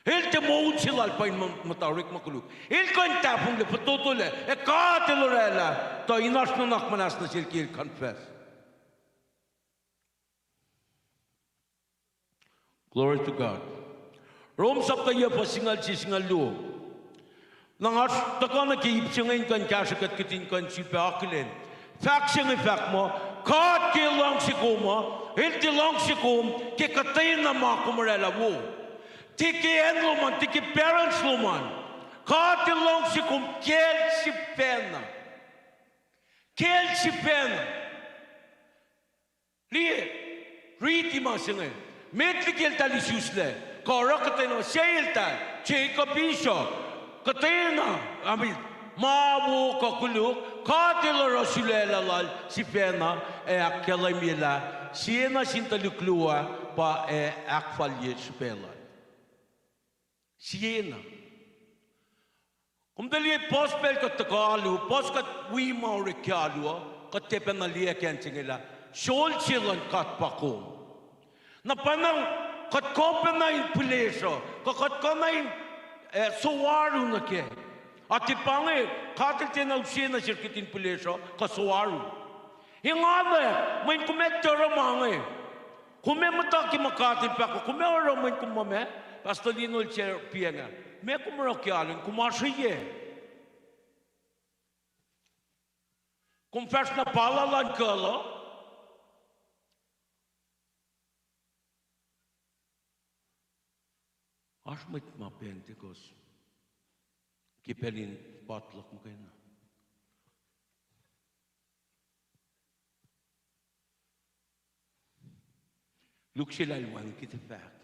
El tiac moul se lal pa in muhta orekma koluk. El kuh in tahfonglac, fototolac, ac God El oraclah tuh in oasr nuhnak muhnahs nuh sel ke el confess. Glory to God. Rom sapta yuc fuhs singucul sie, singucul luo. Na nga tuhkuh nuh ke ip se inge in kuh in kahsrwe kuht kihtin kuh in sifilpac akihlen. Fahk se inge fahk muh, God ke luhngse kom uh, El tiac luhngse kom ke kuhtwena ma kom oraclah wo. Tiac ke acn lom an, tiac ke parents lom an. God El luhngse kom kacl sifacna. Kacl sifacna. Liye, riti ma se inge. Met liki eltahl isuslac, kuh oruh kuhtwena, sie eltahl, Jacob, Esau, kuhtwena, I mean, ma wo kuh koluk, God El oruh sulaclah lal sifacna, ac ahkkahlwemye lah, sie nuh sin tuhlihk luo ah, pa ac ahkfalye srihpac lal. Siena. Kom tuh liye puhs pacl kuht tuhkuh alu, puhs kuht wi ma orek ke alu uh, kuht tiac pacna liye acn se inge lah, sroal se luhn God pa kom. Na pacna, kuht kuh pacna in pihlesruh, kuh kuht kuh na in, eh, soaru nuh kac. Ac tiac pa inge, God El tiacna use nuh sesr kihtin pihlesruh, kuh soaru. Engan, mweyen kom ac oruh ma inge. Kom ac muhta ke ma God El fahk uh, kom ac oruh mweyen kom muh ma, Pastor Lino el share piacng ah. Ma kom oruh ke alu an, kom oasr ohiyac. Kom fahsr na pahluh luhn kuhl uh. Oasr mwet ma Pentecost ke pacl in potluck muhkwena. Luk se lah el wacngihn kuhtuh fahk.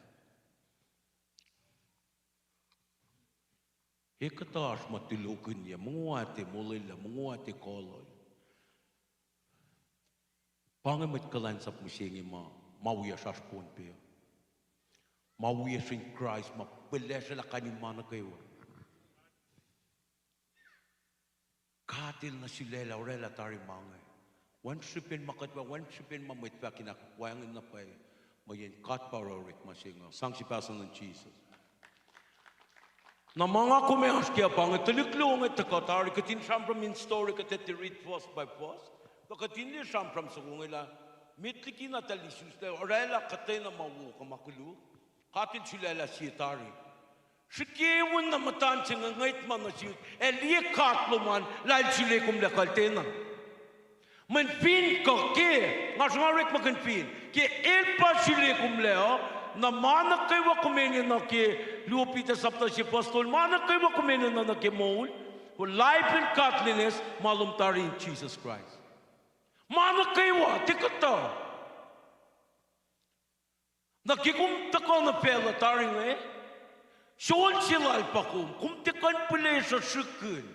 Ekuhtuh oasr ma tulokihnyac, mongo ah tiac molwelah, mongo ah tiac kolol. Pa inge mwet kuhlwacnsap mihsenge ma, ma wiyacsr oasr Pohnpei uh. Ma wiyacsr in Kraist, ma pihlesrwelah kain in ma nuh kwewa. God El nuh sulaclah, oraclah tari ma inge. Wacngihn srihpen ma kuht, wacngihn srihpen ma mwet fahk in ahkwacngihn na pwacye, mweyen God pa oruh orekma se inge. Sang sie pahsah nuh Jisus. Na ma nga kom ac oasr kac pa inge, tuhlihk luo inge tuhkuh tari, kuht in sramsram in story, kuht ac tiac read verse by verse. Tuh kuht in liye sramsram soko inge lah, met liki na tuh el isuslac, oraclah kuhtwena ma wo kuh ma koluk. God El sulaclah sie tari. Srihke win na muhtuhn se inge ngwetma nuh sihk, ac liye God lom an, lah El sule kom lac kuhtwena. Mweyen fin kuh ke, nga sruhnga orekmakihn fin, ke El pa sule kom lac uh, na ma nuh kwewa kom enenuh ke, luo Peter sapta sie fuhs tolu, ma nuh kwewa kom enenuh nuh ke moul, for life and godliness, ma lom tari in Jesus Christ. Ma nuh kwewa, tiac kuhtuh. Na ke kom tuhkuh nuh facluh tari inge, sroal se lal pa kom, kom tiac kuh in pihlesruh srihkihn.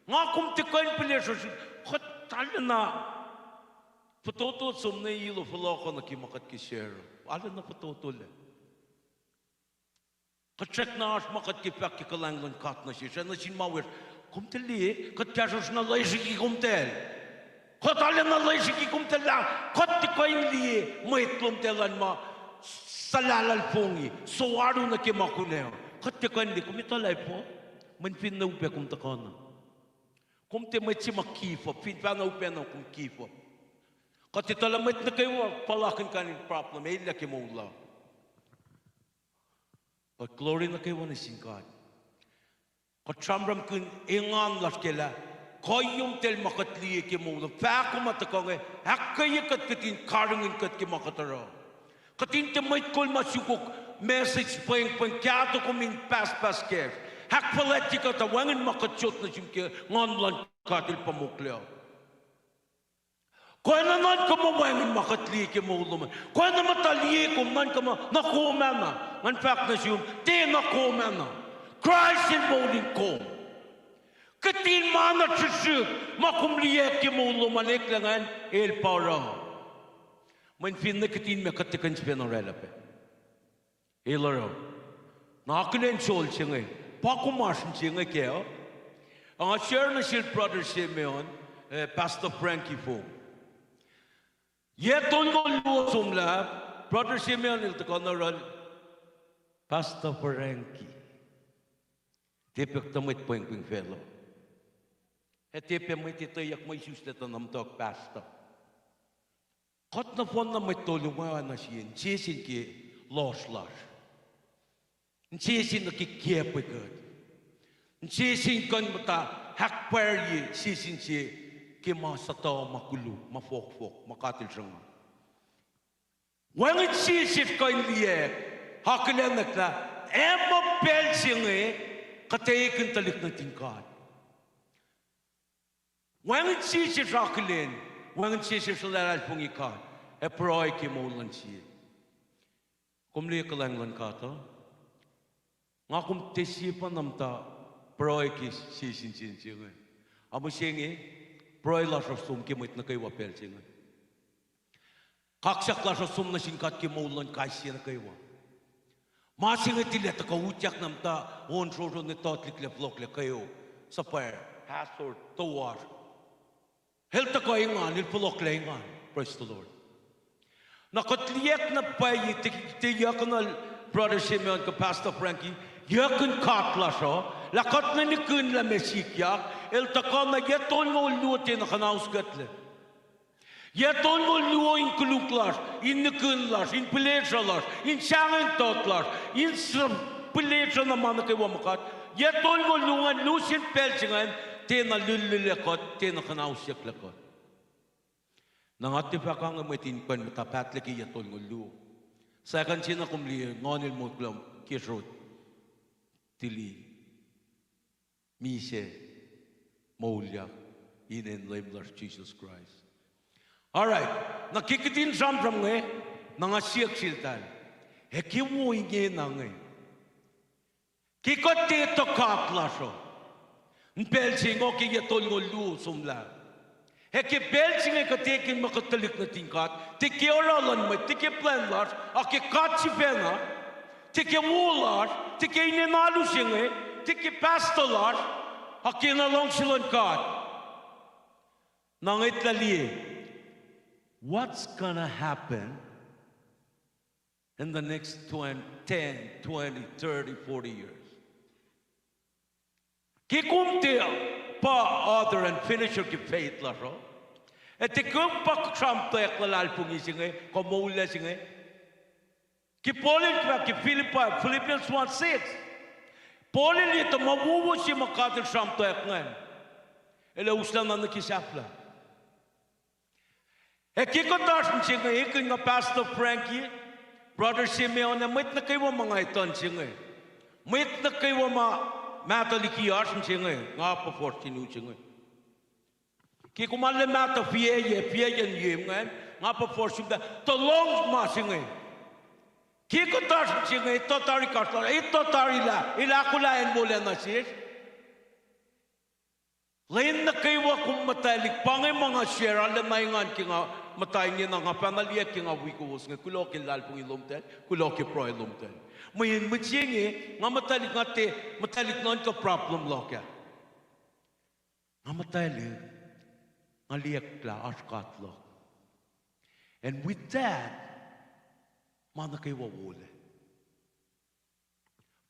Nga kom tiac kuh in pihlesruh srihkihn. Kuht arulacna fototo som nuh ilo fohlohkoh nuh ke ma kuht ke share. Arulacna fototolac. Kuht srackna oasr ma kuht ke fahk ke kuhlwacng luhn God nuh sesr, nuh sin ma wiyacsr. Kom tuh liye, kuht kahsruhsr na loesriki komtacl. Kuht arulacna loesriki komtacl lah, kuht tiac kuh in liye, mwet lomtacl an ma, suhlahlahlfongi, soaru nuh ke ma kunac. Kuht tiac kuh in liye, kom etuh lah efuh, mweyen finne upac kom tuhkuh na. Kom tiac mwet se ma give up, fin fahna upac na kom give up. Kuht etuh lah mwet nuh kwewa puhlakihn kain in problem, elyah ke moul uh. But glory nuh kwewa nuh sin God. Kuht sramsramkihn engan lasr ke lah, kuhiyomtacl ma kuht liye ke moul uh, fahko ma tuhkuh inge, ahkkweye kuht kihtin karihngihn kuht ke ma kuht oruh. Kuht in tiac mwet kol ma sukok message pwengpweng kahto kom in pahspahs kacsr. Ahkfuhlwactye kuht, wacngihn ma kuht sot nuh sum ke nguhn luhn God El pa mokle uh. Kwacna nuhnkuh muh wacngihn ma kuht liye ke moul lom an. Kwacna muhta liye kom nuhnkuh muh na kom ah na. Ngan fahk nuh sum, tiac na kom ah na. Kraist El moul in kom. Kihtin ma na srihsrihk ma kom liye ke moul lom an, eklac ngan El pa oruh. Mweyen finne kihtin ma kuht tiac kuh in sifacna oraclah pac. El oruh. Na akihlen sroal se inge. Pa kom oasr in se inge kac uh. Ac nga share nuh sel Brother Simeon, eh, Pastor Frankie fong. Yac tolngoul luo somlah, Brother Simeon el tuhkuh na oruhl, Pastor Frankie. Tiac pac kuhtuh mwet pwengpweng facluh. Ac tiac pac mwet etweyuck mwe isuslac tuh na muhtuhk pastor. Kuht nohfohnna mwet tolu ma oacna sie, insese ke lohsr lasr. Insese nuh ke kiacpwe kuht. Insese in kuh in muhta ahkpwacrye sie sin sie ke ma suhtuh, ma koluk, ma fohkfohk, ma God El sruhnga. Wacngihn sie sesr kuh in liye, akihlen lah, ac muh pacl se inge, kuht ekihn tuhlihk nuhtin God. Wacngihn sie sesr akihlen, wacngihn sie sesr suhlahlahlfongi God, ac pruhe ke moul luhn sie. Kom liye kuhlwacng luhn God uh? Nga kom tiac sie pa na muhta pruhe ke sie sin sie inge. Ac mihsenge, pruhe lasr uh som ke mwet nuh kwewa pacl se inge. Kaksak lasr uh som nuh sin God ke moul luhn kais sie nuh kwewa. Ma se inge tilac tuhkuh utyak na muhta, on srohsrohn ne totliklac fohlohklac kweok, suhpwacr, pastor, toasr. El tuhkuh engan, el fohlohklac engan. Praise the Lord. Na kuht liyacack na pwacye, tiac, tiac yuckuhnuhl Brother Simeon kuh Pastor Frankie, yuckihn God lasr uh, lah kuht nwe nihkihn lah meac sikyak, el tuhkuh na yac tolngoul luo tiacna kuhnauskuhtlac. Yac tolngoul luo in koluk lasr, in nihkihn lasr, in pihlesruh lasr, in sahngweng tot lasr, in s-, pihlesruh na ma nuh kwewa ma God. Yac tolngoul luo ingacn, lusen pacl se ingacn, tiacna lihllihllac kuht, tiacna kuhnausyucklac kuht. Na nga tiac fahk ange mwet in kuh in muhta pahtlac ke yac tolngoul luo. Sahkan se na kom liye, Nguhn el motko lah ke srot tili misac moulyak inen Leum lasr Jisus Kraist. All right. Na ke kihtin sramsram inge, na nga siyuck seltahl, ac ke wo ingena inge, ke kuht tiac etuh God lasr uh, in pacl se ingoh ke yac tolngoul luo somlah, ac ke pacl se inge kuht ekihn muh kuht tuhlihk nuhtin God, tiac ke oruh luhn mwet, tiac ke plwacn lasr, a ke God sifacna, tiac ke wo lasr, tiac ke inen alu se inge, tiac ke pastor lasr, a ke na luhngse luhn God. Na ngwetlah liye, what's gonna happen in the next twenty, ten, twenty, thirty, forty years? Ke kom tiac pa author and finisher ke faith lasr uh, ac tiac kom pa sramtweack luhlahlfongi se inge, kuh moul se inge. Ke Paul el fahk ke Philippi, Philippians one six, Paul el liye tuh ma wowo se ma God el sramtweack ingacn, el ac uslah na nuh ke sahflah. Ac ke kuht oasr mihsenge, ekihn nga Pastor Frankie, Brother Simeon, ac mwet nuh kwewa ma nga etuh se inge, mwet nuh kwewa ma mahtuh liki oasr mihsenge, nga puhfohsr sin u se inge. Ke kom arlac mahtuh fiyac, fiyac in ye ingacn, nga puhfohsr sum tuh lohng ma se inge. Ke kuht oasr mihsenge, etuh tari kasla, etuh tari lah el ahkolah acn wolacna sesr. Lwen nuh kwewa kom muhtwaclihk, pa inge ma nga share arulacna engan ke nga muhta inge, na nga pahna liyacack ke nga wi kowos inge, kuloh ke luhlahlfongi lomtahl, kuloh ke pruhe lomtahl. Mweyen mwet se inge, nga muhtwaclihk, nga tiac muhtwaclihk nuhnkuh problem luhk ah. Nga muhtwaclihk, nga liyacack lah oasr God luhk. And with that, ma nuh kwewa wolac.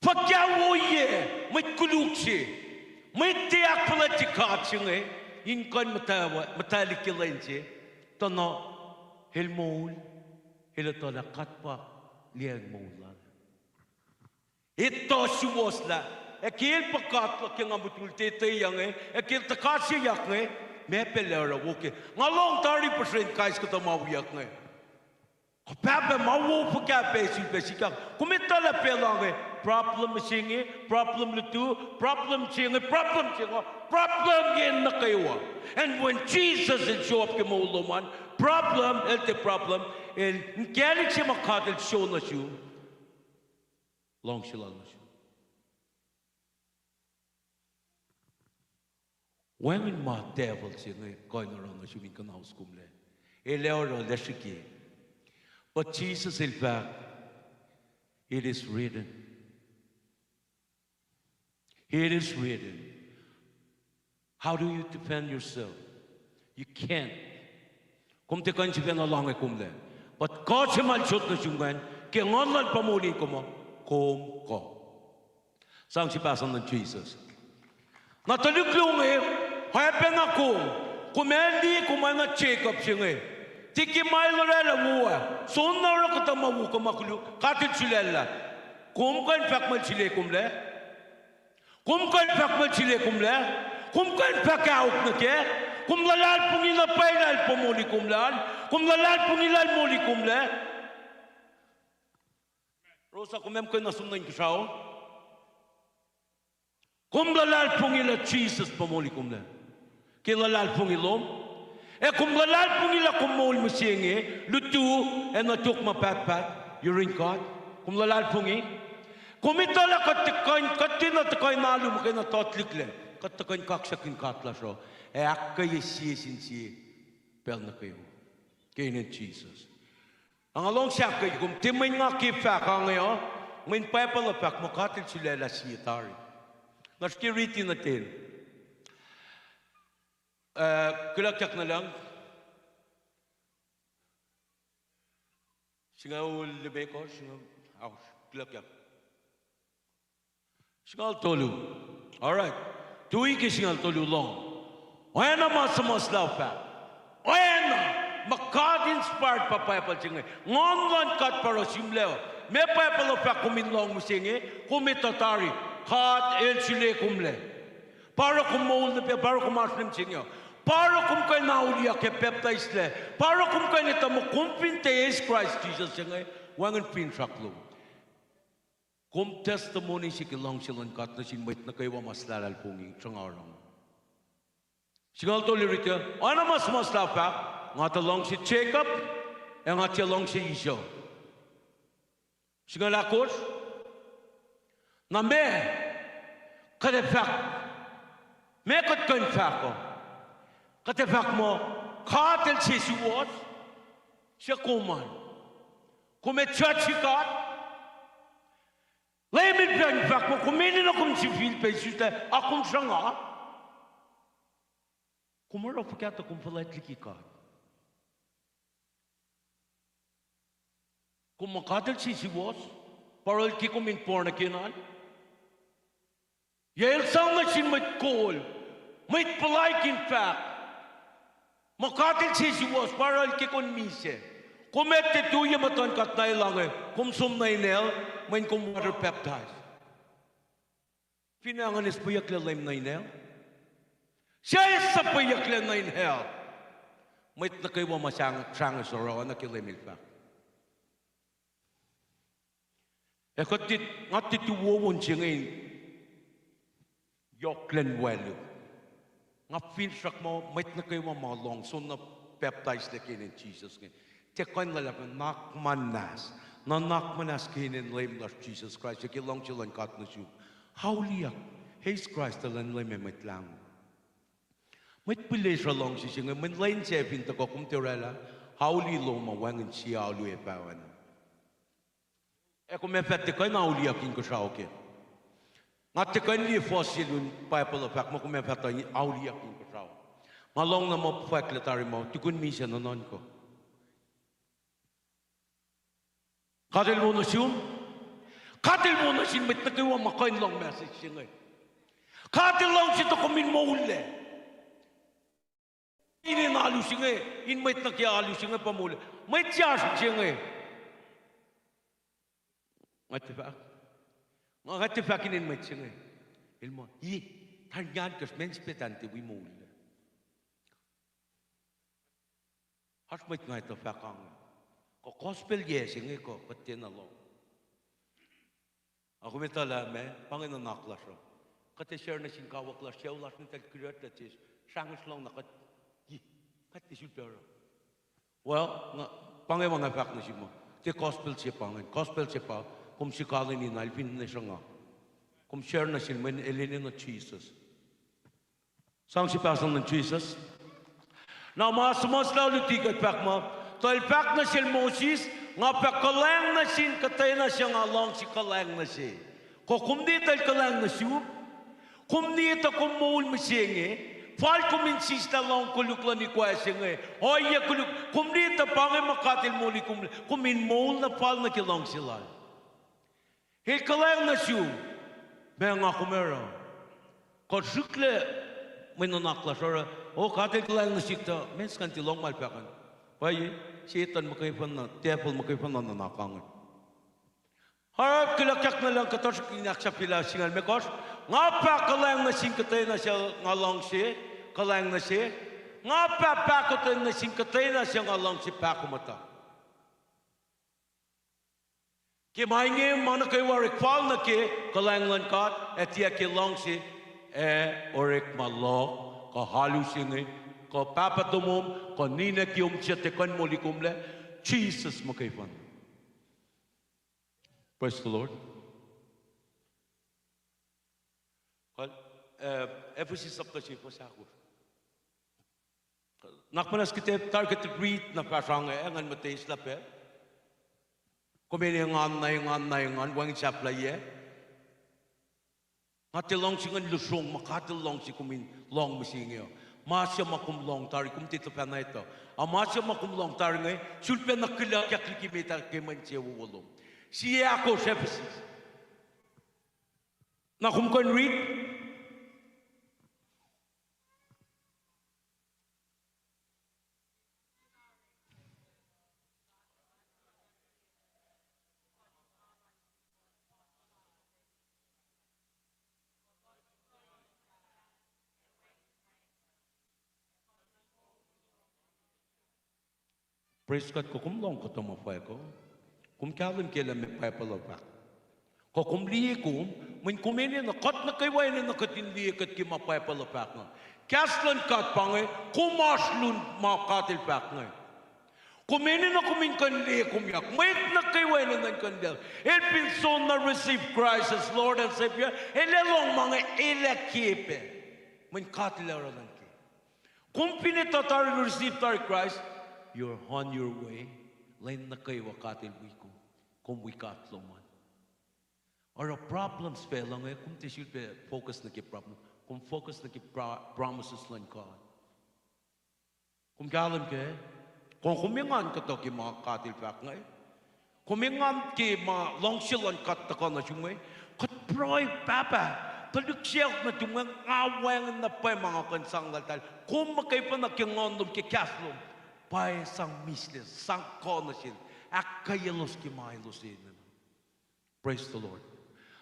Fuhkah ohiyac mwet koluk se, mwet tiac ahkfuhlwactye God se inge, in kuh in muhtwaclihk ke lwen se, tuh na el moul, el etuh lah God pa liyacacng moul lal. Etuh suwohslah, ac ke el pa God luhk ke nga mutul teteyang inge, ac ke el tuhkahseyuck inge, meac pacl ac oruh wo ke. Nga lohng tari puhsren kais kuhtuh ma wiyuck inge. Kuh pahpah, ma wo fuhkah pac sulpac sikyak? Kom etuh lah pacl inge, problem se inge, problem lutu, problem se inge, problem se inge, problem yen nuh kwewa. And when Jesus el show up ke moul lom an, problem, el tiac problem, el inkacnek se ma God el show nuh sum, luhngse lal nuh sum. Wacngihn ma devil se inge kuh in oruh nuh sum in kuhnaus komlac. El ac oruh lah srihke. But Jesus el fahk, it is written. It is written. How do you defend yourself? You can't. Kom tiac kuh in sifacna lahnge komlac. But kuh se ma el sot nuh sum ingacn, ke Nguhn lal pa moli kom uh, kom kuh. Sang se pahsan luhn Jesus. Na tuhlihk luo inge, oacpacna kom, kom ac liye kom oacna Jacob se inge. Tiac ke ma el orwaclah wo ah, soenna oruh kuhtuh ma wo kuh ma koluk, God el sulaclah. Kom kuh in fahk muh el sule komlac? Kom kuh in fahk muh el sule komlac? Kom kuh in fahk ahok nuh kac? Kom luhlahlfongi na pwacye lah el pa moli komlac? Kom luhlahlfongi lah el moli komlac? Rosa, kom ac muhkwena som nuh inkuhsrao? Kom luhlahlfongi lah Jisus pa moli komlac ke luhlahlfongi lom? Ac kom luhlahlfongi lah kom moul mihsenge, lutu, ac nuh tok ma pahtpaht yurin God? Kom luhlahlfongi? Kom etuh lah kuht tiacna tuhkuh in alu muhkwena totliklac, kuht tuhkuh in kaksakihn God lasr uh, ac ahkkweye sie sin sie pacl nuh kwewa ke inen Jisus. Na nga luhngse ahkkweye kom, tiac mweyen nga ke fahk inge uh, mweyen Bible uh fahk muh God El sulaclah sie tari. Nga srihke riti nuh ten. Eh, kihluckyak nuh lucng. Singucul limekohsr, singucul, ah, kihluckyak. Singucul tolu. All right. Tui ke singucul tolu lohng. Oacna ma suhmuhslah uh fahk. Oacna ma God inspired pa Bible se inge. Nguhn luhn God pa oruh sihmlac uh. Ma Bible uh fahk kom in lohng mihsenge, kom etuh tari. God El sule komlac. Pa oruh kom moul nuh pacl, pa oruh kom oasr nuh mihsenge uh. Pa oruh kom kuh in auliyak ac pacptaislac. Pa oruh kom kuh in etuh muh kom fin tiac eis Kraist Jisus inge, wacngihn finsrak lom. Kom testimony se ke luhngse luhn God nuh sin mwet nuh kwewa ma suhlahlahlfongi sruhnga oruh. Singucul tolu riti, oacna ma suhmuhslah uh fahk, nga tuh luhngse Jacob, ac nga tiac luhngse Esau. Singucul ahkosr, na meac kuht ac fahk, meac kuht kuh in fahk uh? Kuht ac fahk muh God El sesuwohs, suc kom an? Kom ac judge God? Leum El fahk, fahk muh kom enenuh kom sifil pac isuslac, a kom sruhnga. Kom oruh fuhkah tuh kom fuhlwact liki God? Kom muh God El sesuwohs, pa oruh El ke kom in born again an? Yac El sang nuh sin mwet kol, mwet puhlaik in fahk muh God El sesuwohs, pa oruh El ke kom in misac? Kom ac tiac tui ye muhtuhn God na El ange, kom som nuh in hell, mweyen kom water baptize. Finne ngan eis pweyucklac Leum nuh in hell? Suc eis suhpweyucklac nuh in hell? Mwet nuh kwewa ma sang, sang eis oruh oacna ke Leum El fahk. Ac kuht tiac, nga tiac tui wowo se inge in yohk lwen wacluh. Nga finsrak muh mwet nuh kwewa ma lohng soenna pacptaislac ke inen Jisus inge, tiac kuh in luhlahp, nuhnak muhnahs. Nuhnak muhnahs ke inen Leum lasr Jisus Kraist ac ke luhngse luhn God nuh sum. Auliyak, eis Kraist elan Leum ac Mwet Lahngo. Mwet Pilates uh luhngse se inge, mweyen lwen se fin tuhkuh kom tiac orwaclah, auli lom uh wacngihn sie alu ac paho an. Ac kom ac fah tiac kuh in auliyak inkuhsrao kac. Nga tiac kuh in liye fuhs se lun Bible uh fahk muh kom ac fah tuh auliyak inkuhsrao. Nga lohng na muh fwacklac tari muh tukun misac nuhnuhnkuh. God El wo nuh sum. God El wo nuh sin mwet nuh kwewa ma kuh in lohng message se inge. God El luhngse tuh kom in moullac. Inen alu se inge, in mwet nuh ke alu se inge pa moullac. Mwet se oasr se inge, nga tiac fahk, nga tiac fahk inen mwet se inge. El muh, i, tari ngan kuhs men sipet an tiac wi moullac. Oasr mwet nga etuh fahk ange, kuh gospel yac se inge kuh kuht tiacna lohng. Ac kom etuh lah meac, pa inge nuhnak lasr uh. Kuht ac share nuh sin kawuck lasr, sucu lasr, netail kiryat, lah tiac srangesr lohng na kuht, i, kuht tiac sulpac oruh. Well, nga, pa inge ma nga fahk nuh sum uh, tiac gospel se pa ingacn. Gospel se pa, kom sikaleni na el finne sruhnga, kom share nuh sel mweyen el enenuh Jisus. Sang se pahsang nuh Jisus. Na ma suhmuhslah luti kuht fahk muh, tuh el fahk nuh sel Moses, nga fah kuhlwacng nuh sin kuhtwena suc nga luhngse kuhlwacng nuh se. Kuh kom liye tuh el kuhlwacng nuh sum? Kom liye tuh kom moul mihsenge, fal kom in sislah lohng koluk luhn ikoac se inge, ohiyac koluk? Kom liye tuh pa inge ma God El moli kom, kom in moul na fal nuh ke luhngse Lal? El kuhlwacng nuh sum, meac nga kom oruh? Kuht srihklac mwe nuhnak lasr oruh, o God El kuhlwacng nuh sihk tuh meac skan tiac lohng ma el fahk an. Pwacye, Setuhn muhkwena, devil muhkwena nuhnak ange. Oruh kihluckyak nuh lucng, kuht oasr in ahksahfyelah singucul limekohsr. Nga fah kuhlwacng nuh sin kuhtwena suc nga luhngse kuhlwacng nuh se. Nga fah pahkotwen nuh sin kuhtwena suc nga luhngse pahkomuhta. Ke ma inge ma nuh kwewa orek fal nuh ke kuhlwacng luhn God, ac tiac ke luhngse, ac orekma luhk, kuh alu se inge, kuh pahpah tomom, kuh ninac kiom suc tiac kuh in moli komlac, Jisus muhkwena. Praise the Lord. Kal, eh, Ephesus sapta se fuhs ahkosr. Nuhnak muhnahs kuht ac tari kuht riti na fahsr ange, ac ngan muhtwacta lah pac. Kom enenuh engan na engan na engan, wacngihn sahflahiyac. Nga tiac luhngse ngan lusrong ma God El luhngse kom in lohng mihsenge uh. Ma se ma kom lohng tari, kom tiac tuhfahna etuh. A ma se ma kom lohng tari inge, sulpac na kuhlwacyak liki met ah ke mwe insewowo lom. Sie ahkosr Ephesus. Na kom kuh in read? Praise God, kuh kom lohng kuhtuh ma fahk uh. Kom kahlwem ke lah meac Bible uh fahk. Kuh kom liye kom, mweyen kom enenuh kuht nuh kwewa enenuh kuht in liye kuht ke ma Bible uh fahk inge. Kahs luhn God pa inge, kom oasr lun ma God El fahk inge. Kom enenuh kom in kuh in liye kom yak. Mwet nuh kwewa enenuh in kuh in liye. El fin soenna receive Christ as Lord and Savior, el ac lohng ma inge, el ac ke pac. Mweyen God El ac oruh luhn ke. Kom fin etuh tari receive tari Christ, you're on your way. Lwen nuh kwewa God El wi kom. Kom wi God lom an. Oruh problems facluh inge, kom tiac sulpac focus nuh ke problem. Kom focus nuh ke pro-, promises luhn God. Kom kahlwem kac? Kom, kom engan kuhtuh ke ma God El fahk inge. Kom engan ke ma luhngse luhn God tuhkuh nuh sum inge. Kuht pruhe, Pahpah, tuhlihk sacohk nuhtum inge, nga wacngihn na pwacye ma nga kuh in sang laltahl. Kom muhkwena ke nguhn lom, ke kahs lom, pwacye sang mihslac, sang kuh nuh sel, ahkkweyaclos ke ma elos enenuh. Praise the Lord.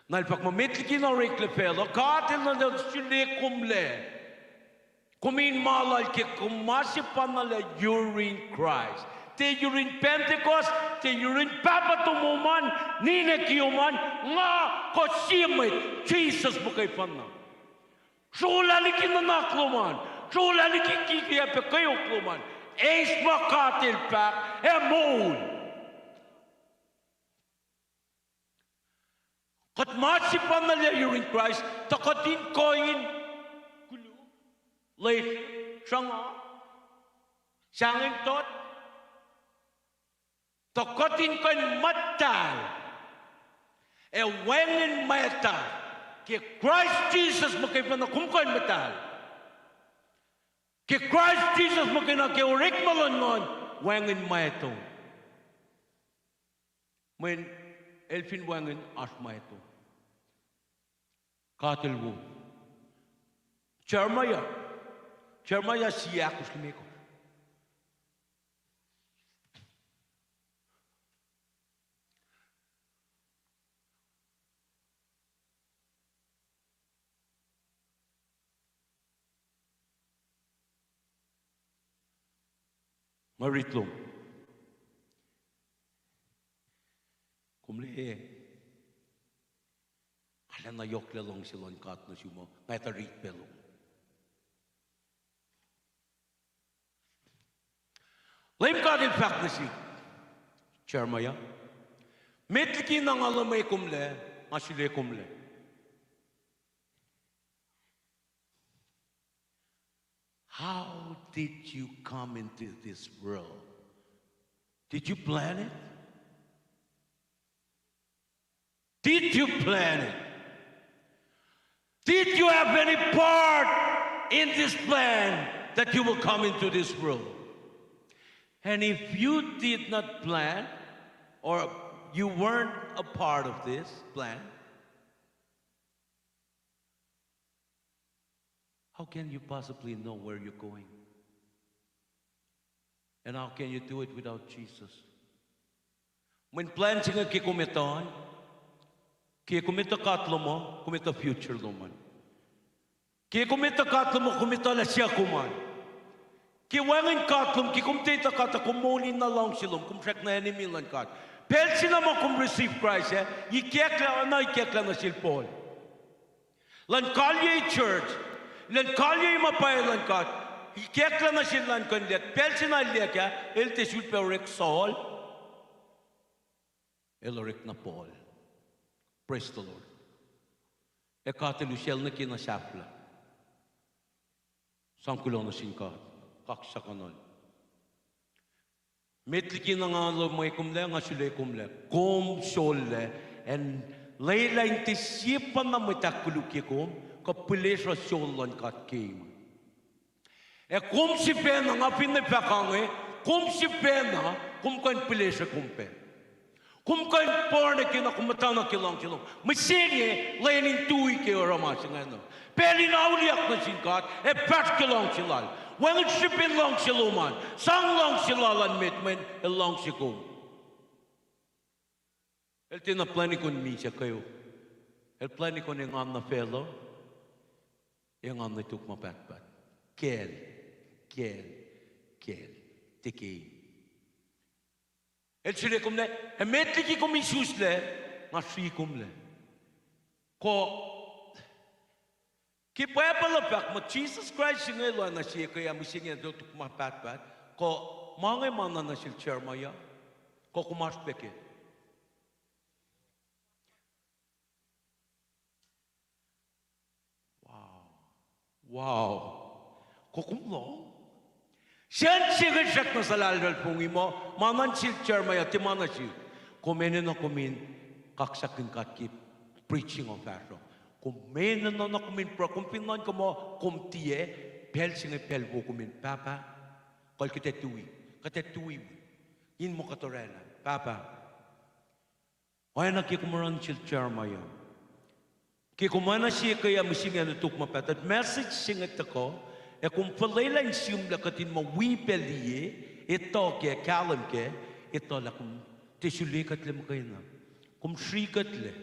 Na El fahk muh met liki na oreklac facluh, God El nuh sule komlac. Kom in ma lal ke kom ma sefanna lac yurin Kraist. Tiac yurin Pentecost, tiac yurin pahpah tomom an, ninac kiyom an, nga kuh sie mwet, Jisus muhkwena. Srolah liki nuhnak lom an, srolah liki kikiacp ac kweok lom an. Eis ma God El fahk ac moul. Kuht ma sefanna lac yurin Kraist, tuh kuht in kuh in koluk, lwelah, sruhnga, sahngweng tot, tuh kuht in kuh in muhtahl ac wacngihn mwacta. Ke Kraist Jisus muhkwena kom kuh in muhtahl. Ke Kraist Jisus muhkwena ke orekma luhn nguhn, wacngihn mwacto. Mweyen El fin wacngihn, oasr mwacto. God El wo. Jeremiah. Jeremiah sie ahkosr limekohsr. Nga read lom. Kom liye, arulacna yohk luhngse luhn God nuh sum uh, nga etuh read pac lom. Leum God El fahk nuh sihk, Jeremiah, met liki na nga luhmwe komlac, nga sule komlac. How did you come into this world? Did you plan it? Did you plan it? Did you have any part in this plan that you will come into this world? And if you did not plan, or you weren't a part of this plan, how can you possibly know where you're going? And how can you do it without Jesus? Mweyen plwacn se inge ke kom etuh an, ke kom etuh God lom uh, kom etuh future lom an. Ke kom etuh God lom uh, kom etuh lah suc kom an. Ke wacngihn God lom, ke kom tiac etuh God uh, kom moul in na luhngse lom, kom srackna enemy luhn God. Pacl se na ma kom receive Christ ah, ikacklah, na ikacklah nuh sel Paul. Elan kalyei church, elan kalyei ma pwacye luhn God, ikacklah nuh sel elan kuh in liye. Pacl se na el liye ah, el tiac sulpac orek Saul, el orek na Paul. Praise the Lord. Ac God El usacl nuh ke na sahflah. Sang kuloh nuh sin God, kaksakuhnuhl. Met liki na nga lomwe komlac, nga sule komlac. Kom sollac, ac lwelah in tiac sie pa na mwet ahkkolukye kom, kuh pihlesruh sol luhn God keim. Ac kom sifacna, nga finne fahk inge, kom sifacna, kom kuh in pihlesruh kom pac. Kom kuh in born again na kom muhtana ke luhngse lom. Mihsenge lwen in tui ke oruh ma se ingacn. Pacl in auliyak nuh sin God, ac fahsr ke luhngse Lal. Wacngihn srihpen luhngse lom an, sang luhngse Lal an met mweyen El luhngse kom. El tiacna plwacnikihn misac kweok. El plwacnikihn engan nuh facluh, engan nuh tok ma pahtpaht. Kacl, kacl, kacl, tiac keim. El sule komlac, ac met liki kom isuslac, nga sri komlac. Kuh, ke Bible uh fahk muh Jisus Kraist se inge el oacna sie ke ac mihsenge nuh tok ma pahtpaht, kuh ma inge ma nuhnak nuh sel Jeremiah, kuh kom oasr pac kac. Wow. Wow. Kuh kom lohng? Sacn se inge srackna suhlahlahlfongi muh, ma nuhnak sel Jeremiah, tiac ma nuhnak sel. Kom enenuh kom in kaksakihn God ke preaching uh fahsruh. Kom enenuh na kom in pruhe, kom fin nuhnkuh muh kom tiac, pacl se inge pacl wo kom in, Pahpah, kuh kuht ac tui, kuht ac tui. In muh kuht orwaclah, Pahpah. Oacna ke kom oruh nuh sel Jeremiah. Ke kom oacna sie ke ac mihsenge nuh tok ma pahtpaht, message se inge tuhkuh, ac kom fuhlwelah in sihmlac kuht in muh wi pac liye, etuh kac, kahlwem kac, etuh lah kom tiac sule kuhtlac muhkwena. Kom sri kuhtlac.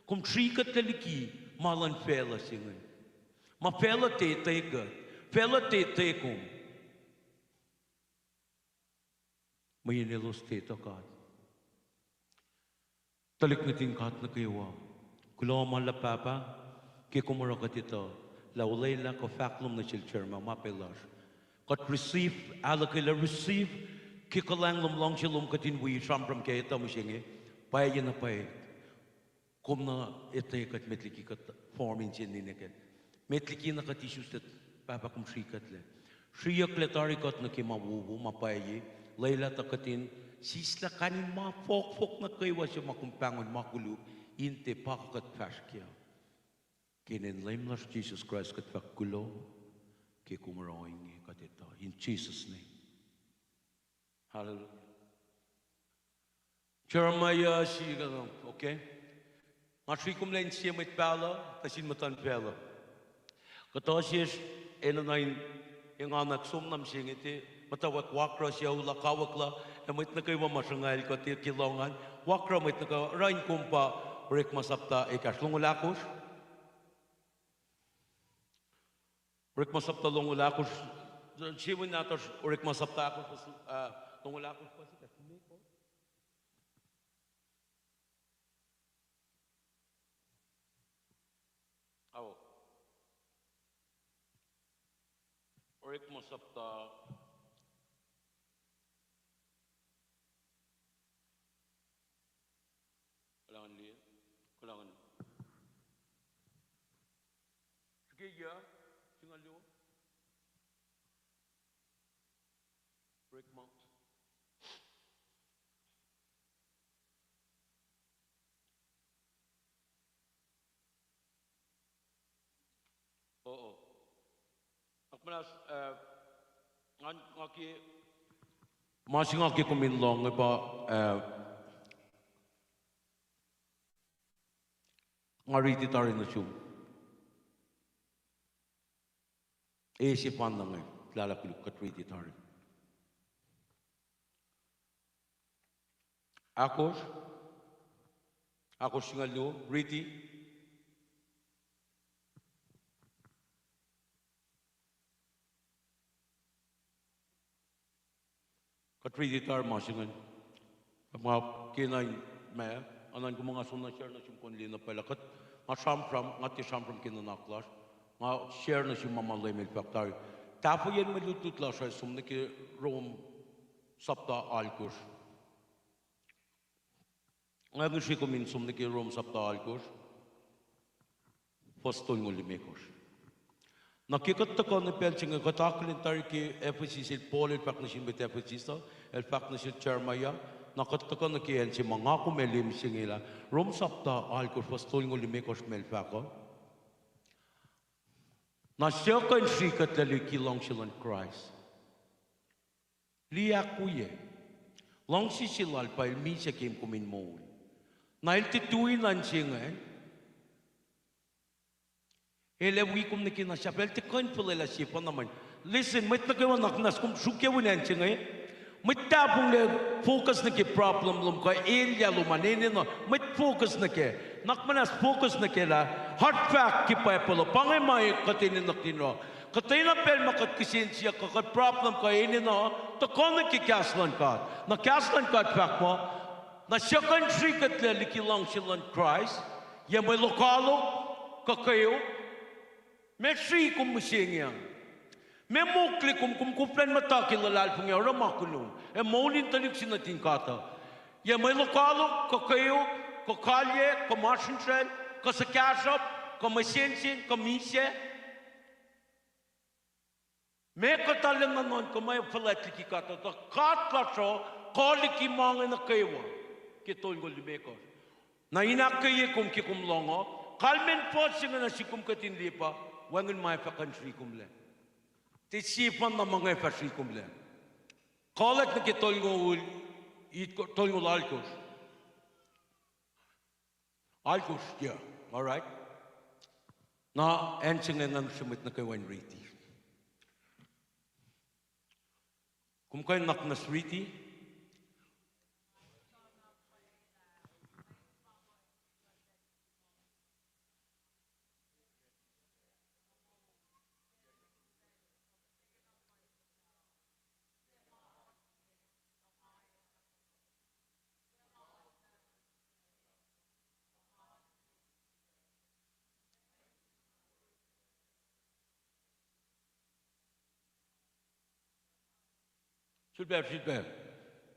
Kom sri kuhtlac liki ma luhn facluh se inge. Ma facluh tiac etuh kuht. Facluh tiac etuh kom. Mweyen elos tiac etuh God. Tuhlihk nuhtin God nuh kwewa, kuloh ma luhlahp Pahpah, ke kom oruh kuht etuh lah olwelah kuh fahk lom nuh sel Jeremiah ma pac lasr. Kuht receive, ahluhkwelah receive, ke kuhlwacng lom, luhngse lom kuht in wi sramsram ke etuh mihsenge, pwacye na pwacye. Kom na etuh kuht met liki kuht form in se ninac kac. Met liki na kuht isuslac, Pahpah, kom sri kuhtlac. Sriyucklac tari kuht nuh ke ma wowo, ma pwacye, lwelah tuh kuht in sislah kain in ma fohkfohk nuh kwewa se ma kom pahngon ma koluk, in tiac pa kuht fahsr kac. Ke inen Leum lasr Jisus Kraist kuht fahk kuloh, ke kom oruh ohinge kuht etuh. In Jesus' name. Hallelujah. Jeremiah, sie, okay. Nga sri kom lac in sie mwet pahluh, tuh sin muhtuhn facluh. Kuhtuh sesr enenuh in enganak som na mihsenge tiac muhtwacwacack, wakruh, sucu lah, kawuck lah, ac mwet nuh kwewa ma sruhngail kuht ke lohng an, wakruh mwet nuh kwewa, oruh in kom pa Orekma sapta ekahsr, longoul ahkosr. Orekma sapta longoul ahkosr, sie wi nahtuhsr, Orekma sapta ahkosr, ah, longoul ahkosr, pa se ka sime ko. Ao. Orekma sapta. Kulangan liye. Kulangan. Srihke yac, singucul luo. Orekma. Oo. Akmuhnas, eh, ngan, nga ke, ma se nga ke kom in lohng inge pa, eh, nga riti tari nuh sum. E, sefanna inge, lwelah koluk kuht riti tari. Ahkosr. Ahkosr singucul luo, riti. Kuht riti tari ma se ingacn. Ma ke na in ma, anan kom nga som na share nuh sum kom liye na pwacye lah kuht, nga sramsram, nga tiac sramsram ke nuhnak lasr. Nga share nuh sum ma ma Leum El fahk tari. Tahfweyen mwe lutlut lasr uh som nuh ke Rom sapta alkosr. Nga ngihsre kom in som nuh ke Rom sapta alkosr, fuhs tolngoul limekohsr. Na ke kuht tuhkuh nuh pacl se inge, kuht akihlen tari ke Ephesus, el Paul el fahk nuh sin mwet Ephesus uh, El fahk nuh sel Jeremiah, na kuht tuhkuh nuh ke acn se ma nga kom ac liye mihsenge lah, Rom sapta alkosr fuhs tolngoul limekohsr ma el fahk uh. Na suc kuh in srihkuhtlac liki luhngse luhn Kraist? Liye ahkwoye. Luhngse se lal pa el misac ke kom in moul. Na el tiac tui nuh se inge. El ac wi kom nuh ke na sahflah, el tiac kuh in fuhlwelah sie pa na ma. Listen, mwet nuh kwewa, na kom sruhke win acn se inge, mwet tahfonglac focus nuh ke problem lom kuh elyah lom an enenuh, mwet focus nuh kac. Na kom muhnahs focus nuh kac lah, oasr fahk ke Bible uh, pa inge ma kuht enenuh kihtin oruh. Kuhtwena pacl ma kuht kihsen siyuck kuh kuht problem kuh enenuh, tuhkuh nuh ke kahs luhn God. Na kahs luhn God fahk muh, na suc kuh in srihkuhtlac liki luhngse luhn Kraist, yac mwe lokoalok, kuh kweok? Meac sri kom mihsenge an? Meac mokle kom, kom koflah in muhta ke luhlahlfongi, oruh ma kolom, ac moul in tuhlihk se nuhtin God uh? Yac mwe lokoalok, kuh kweok, kuh kalyei, kuh masrinsral, kuh suhkahsruhp, kuh mwe sensen, kuh misac? Meac kuht arulacna nuhnkuh ma fuhlwact liki God uh, tuh God lasr uh kuh liki ma inge nuh kwewa ke tolngoul limekohsr. Na in ahkkweye kom ke kom lohng uh, kalmacn fuhs se inge nuh sum kom kuht in liye pa, wacngihn ma ac fah kuh in sri komlac. Tiac sefanna ma inge fah sri komlac. Kolek nuh ke tolngoul, it, tolngoul alkosr. Alkosr, yeah, all right. Na acn se inge nga ngihsre mwet nuh kwewa in riti. Kom kuh in nuhnak nuh riti. Sulpac, sulpac.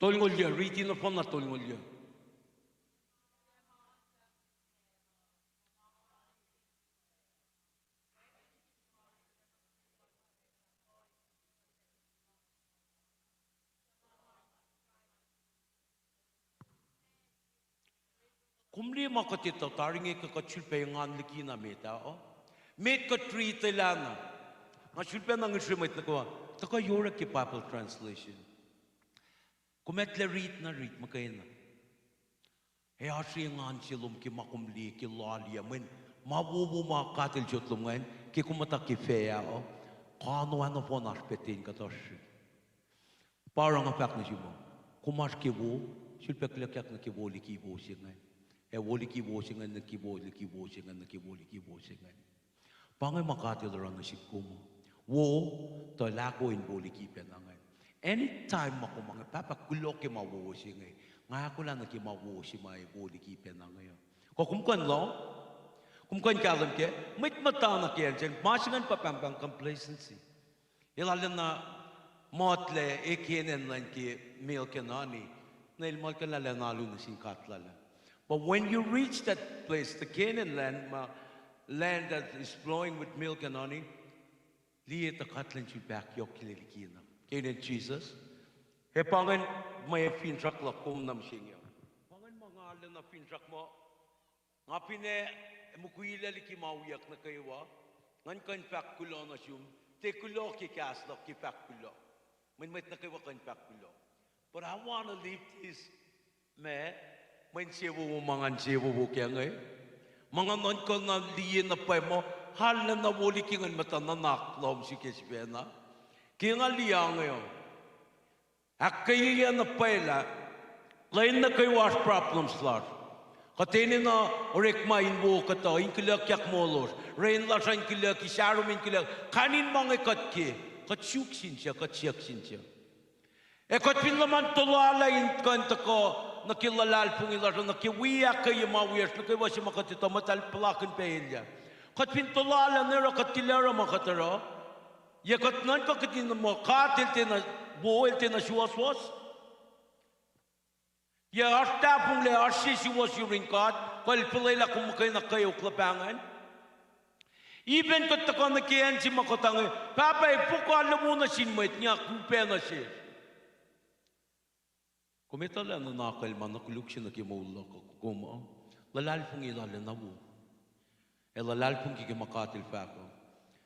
Tolngoul yuc, riti nohfohn na tolngoul yuc. Kom liye ma kuht etuh tari inge kuh kuht sulpac engan likina met ah, uh? Met kuht riti lah na. Nga sulpac na ngihsre mwet nuh kwewa, tuhkuh yohrohl ke Bible translation. Kom etuh lah riti na riti muhkwena. Ac oasr engan se lom ke ma kom liye ke loaliyac, mweyen ma wowo ma God El sot lom ingacn, ke kom muhta ke fac ah, uh, kano ah nohfohn oasr pac ten kuht oasr srihk. Pa oruh nga fahk nuh sum uh, kom oasr ke wo, sulpac kuloh kyak nuh ke wo liki wo se ingacn. Ac wo liki wo se ingacn, nuh ke wo liki wo se ingacn, nuh ke wo liki wo se ingacn. Pa inge ma God El oruh nuh sihk kom uh. Wo, tuh El ahkoen wo liki pacna ingacn. Anytime ma kom inge, Pahpah, kuloh ke ma wo se inge. Nga ahkolah nuh ke ma wo se ma ac wo liki pacna inge uh. Kuh kom kuh in lohng? Kom kuh in kahlwem kac? Mwet muhta nuh ke acn se, ma se ingacn pa pahngpahng complacency. El arulacna muhtlac e Canaan lan ke milk and honey. Na el muhlkuhnlah lah el alu nuh sin God lal ah. But when you reach that place, the Canaan land, ma, land that is flowing with milk and honey, liye tuh God El in sulpac ahkyohkyelah likina. Ke inen Jesus. Ac pa ingacn mwe finsrak luhk kom nuh mihsenge uh. Pa ingacn ma nga arulacna finsrak muh nga finne mukwilac liki ma wiyuck nuh kwewa, ngan kuh in fahk kuloh nuh sum, tiac kuloh ke kahs luhk ke fahk kuloh. Mweyen mwet nuh kwewa kuh in fahk kuloh. But I want to leave this, ma, mwe insewowo ma nga insewowo kac inge. Ma nga nuhnkuh na liye na pwacye muh, arulacna wo liki ngan muhta nuhnak lom srihke sifacna. Ke nga liye inge uh, ahkkweyeyuc na pwacye lah, lwen nuh kwewa oasr problems lasr. Kuht enenuh orekma in wo kuhtuh, in kuloh kyak moul lasr. Ren lasr uh in kuloh, ki sarom in kuloh. Kain in ma inge kuht ke, kuht suk sin suc, kuht suk sin suc. Ac kuht fin luhman tuhlalah in kuh in tuhkuh nuh ke luhlahlfongi lasr uh, nuh ke wi ahkkweye ma wiyacsr, nuh kwewa se ma kuht etuh muhtahl puhlakihn pac elyah. Kuht fin tuhlalah in oruh, kuht tilac oruh ma kuht oruh. Yac kuht nuhnkuh kihtin muh God El tiacna wo, El tiacna suwohswohs? Yac oasr tahfonglac, oasr sie suwohs yurin God, kuh El fuhlwelah kom muhkwena kweok luhpah ingacn? Even kuht tuhkuh nuh ke acn se ma kuht inge, Pahpah, fokoko lom nuh sin mwet inge, ac upac nuh sesr. Kom etuh lah nuhnak el ma na koluk se nuh ke moul luhk uh, kom uh luhlahlfongi lal uh na wo. Ac luhlahlfongi ke ma God El fahk uh.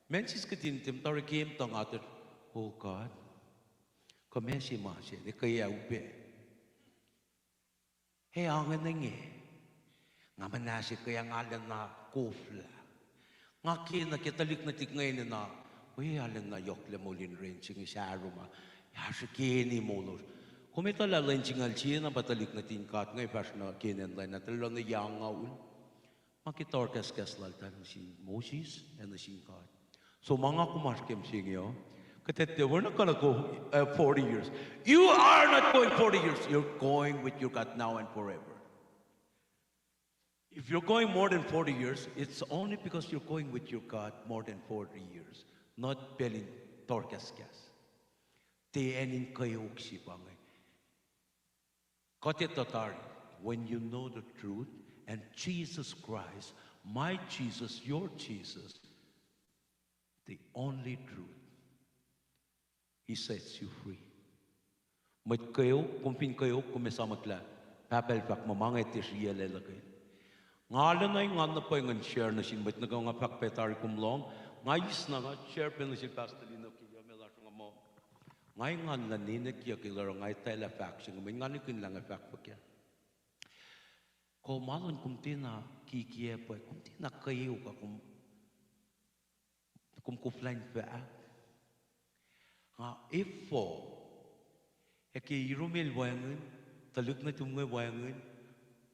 Macnsis kihtin tiac muhta ke mtuh nga tuh, O God, kuh meac se ma se ne ke ac upac? Ac angen inge. Nga muhnahs ke nga lwen na koflah. Nga kena ke tuhlihk nuhtihk inge na, we, arulacna yohklac moul in ren se inge, sahroma. Ac srihke ne moul uh. Kom etuh lah lwen singucul sie na pa tuhlihk nuhtin God inge fahsr nuh ke inen lwen na tuh lwen na yac angngaul. Ma ke tohrkahskahs laltahl nuh sin Moses ac nuh sin God. So ma nga kom oasr ke mihsenge uh, kuht etuh, we're not gonna go, uh, forty years. You are not going forty years. You're going with your God now and forever. If you're going more than forty years, it's only because you're going with your God more than forty years, not pacl in tohrkahskahs. Tiac acn in kweok se pa inge. Kuht etuh tari, when you know the truth, and Jesus Christ, my Jesus, your Jesus, the only truth, He sets you free. Mwet kweok, kom fin kweok, kom esamwack lah Pahpah El fahk muh ma inge tiac sriyacl luhkel. Nga arulacna engan na pwacye ngan share nuh sin mwet nuh kwewa, nga fahk pac tari kom lohng. Nga eis na nga share pac nuh sel Pastor Lino ke yac ma lasr nga muh, nga engan lah ninac kiyuck el oruh nga etwaclah fahk se inge, mweyen nga nihkihn lah nga fahk fuhkah. Kuh ma lun kom tiacna kikiacp, kom tiacna kweok, kom, kom koflah in fahk. Nga efuh, ac ke Irumel wacngihn, tuhlihk nuhtum inge wacngihn,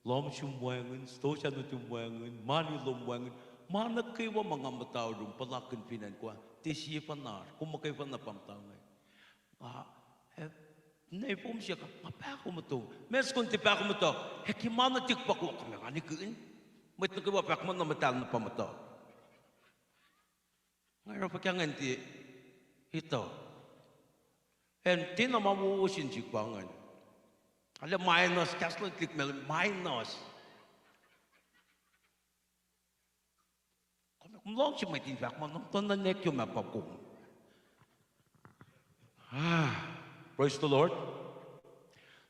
lohm sum wacngihn, stosah nuhtum wacngihn, mani lom wacngihn, ma nuh kwewa ma nga muhta yurum, puhlakihn fin acn koa, tiac sie fuhnuh, kom muhkwena pa muhta inge. Nga, eh, ne fom siyuck, nga pahkomuhto. Meac soko tiac pahkomuhto? Ac ke ma nuhtihk pa koa, kom ac nga nihkihn. Mwet nuh kwewa fahk muh na muhtahl na pa muhta. Nga oruh fuhkah ingacn tiac etuh. Acn tiacna ma wowo sin sihk pa ingacn. Arlac minus, kahs luhn tuhlihk me minus. Kom, kom luhngse mwet in fahk muh, na muhtuhn nuhnak kom ac pa kom. Ah, praise the Lord.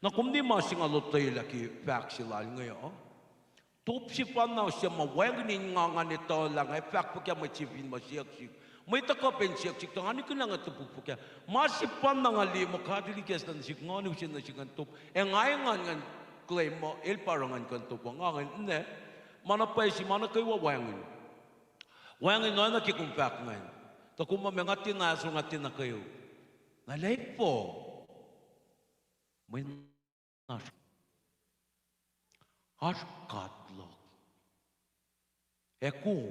Na kom liye ma se nga lotwelah ke fahk se lal inge uh. Top sefanna se ma wacngihn in nga ngan etuh lah nga fahk fuhkah mwet se fin ma siyuck sihk. Mwet tuhkuh pac in siyuck sihk tuh nga nihkihn lah nga topuk fuhkah. Ma sefanna nga liye muh God El ikacslah nuh sihk, nga use nuh sihk ngan top. Ac nga engan ngan claim muh El pa oruh ngan kuh in top uh, nga ngan ne. Ma na pwacye se ma nuh kwewa wacngihn. Wacngihn oacna ke kom fahk ingacn. Tuh kom muh ma nga tiacna ahsor, nga tiacna kweok. Na lah efuh, mweyen oasr, oasr God luhk. Ac kom,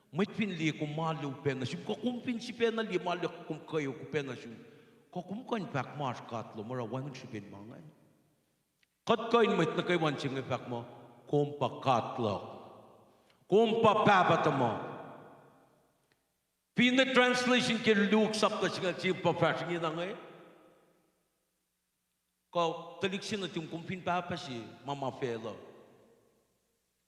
mwet fin liye kom ma luo upac nuh sum, kuh kom fin sifacna liye ma luo kom kweok upac nuh sum, kuh kom kuh in fahk muh oasr God lom, oruh wacngihn srihpen ma ingacn. Kuht kuh in mwet nuh kwewa in se inge fahk muh, kom pa God luhk. Kom pa Pahpah tuhmuhk. Finne translation ke Luke sapta singucul sie pa fahsr ingena inge. Kuh tuhlihk se nuhtum, kom fin pahpah se ma ma facluh,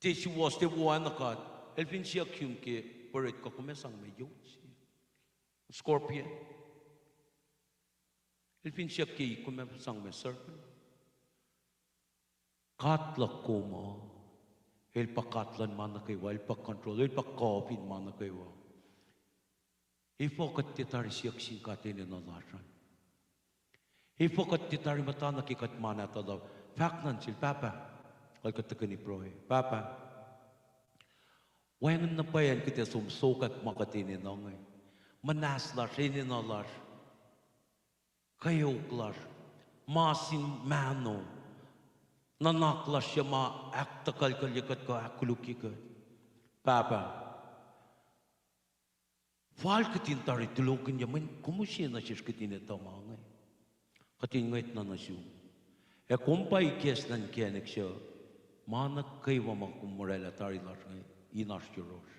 tiac suwohs, tiac wo oacna God, el fin siyuck sum ke bread, kuh kom ac sang ma yot se? Scorpion. El fin siyuck ke ik, kom ac sang ma serpent? God luhk kom uh, el pa God luhn ma nuh kwewa, el pa control, el pa kuh fin ma nuh kwewa. Efuh kuht tiac tari siyuck sin God enenuh lasr an? Efuh kuht tiac tari muhta nuh ke kuht ma nahtuhl uh, fahk nuh sel, Pahpah, kuht tuhkweni pruhe, Pahpah, wacngihn na pwacye acn kuht ac som sokwack ma kuht enenuh inge. Muhnahs lasr, enenuh lasr, kweok lasr, ma sin mahno, nuhnak lasr, suc ma ahktuhkuhlkuhlye kuht kuh ahkkolukye kuht. Pahpah, fal kuht in tari tulokihnyac mweyen kom use nuh sesr kuht in etuh ma inge. Kuht in ngwet na nuh sum, ac kom pa ikacslah inkacnek suc ma nuh kwewa ma kom oraclah tari lasr inge in oasr yohrohsr.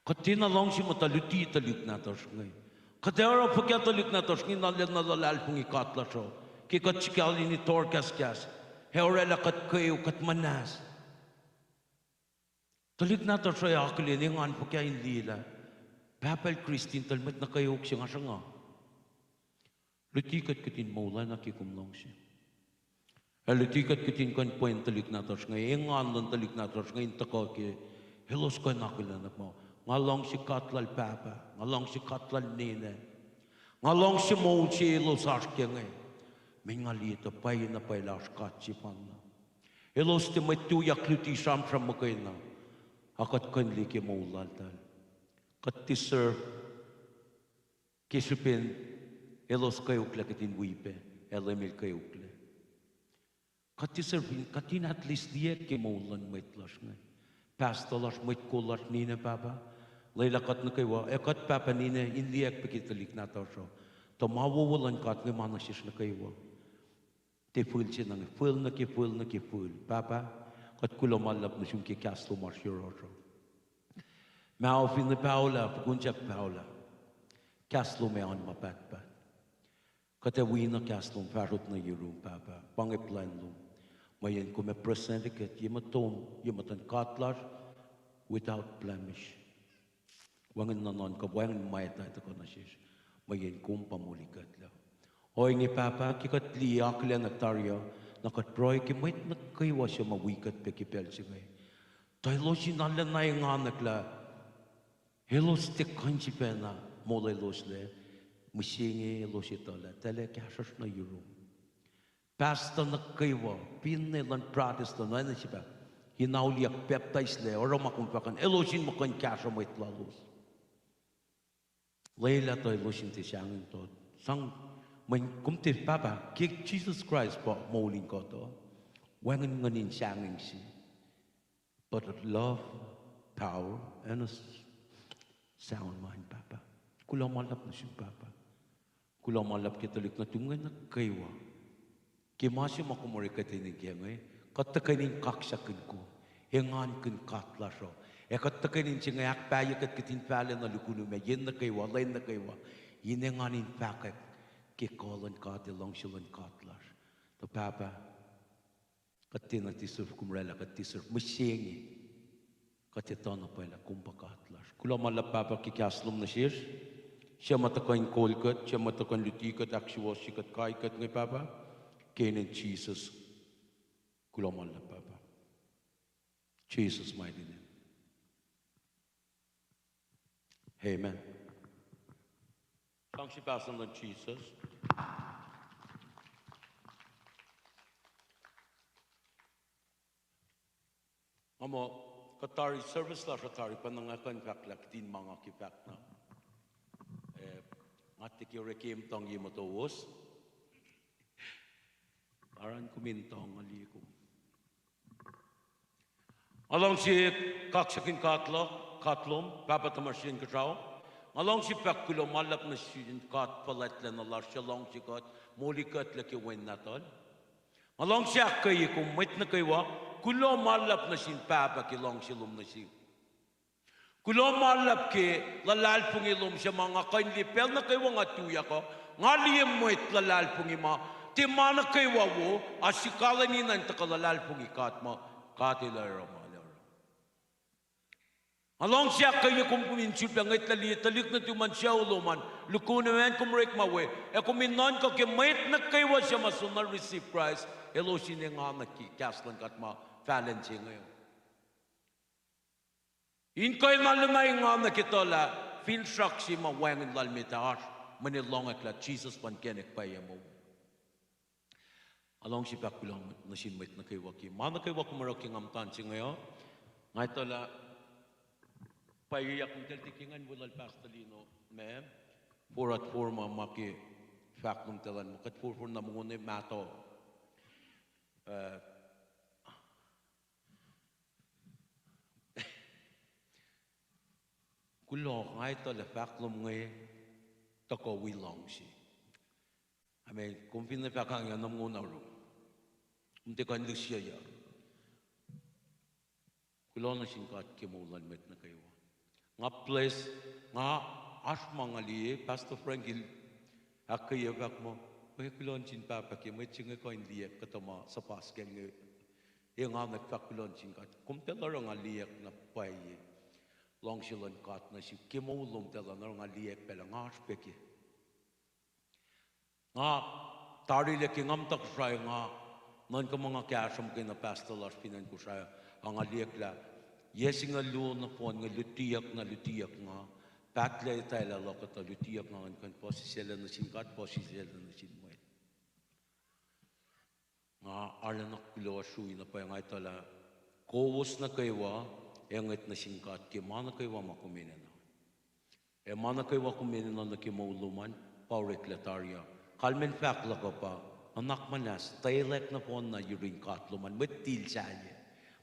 Kuht tiacna luhngse muhta luti tuhlihk nahtuhsr inge. Kuht ac oruh fuhkah tuhlihk nahtuhsr inge na lwen na luhlahlfongi God lasr uh, ke kuht srihke in tohrkahskahs, ac oraclah kuht kweok, kuht muhnahs. Tuhlihk nahtuhsr uh akihlen engan fuhkah in liye lah pahpah el Kristin tuh el mwet nuh kweok se nga sruhnga. Luti kuht kuht in moul oacna ke kom luhngse. El luti kuht kihtin kuh in pwen tuhlihk nahtuhsr inge, engan luhn tuhlihk nahtuhsr inge in tuhkuh ke elos kuh in akihlen muh, nga luhngse God lal pahpah, nga luhngse God lal ninac. Nga luhngse moul se elos oasr ke inge. Mweyen nga liye tuh pwacyena pwacye lah oasr God sefanna. Elos tiac mwet tuyak luti sramsram muhkwena, a kuht kuh in liye ke moul laltahl. Kuht deserve ke srihpen elos kweoklac kihtin wi pac, ac Leum El kweoklac. Kuht deserve in, kuht in at least liye ke moul luhn mwet lasr inge. Pastor lasr, mwet kol lasr, ninac pahpah. Lwelah kuht nuh kwewa, ac kuht pahpah ninac in liye pac ke tuhlihk nahtuhsr uh, tuh ma wowo luhn God inge ma nuh sesr nuh kwewa. Tiac fihl se na inge, fihl nuh ke fihl nuh ke fihl. Pahpah, kuht kuloh ma luhlahp nuh sum ke kahs lom oasr yohrohsr uh. Mao finne paholah, fokihnsrak paholah. Kahs lom ac oan ma pahtpaht. Kuht ac wi na kahs lom fahsrot nuh yurum, Pahpah, pa inge plwacn lom. Mweyen kom ac present kuht ye muhtom, ye muhtuhn God lasr, without blemish. Wacngihn nuhnuhnkuh, wacngihn mwacta tuhkuh nuh sesr, mweyen kom pa molikuhtlac. Ohinge Pahpah, ke kuht liye akihlen tari uh, na kuht pruhe ke mwet nuh kwewa suc ma wi kuht pac ke pacl se inge, tuh elos in arulacna enganwack lah elos tiac kuh in sifacna molweloslac, mihsenge elos etuh lah eltahl ac kahsruhsr nuh yurum. Pastor nuh kwewa, finne luhn Protestant, oacna sifilpac, in auliyak, pacptaislac, oruh ma kom fahk an, elos in muh kuh in kahsruh mwet lalos. Lwelah tuh elos in tiac sahngweng kuht. Sang, mweyen kom tiac Pahpah, ke Jisus Kraist pa moul in kuht uh, wacngihn nguhn in sahngweng se. But love, power, and a s-, sound mind, Pahpah. Kuloh ma luhlahp nuh sum, Pahpah. Kuloh ma luhlahp ke tuhlihk nuhtum inge nuh kwewa. Ke ma se ma kom oruh kuht in ke inge, kuht tuhkweni in kaksakihn kom, engankihn God lasr uh. Ac kuht tuhkweni in se inge ahkpahye kuht kihtin fahlac nuh lihkunu ma yen nuh kwewa, lwen nuh kwewa, in engan in fahkwack ke kuh luhn God ac luhngse luhn God lasr. Tuh Pahpah, kuht tiacna deserve kom oraclah, kuht deserve mihsenge. Kuht etuh na pwacye lah kom pa God lasr. Kuloh ma luhlahp Pahpah ke kahs lom nuh sesr. Suc ma tuhkuh in kol kuht, suc ma tuhkuh in luti kuht, ahksuwohsye kuht, kai kuht inge Pahpah, ke inen Jisus. Kuloh ma luhlahp Pahpah. Jesus' mighty name. Amen. Sang sie pahsan luhn Jisus. Nga muh kuht tari service lasr uh tari, pa na nga kuh in fahk lah kihtin ma nga ke fahk na. Eh, nga tiac ke orekem tuhng ye motowos. Aran kom in tuhng, nga liye kom. Nga luhngse kaksakihn God lom, Pahpah tuhmasr Inkuhsrao. Nga luhngse fahk kuloh ma luhlahp nuh sin God fuhlwactlacna lasr suc luhngse kuht, molikuhtlac ke Wen Nahtuhl. Nga luhngse ahkkweye kom mwet nuh kwewa, kuloh ma luhlahp nuh sin Pahpah ke luhngse lom nuh sihk. Kuloh ma luhlahp ke luhlahlfongi lom suc ma nga kuh in liye pacl nuh kwewa nga tuyak uh, nga liye mwet luhlahlfongi ma tiac ma nuh kwewa wo, a sikalweni na in tuhkuh luhlahlfongi God ma God El oruh ma El oruh. Nga luhngse ahkkweye kom, kom in sulpac ngwetlah liye tuhlihk nuhtum an, sucu lom an, lihkunu an, kom orekma we, ac kom in nuhnkuh ke mwet nuh kwewa suc ma soenna receive Christ, elos in engan nuh ke kahs luhn God ma fahlen se inge. In kuh in arulacna engan nuh ke etuh lah finsrak se ma wacngihn lal met ah oasr mweyen el lohngak lah Jisus pa inkacnek, pwacye, ac moul. Nga luhngse fahk kuloh nuh sin mwet nuh kwewa ke ma nuh kwewa kom oruh ke nga muhta se inge uh. Nga etuh lah pwacye ac kom tiac tiac ke ingacn weluhl Pastor Lino ma forward forma ma ke fahk lom tuh elan muh kuht forfor na mongo ne mahtuh. Eh, kuloh, nga etuh lah fahk lom inge tuhkuh wi luhngse. Amen. Kom finne fahk ah, nga na mongo na oruh, kom tiac kuh in lusyucyak. Kuloh nuh sin God ke moul luhn mwet nuh kwewa. Nga bless, nga oasr ma nga liye, Pastor Frank el ahkkweye fahk muh, we kuloh nuh sin Pahpah ke mwet se inge kuh in liye kuhtuh ma suhpas ke inge. Engan ac fahk kuloh nuh sin God. Kom tiac oruh nga liye na pwacye luhngse luhn God nuh sihk ke moul lom, tiac oruh nga liye pacl ah nga oasr pac ke Nga tarilac ke nga muhta Kosrae, nga Nuhnkuh muh nga kahsruh muhkwena pastor lasr fin acn Kosrae, a nga liyeklac, yac singucul luo nohfohn inge lutiyuck na lutiyuck nga, pahtlac etwaclah luhk kuhtuh lutiyuck nga in kuh in puhsisacllac nuh sin God, puhsisacllac nuh sin mwet. Nga arulacna kuloh srui na pwacye nga etuh lah kowos nuh kwewa ac ngwet nuh sin God ke ma nuh kwewa ma kom enenuh. Ac ma nuh kwewa kom enenuh nuh ke moul lom an pa oreklac tari uh. Kalmacn fahk luhk uh pa, nuhnak muhnahs, tuhlac nohfohn na yurin God lom an, mwet til sahyac,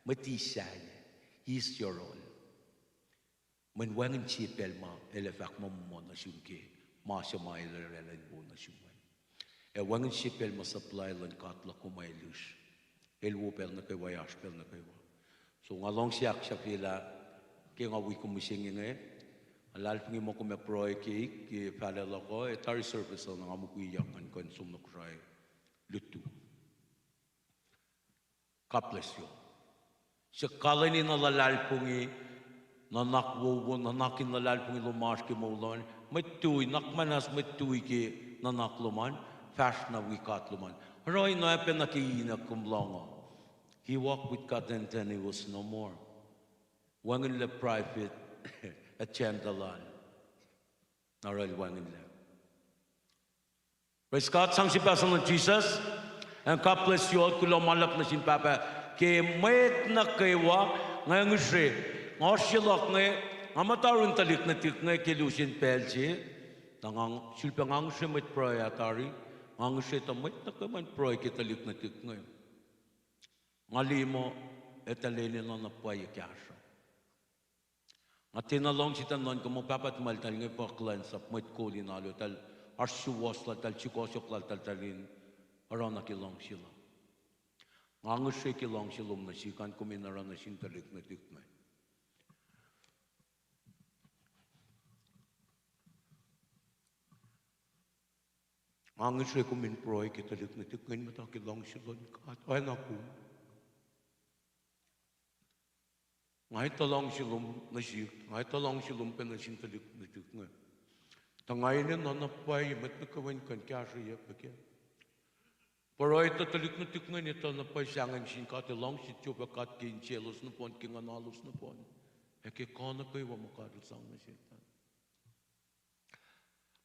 mwet eis sahyac, eis yohrohl. Mweyen wacngihn sie pacl ma el ac fahk ma muh nuh sum ke ma suc ma el oraclah in wo nuh sum an. Ac wacngihn sie pacl ma supply luhn God luhk kom ac elos. El wo pacl nuh kwewa, oasr pacl nuh kwewa. So nga luhngse ahksahfyelah ke nga wi kom mihsenge inge. Nga luhlahlfongi muh kom ac pruhe keik ke fahlac luhk uh, ac tari service uh na nga mukwiyak ngan kuh in som nuh Kosrae lutu. God bless you. Suc kalweni na luhlahlfongi, nuhnak wowo, nuhnak in luhlahlfongi lom oasr ke moul an. Mwet tui, nuhnak muhnahs mwet tui ke nuhnak lom an, fahsr na wi God lom an. Oruh in oacpacna ke ine kom lohng uh. He walked with God and then he was no more. Wacngihnlac private agenda lal. Na oruh el wacngihnlac. Praise God, sang sie pahs nuh Jisus. And God bless you all, kuloh ma luhlahp nuh sin Pahpah. Ke mwet nuh kwewa, nga ngihsre, nga oasr yohrohl inge, nga muhta yurin tuhlihk nuhtihk inge ke lusen pacl se. Na nga, sulpac nga ngihsre mwet pruhe ah tari, nga ngihsre tuh mwet nuh kwewa in pruhe ke tuhlihk nuhtihk inge. Nga liye muh eltahl enenuh na pwacye kahsruh. Nga tiacna luhngse tuh nuhnkuh muh pahpah tuhmwacl eltahl inge pa kuhlwacnsap, mwet kol in alu, eltahl oasr suwohs lal, eltahl sukohsohk lal, eltahl in oruh na ke luhngse lal. Nga ngihsre ke luhngse lom nuh sihk an kom in oruh nuh sin tuhlihk nuhtihk inge. Nga ngihsre kom in pruhe ke tuhlihk nuhtihk inge in muhta ke luhngse luhn God, oacna kom. Nga etuh luhngse lom nuh sihk, nga etuh luhngse lom pac nuh sin tuhlihk nuhtihk inge. Tuh nga enenuh na pwacye mwet nuh kwewa in kuh in kahsrweyuc pac kac. Pruhe tuh tuhlihk nuhtihk inge in etuh na pwacye sahngweng sin God, ac luhngse Jehovah God ke insiyaclos nohfohn, ke nguhnalos nohfohn, ac ke kuh nuh kwewa ma God El sang nuh sel.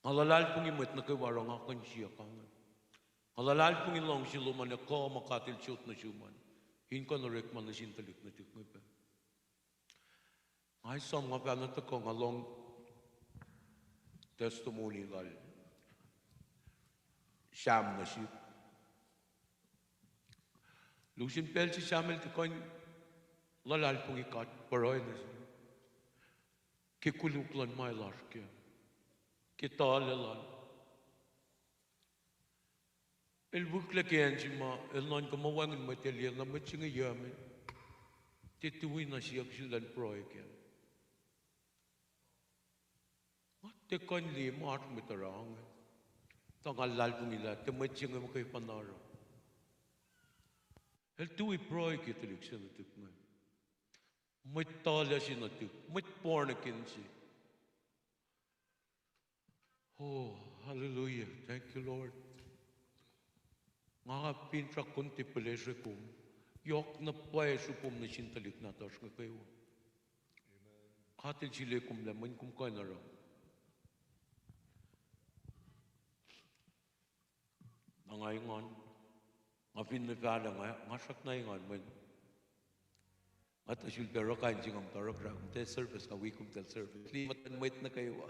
Nga luhlahlfongi mwet nuh kwewa oruh nga kuh in siyuck inge. Nga luhlahlfongi luhngse lom an ac kuh ma God El sot nuh sum an, in kuh in orekma nuh sin tuhlihk nuhtihk inge pac. Nga esam nga fahna tuhkuh nga lohng testimony lal Sam nuh sihk. Lusen pacl se Sam el tuhkuh in luhlahlfongi God, pruhe nuh sel ke koluk luhn ma el oasr kac, ke tuhlac lal. El wihklac ke acn se ma el nuhnkuh muh wacngihn mwet elyah, na mwet se inge yuc me, tiac tui na siyuck sel elan pruhe kac. Nga tiac kuh in liye ma oasr mwet oruh inge. Tuh nga luhlahlfongi lah tiac mwet se inge muhkwena oruh. El tui pruhe ke tuhlihk se nuhtihk inge. Mwet tuhlac se nuhtihk, mwet born again se. Oh, hallelujah. Thank you, Lord. Nga finsrak kom tiac pihlesre kom. Yohk na pwacye srihpom nuh sin tuhlihk nahtuhsr inge kwewa. God El sule kom lah mweyen kom kuh in oruh. Na nga engan, nga finne fahlac nga, nga srackna engan mweyen nga tuh sulpac oruh kain se nga muhta oruh, srack kom tiac service, nga wi kom tiac service. Liye muhtuhn mwet nuh kwewa.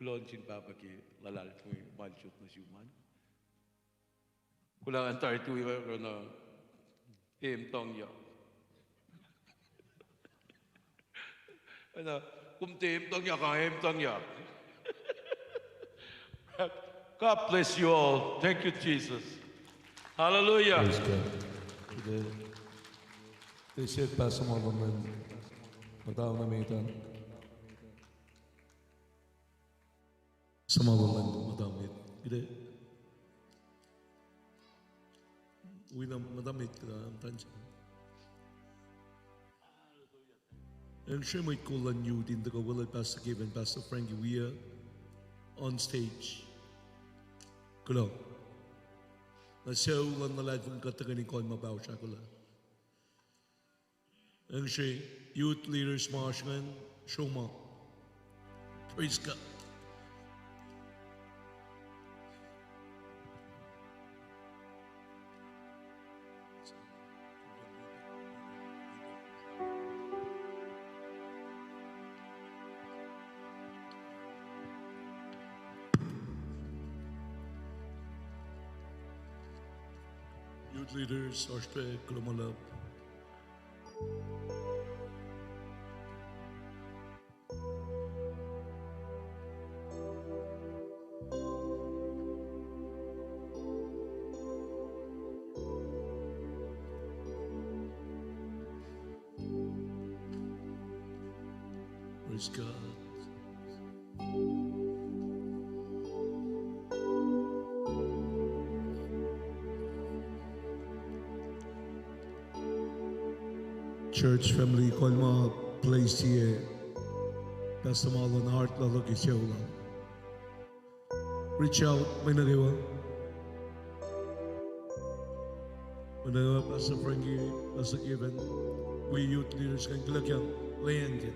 Kuloh nuh sin Pahpah ke luhlahlfongi ma El sot nuh sum an. Kuloh an tari tui na emtuhngyak. Na, kom tiac emtuhngyak, nga emtuhngyak. God bless you all. Thank you, Jesus. Hallelujah. Praise God. Kuht ac, kuht ac siyuck Pastor Marlon in muhta na met an. Pastor Marlon in muhta met. Kuht ac, wi na muhta met, kuht ac muhta in Acn srihmwet kol luhn youth in tuhkuh weluhl Pastor Kevin, Pastor Frankie, we are on stage. Kuloh. Nuh sucu luhn luhlahlfongi kuht tuhkweni kuh in ma pahosr ahkolah. Acn se youth leaders ma oasr ingacn, sruhmuhn. Praise God. Youth leaders, oasr pac kuloh ma luhlahp. Praise God. Church family, kuh in ma place sie, Pastor Marlon, heart lal ke sucu lal. Reach out, mwet nuh kwewa. Mwet nuh kwewa, Pastor Frankie, Pastor Kevin, wi youth leaders ingacn, kuloh ke lweacng ke.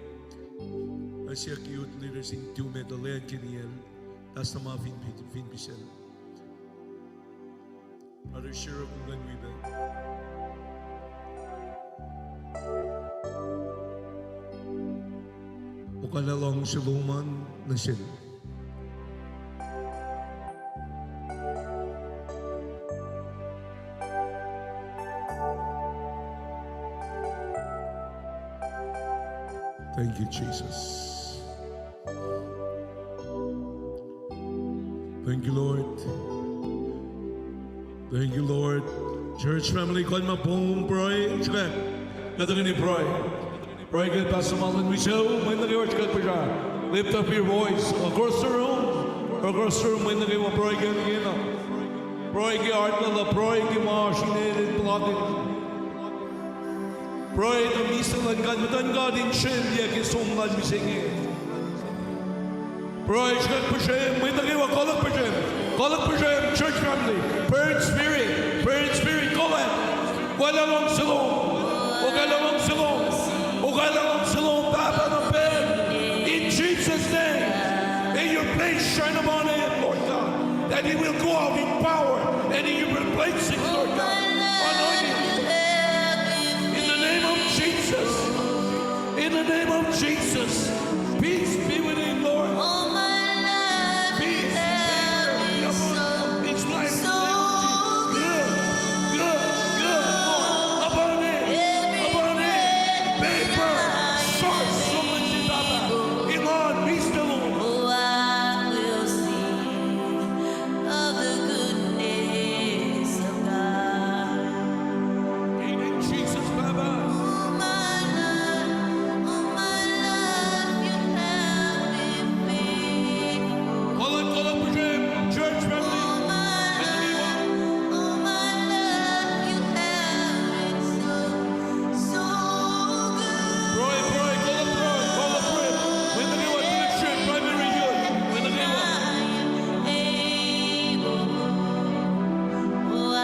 Ac siyuck youth leaders in tu met lweacng ke niyacl, Pastor ma fin pi-, fin pisacl. Brother Shiro, kom kuh in wi pac. Okala luhngse lom an nuh sel. Thank you, Jesus. Thank you, Lord. Thank you, Lord. Church family, kuh in ma pom pruhe, srihk. Kuht tuhkweni pruhe. Pruhe ke Pastor Marlon wi sucu, mwet nuh kwewa srihk pihsra. Lift up your voice across the room. Across the room, mwet nuh kwewa pruhe ke, ke na. Pruhe ke heart lal, pruhe ke ma oasr inel, plot in. Pruhe tuh misac luhn God, muhtuhn God in srwaclyac ke som lal mihsenge. Pruhe, srihk pihsrem, mwet nuh kwewa, koluk pihsrem, koluk pihsrem, church family, prayer in spirit, prayer in spirit, koluk. Okala luhngse lom, okala luhngse lom, okala luhngse lom, Pahpah na pwacye. In Jesus' name, may your face shine upon him, Lord God, that he will go out in power and he will replace it, Lord God. Anoint him. In the name of Jesus. In the name of Jesus. Peace be with him, Lord. Peace. His life. Good, good, good, Lord. Upon him. Upon him. Favor. Source. Source. Elon, peace the Lord. Oh, I will sing of the goodness of God. Amen, Jesus, Papa. All my life, all my life you have been faithful. Koluk, koluk pihsrem, church family. All my life, all my life you have been so, so good. Pruhe, pruhe, koluk pruhe, koluk pruhe. Mwet nuh kwewa, pruhe, primary youth, mwet nuh kwewa. Able, oh, I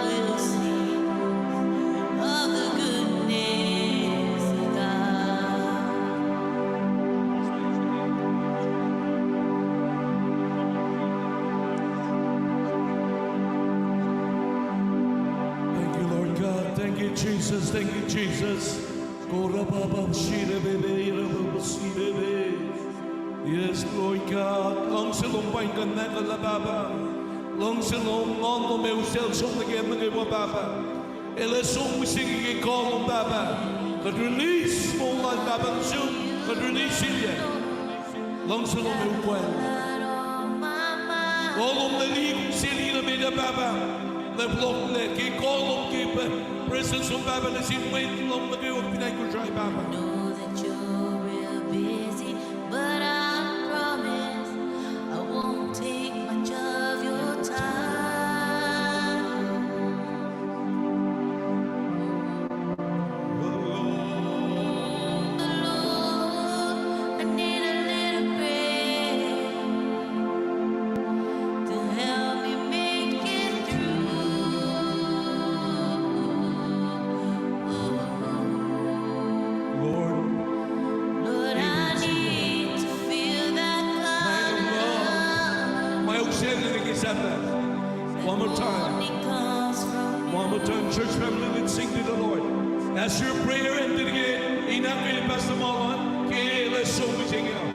will sing of the goodness of God. Thank you, Lord God. Thank you, Jesus. Thank you, Jesus. Korababa shirabebe, irababa shirebe. Yes, Lord God. Luhngse lom pain kuh nahkuhlah, Papa. Luhngse lom, nguhn lom ac usel som nuh ke mwet nuh kwewa, Papa. El ac som mihsenge ke kuh lom, Papa. Kuht release moul lal, Papa, nuh sum. Kuht release-ilyac. Luhngse lom ac ukwacl. Kuh lom lal, sili na met ah, Pahpah. Lwelah fohlohklac ke kuh lom, ke presence lom, Pahpah, nuh sin mwet lom nuh kwewa fin acn Kosrae, Pahpah. Know that you're real busy, but I promise I won't take much of your time. Lord, I need a little grace to help me make it through. One more time. One more time, church family, let's sing to the Lord. As your prayer ended again, in ahkkweye pastor Marlon, ke el ac som mihsenge uh.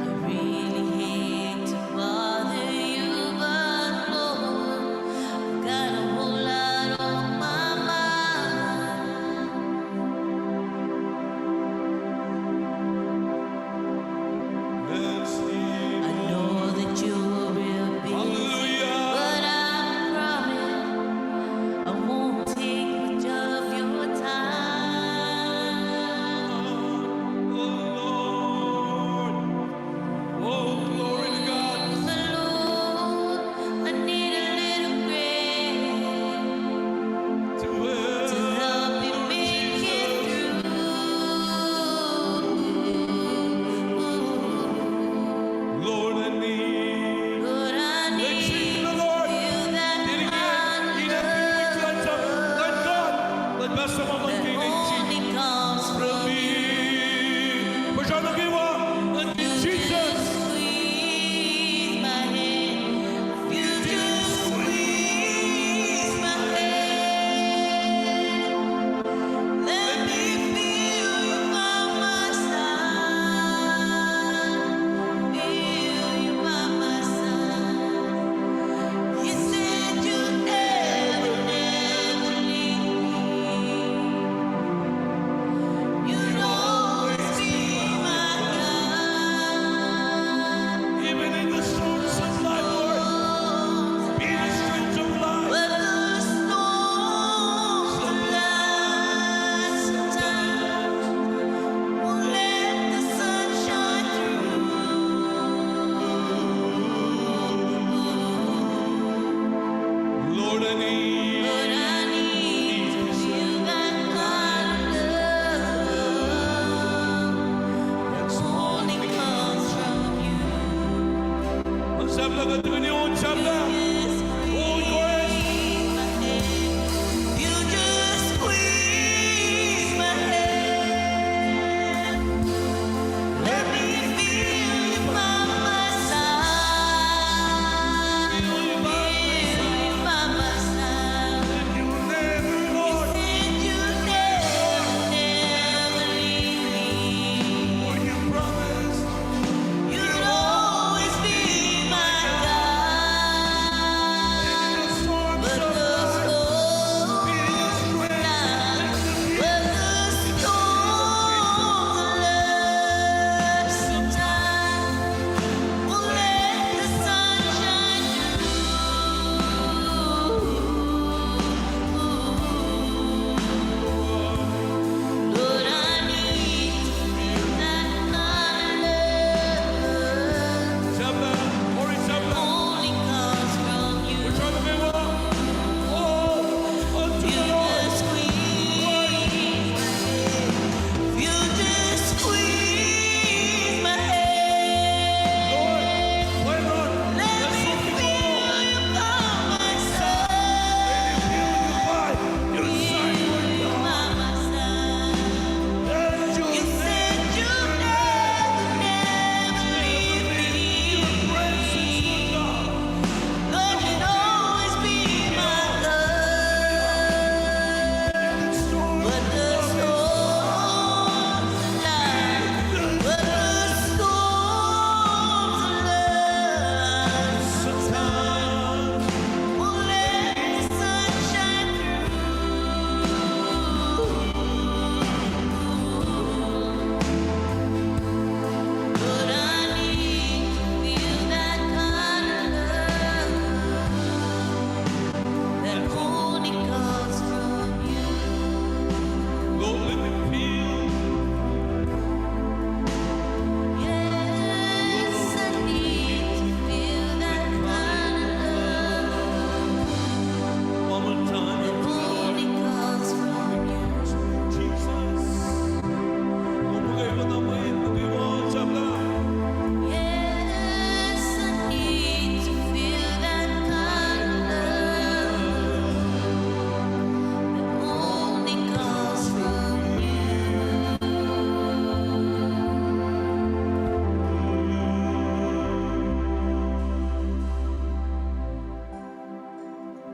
I really hate to bother you, but Lord, I've got a whole lot on my mind. Yes, I know that you're real busy, hallelujah, but I promise I won't take much of your time. Oh, Lord. Oh, glory to God. But Lord, I need a little grace to help me make it through. Lord, I need. Lord, I need you that I love. Let God, let Pastor Marlon that only comes from you. Puhsra nuh kwewa, let Jesus. Squeeze my hand. You just squeeze my hand. Let me feel you by my side. Feel you by my side. You said you'd never, never leave me. You'd always be my God. Even in the storms of life, Lord, be the strength of life. When the storms of life sometimes won't let the sun shine through. Lord, I need, Lord, I need you, that kind of love that only comes from you. Yes, Lord. You just squeeze my hand. Let me feel you by my side. Feel you by my side. You said you never, never leave me. For you promised you'd always be my God.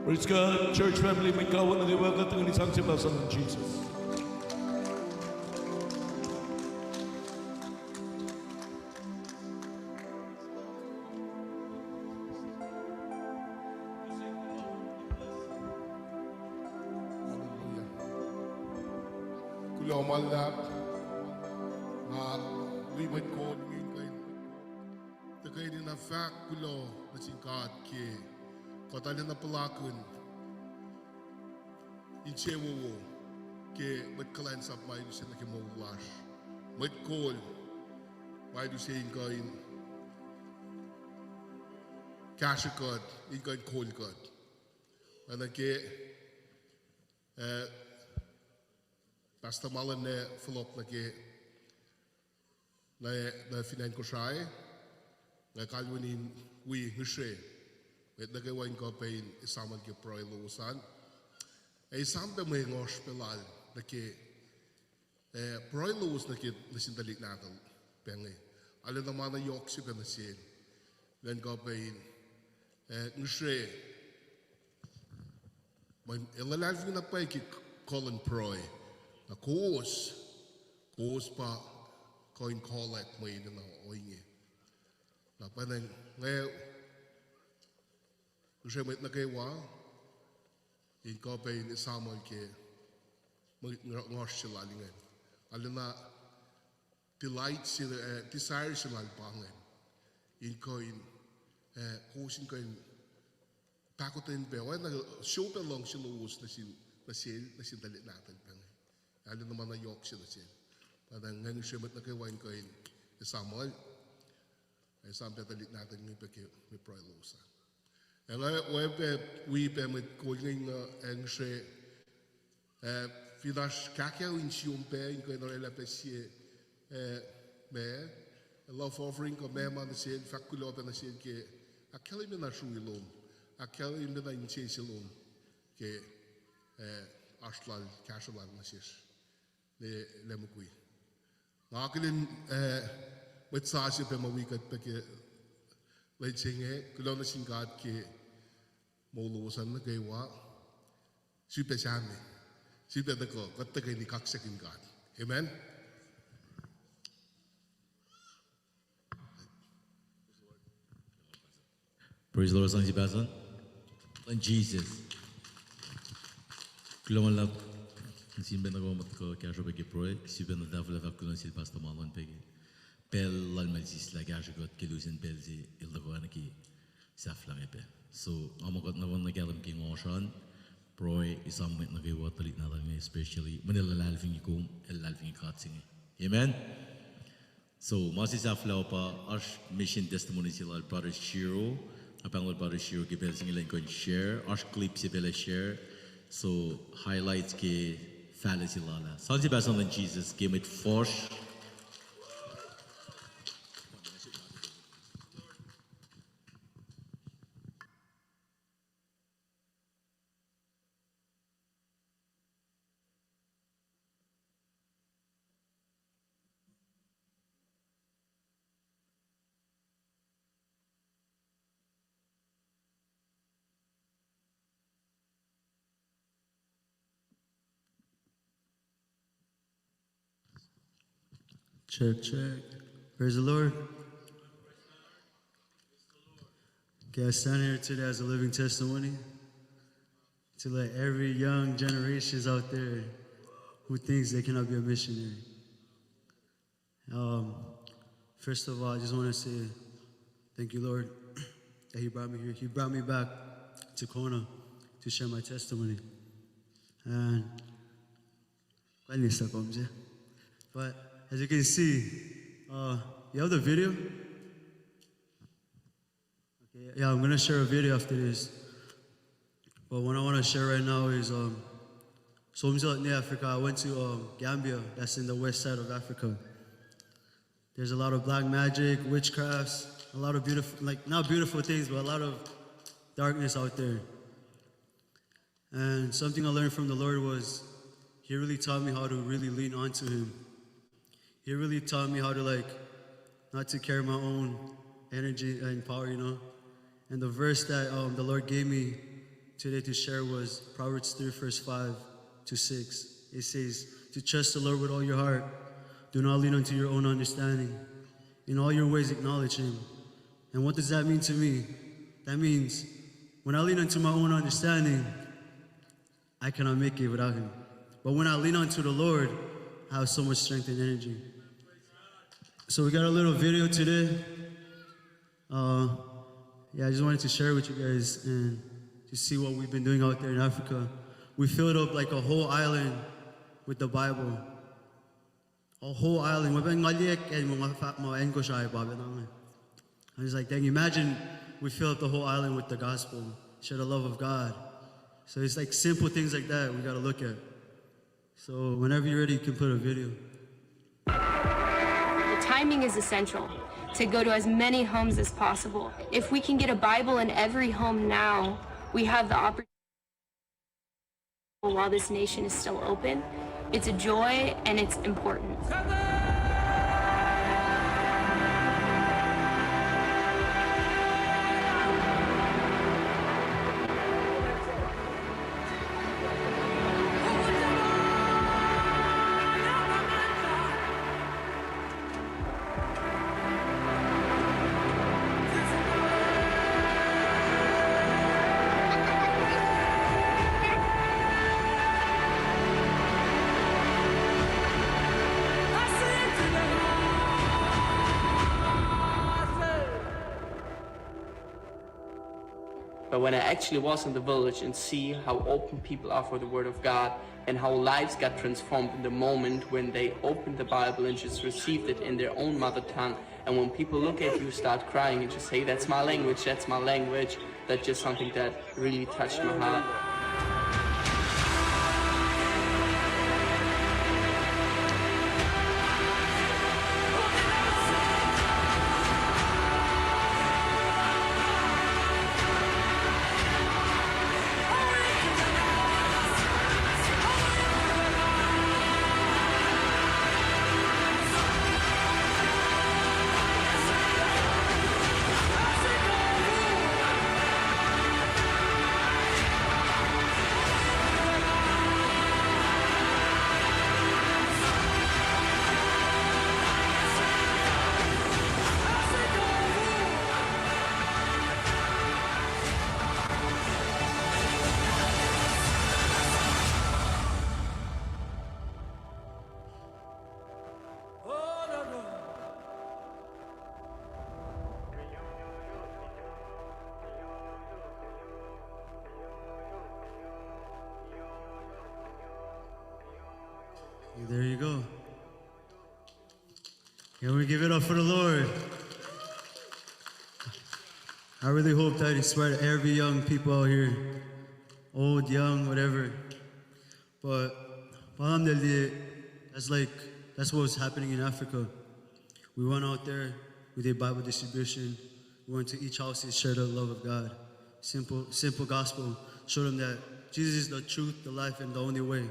Praise God, church family, mwet kawuck nuh kwewa, kuht tuhkweni sang se pahsan luhn Jesus. Hallelujah. Kuloh ma luhlahp. Nga wi mwet kol inge in kuh in tuhkweni na fahk kuloh nuh sin God ke kuht arulacna puhlakihn insewowo ke mwet kuhlwacnsap ma el use nuh ke moul lasr. Mwet kol ma el use in kuh in kahsrwe kuht, in kuh in kol kuht. Oacna ke, eh, Pastor Malan el fohlohk nuh ke, nuh, nuh fin acn Kosrae, nga kalweni in wi ngihsre mwet nuh kwewa in kuh pac in esam ke pruhe lowos an. Ac esam pac mwe ngohsr pac lal nuh ke, eh, pruhe lowos nuh ke, nuh sin tuhlihk nahtuhl pac inge. Arulacna ma na yohk se pac nuh sel, elan kuh pac in, eh, ngihsre mweyen el luhlahlfongi na pwacye ke kuh luhn pruhe. Na kowos, kowos pa kuh in kohlwack mwe enenuh ohinge. Na pwacnwacng nga ngihsre mwet nuh kwewa in kuh pac in esamuhl ke mwe ngohsr se lal ingacn. Arulacna delight se, eh, desire se lal pa ingacn, in kuh in, eh, kowos in kuh in pahkotwen pac oacna srihpac luhngse lowos nuh sin, nuh sel, nuh sin tuhlihk nahtuhl pac inge. Arulacna ma na yohk se nuh sel. Pwacnwacng nga ngihsre mwet nuh kwewa in kuh in esamuhl, esam pac tuhlihk nahtuhl inge pac ke mwe pruhe lowos an. Ac nga oacyacpac wi pac mwet kol inge in, uh, ngihsre, uh, fin oasr kahkahos in siom pac in kuh in orwaclah pac sie, uh, ma love offering kuh ma ma nuh sel, fahk kuloh pac nuh sel ke ahkkahlwemye na srui lom, ahkkahlwemye na insese lom ke, uh, oasr lal kahsruh lal nuh sesr ne lac mukwi. Nga akihlen, uh, mwet sasuc pac ma wi kuht pac ke lwen se inge, kuloh nuh sin God ke moul lowos an nuh kwewa. Sifilpac sahme, sifilpac tuhkuh, kuht tuhkweni kaksakihn God. Amen. Praise the Lord, sang se pahsan luhn Jesus. Kuloh ma luhlahp nuh sin mwet nuh kwewa ma tuhkuh kahsruh pac ke pruhe, sifilpac na tahfwelah fahk kuloh nuh sel Pastor Malon pac ke pacl lal ma el sislah kahsruh kuht ke lusen pacl se el tuhkuh oacna ke sahflah inge pac. So, nga muh kuht na fohn na kahlwem ke ngohsr an, pruhe, esam mwet nuh kwewa, tuhlihk nahtuhl inge especially, mweyen el luhlahlfongi kom, el luhlahlfongi God se inge. Amen. So, ma se sahflah uh pa oasr mission testimony se lal Brother Shiro. Nga pahngon Brother Shiro ke pacl se inge elan kuh in share. Oasr clip se pac el ac share. So, highlights ke fahlac se lal ah. Sang se pahsan luhn Jesus ke mwet fuhsr. Check, check. Praise the Lord. Okay, I stand here today as a living testimony to let every young generations out there who thinks they cannot be a missionary. Um, first of all, I just want to say thank you, Lord, that He brought me here. He brought me back to Kona to share my testimony. And but as you can see, uh, you have the video? Okay, yeah, I'm gonna share a video after this. But what I wanna share right now is, um, so I'm still in Africa. I went to, um, Gambia. That's in the west side of Africa. There's a lot of black magic, witchcrafts, a lot of beautiful, like, not beautiful things, but a lot of darkness out there. And something I learned from the Lord was He really taught me how to really lean onto Him. He really taught me how to, like, not to carry my own energy and power, you know. And the verse that, um, the Lord gave me today to share was Proverbs three, verse five to six. It says, "To trust the Lord with all your heart. Do not lean unto your own understanding. In all your ways acknowledge him." And what does that mean to me? That means when I lean unto my own understanding, I cannot make it without him. But when I lean unto the Lord, I have so much strength and energy. So we got a little video today. Uh, yeah, I just wanted to share with you guys and to see what we've been doing out there in Africa. We filled up, like, a whole island with the Bible. A whole island. We've been ngaliek and we've fa-, ma English ai Bible nang. I was like, "Dang, imagine we fill up the whole island with the gospel, share the love of God." So it's like simple things like that we gotta look at. So whenever you're ready, you can put a video. The timing is essential to go to as many homes as possible. If we can get a Bible in every home now, we have the opportunity while this nation is still open. It's a joy and it's important. But when I actually was in the village and see how open people are for the word of God and how lives got transformed in the moment when they opened the Bible and just received it in their own mother tongue, and when people look at you, start crying and just say, "That's my language, that's my language," that's just something that really touched my heart. There you go. Can we give it up for the Lord? I really hope that inspired every young people out here, old, young, whatever. But, but alhamdulillah, that's like, that's what was happening in Africa. We went out there, we did Bible distribution, we went to each house and shared the love of God. Simple, simple gospel. Show them that Jesus is the truth, the life, and the only way.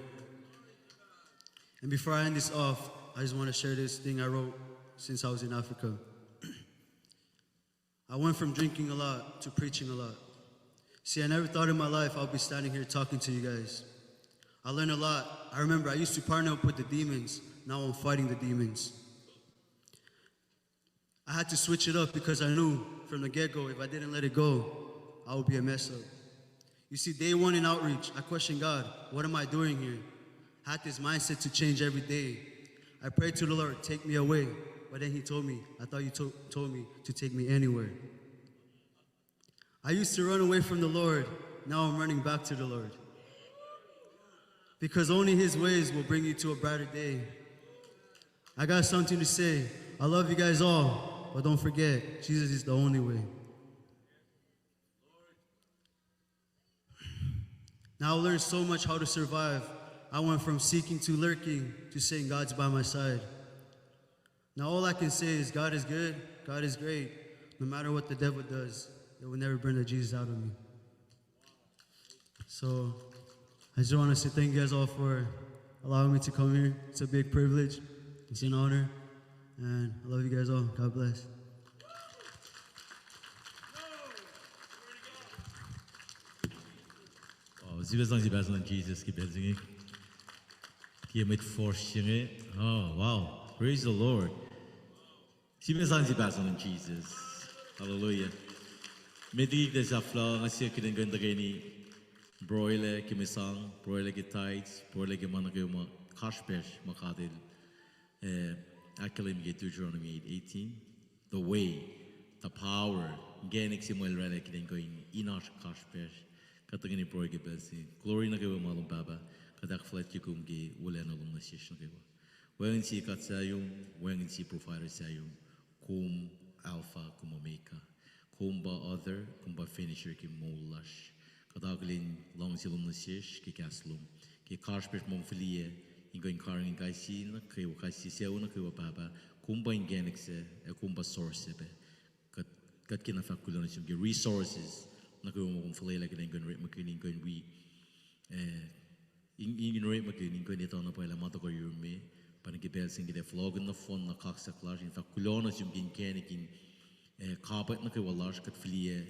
And before I end this off, I just want to share this thing I wrote since I was in Africa. I went from drinking a lot to preaching a lot. See, I never thought in my life I'll be standing here talking to you guys. I learned a lot. I remember I used to partner up with the demons. Now I'm fighting the demons. I had to switch it up because I knew from the get-go, if I didn't let it go, I would be a mess up. You see, day one in outreach, I questioned God, "What am I doing here?" I had this mindset to change every day. I prayed to the Lord, "Take me away." But then he told me, "I thought you to-, told me to take me anywhere." I used to run away from the Lord. Now I'm running back to the Lord. Because only his ways will bring you to a brighter day. I got something to say. I love you guys all, but don't forget, Jesus is the only way. Now I learned so much how to survive. I went from seeking to lurking to saying, "God's by my side." Now all I can say is, God is good, God is great. No matter what the devil does, it will never bring the Jesus out of me. So, I just want to say thank you guys all for allowing me to come here. It's a big privilege. It's an honor. And I love you guys all. God bless. Sifilpac sang sie pahs luhn Jisus ke pacl se inge. Ke mwet fuhsr se inge. Oh, wow. Praise the Lord. Sifilpac sang sie pahs luhn Jisus. Hallelujah. Met liki kuht sahflah, nga siyuck kuht in kuh in tuhkweni pruhelac ke mwe sang, pruhelac ke tithes, pruhelac ke ma nuh kwewa ma kasrpacsr ma God El, eh, ahkkahlwemye ke Deuteronomy eight eighteen. The way, the power, inkacnek se ma El oraclah kuht in kuh in oasr kasrpacsr. Kuht tuhkweni pruhe ke pacl se inge. Glory nuh kwewa ma lom Pahpah, kuht ahkfuhlwactye kom ke wolacna lom nuh sesr nuh kwewa. Wacngihn sie God sahyom, wacngihn sie provider sahyom, kom Alpha, kom Omega. Kom pa author, kom pa finisher ke moul lasr. Kuht akihlen luhngse lom nuh sesr ke kahs lom, ke kasrpacsr ma kom fihliyac in kuh in karihngihn kais sie nuh kwewa, kais sie sucu nuh kwewa Pahpah, kom pa inkacnek sac, ac kom pa source sac pac. Kuht, kuht kena fahk kuloh nuh sum ke resources nuh kwewa ma kom fuhlwelah kuht in kuh in orekmakihn in kuh in wi, eh, in, in orekmakihn in kuh in etuh na pwacye lah ma tuhkuh yurum me. Pa na ke pacl se inge kuht ac fohlohkihn nohfohn na kaksak lasr in fahk kuloh nuh sum ke inkacnek in, eh, kapwack nuh kwewa lasr, kuht fihliyac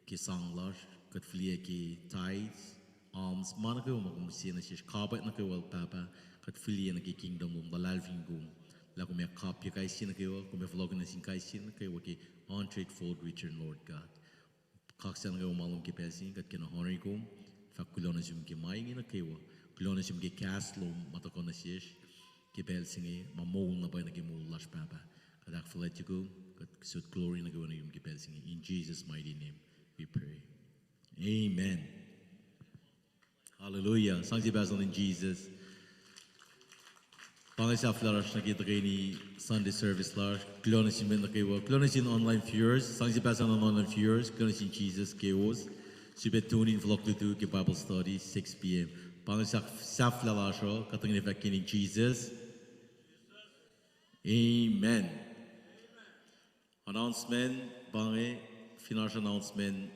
ke sang lasr, kuht fihliyac ke tithes, alms, ma nuh kwewa ma kom sie nuh sesr, kapwack nuh kwewa Pahpah, kuht fihliyac nuh ke kingdom lom, luhlahlfongi kom lah kom ac kapwack kais sie nuh kwewa, kom ac fohlohkihn nuh sin kais sie nuh kwewa ke hundred fold return, Lord God. Kaksak nuh kwewa ma lom ke pacl se inge, kuht kena honor kom, fahk kuloh nuh sum ke ma inge nuh kwewa, kuloh nuh sum ke kahs lom ma tuhkuh nuh sesr ke pacl se inge, ma moul na pwacye nuh ke moul lasr Pahpah. Kuht ahkfuhlwactye kom, kuht sot glory nuh kwewa nuh yurum ke pacl se inge. In Jesus' mighty name we pray. Amen. Hallelujah. Sang sie pahs luhn Jisus. Pa inge sahflah lasr nuh ke tuhkweni Sunday service lasr. Kuloh nuh sin mwet nuh kwewa. Kuloh nuh sin online viewers. Sang sie pahs luhn online viewers. Kuloh nuh sin Jisus kowos suc pac tune in fohlohk lutu ke Bible study six p.m. Pa inge sahf-, sahflah lasr uh. Kuht tuhkweni fahk ke inen Jisus. Amen. Announcement, pa inge, fin oasr announcement,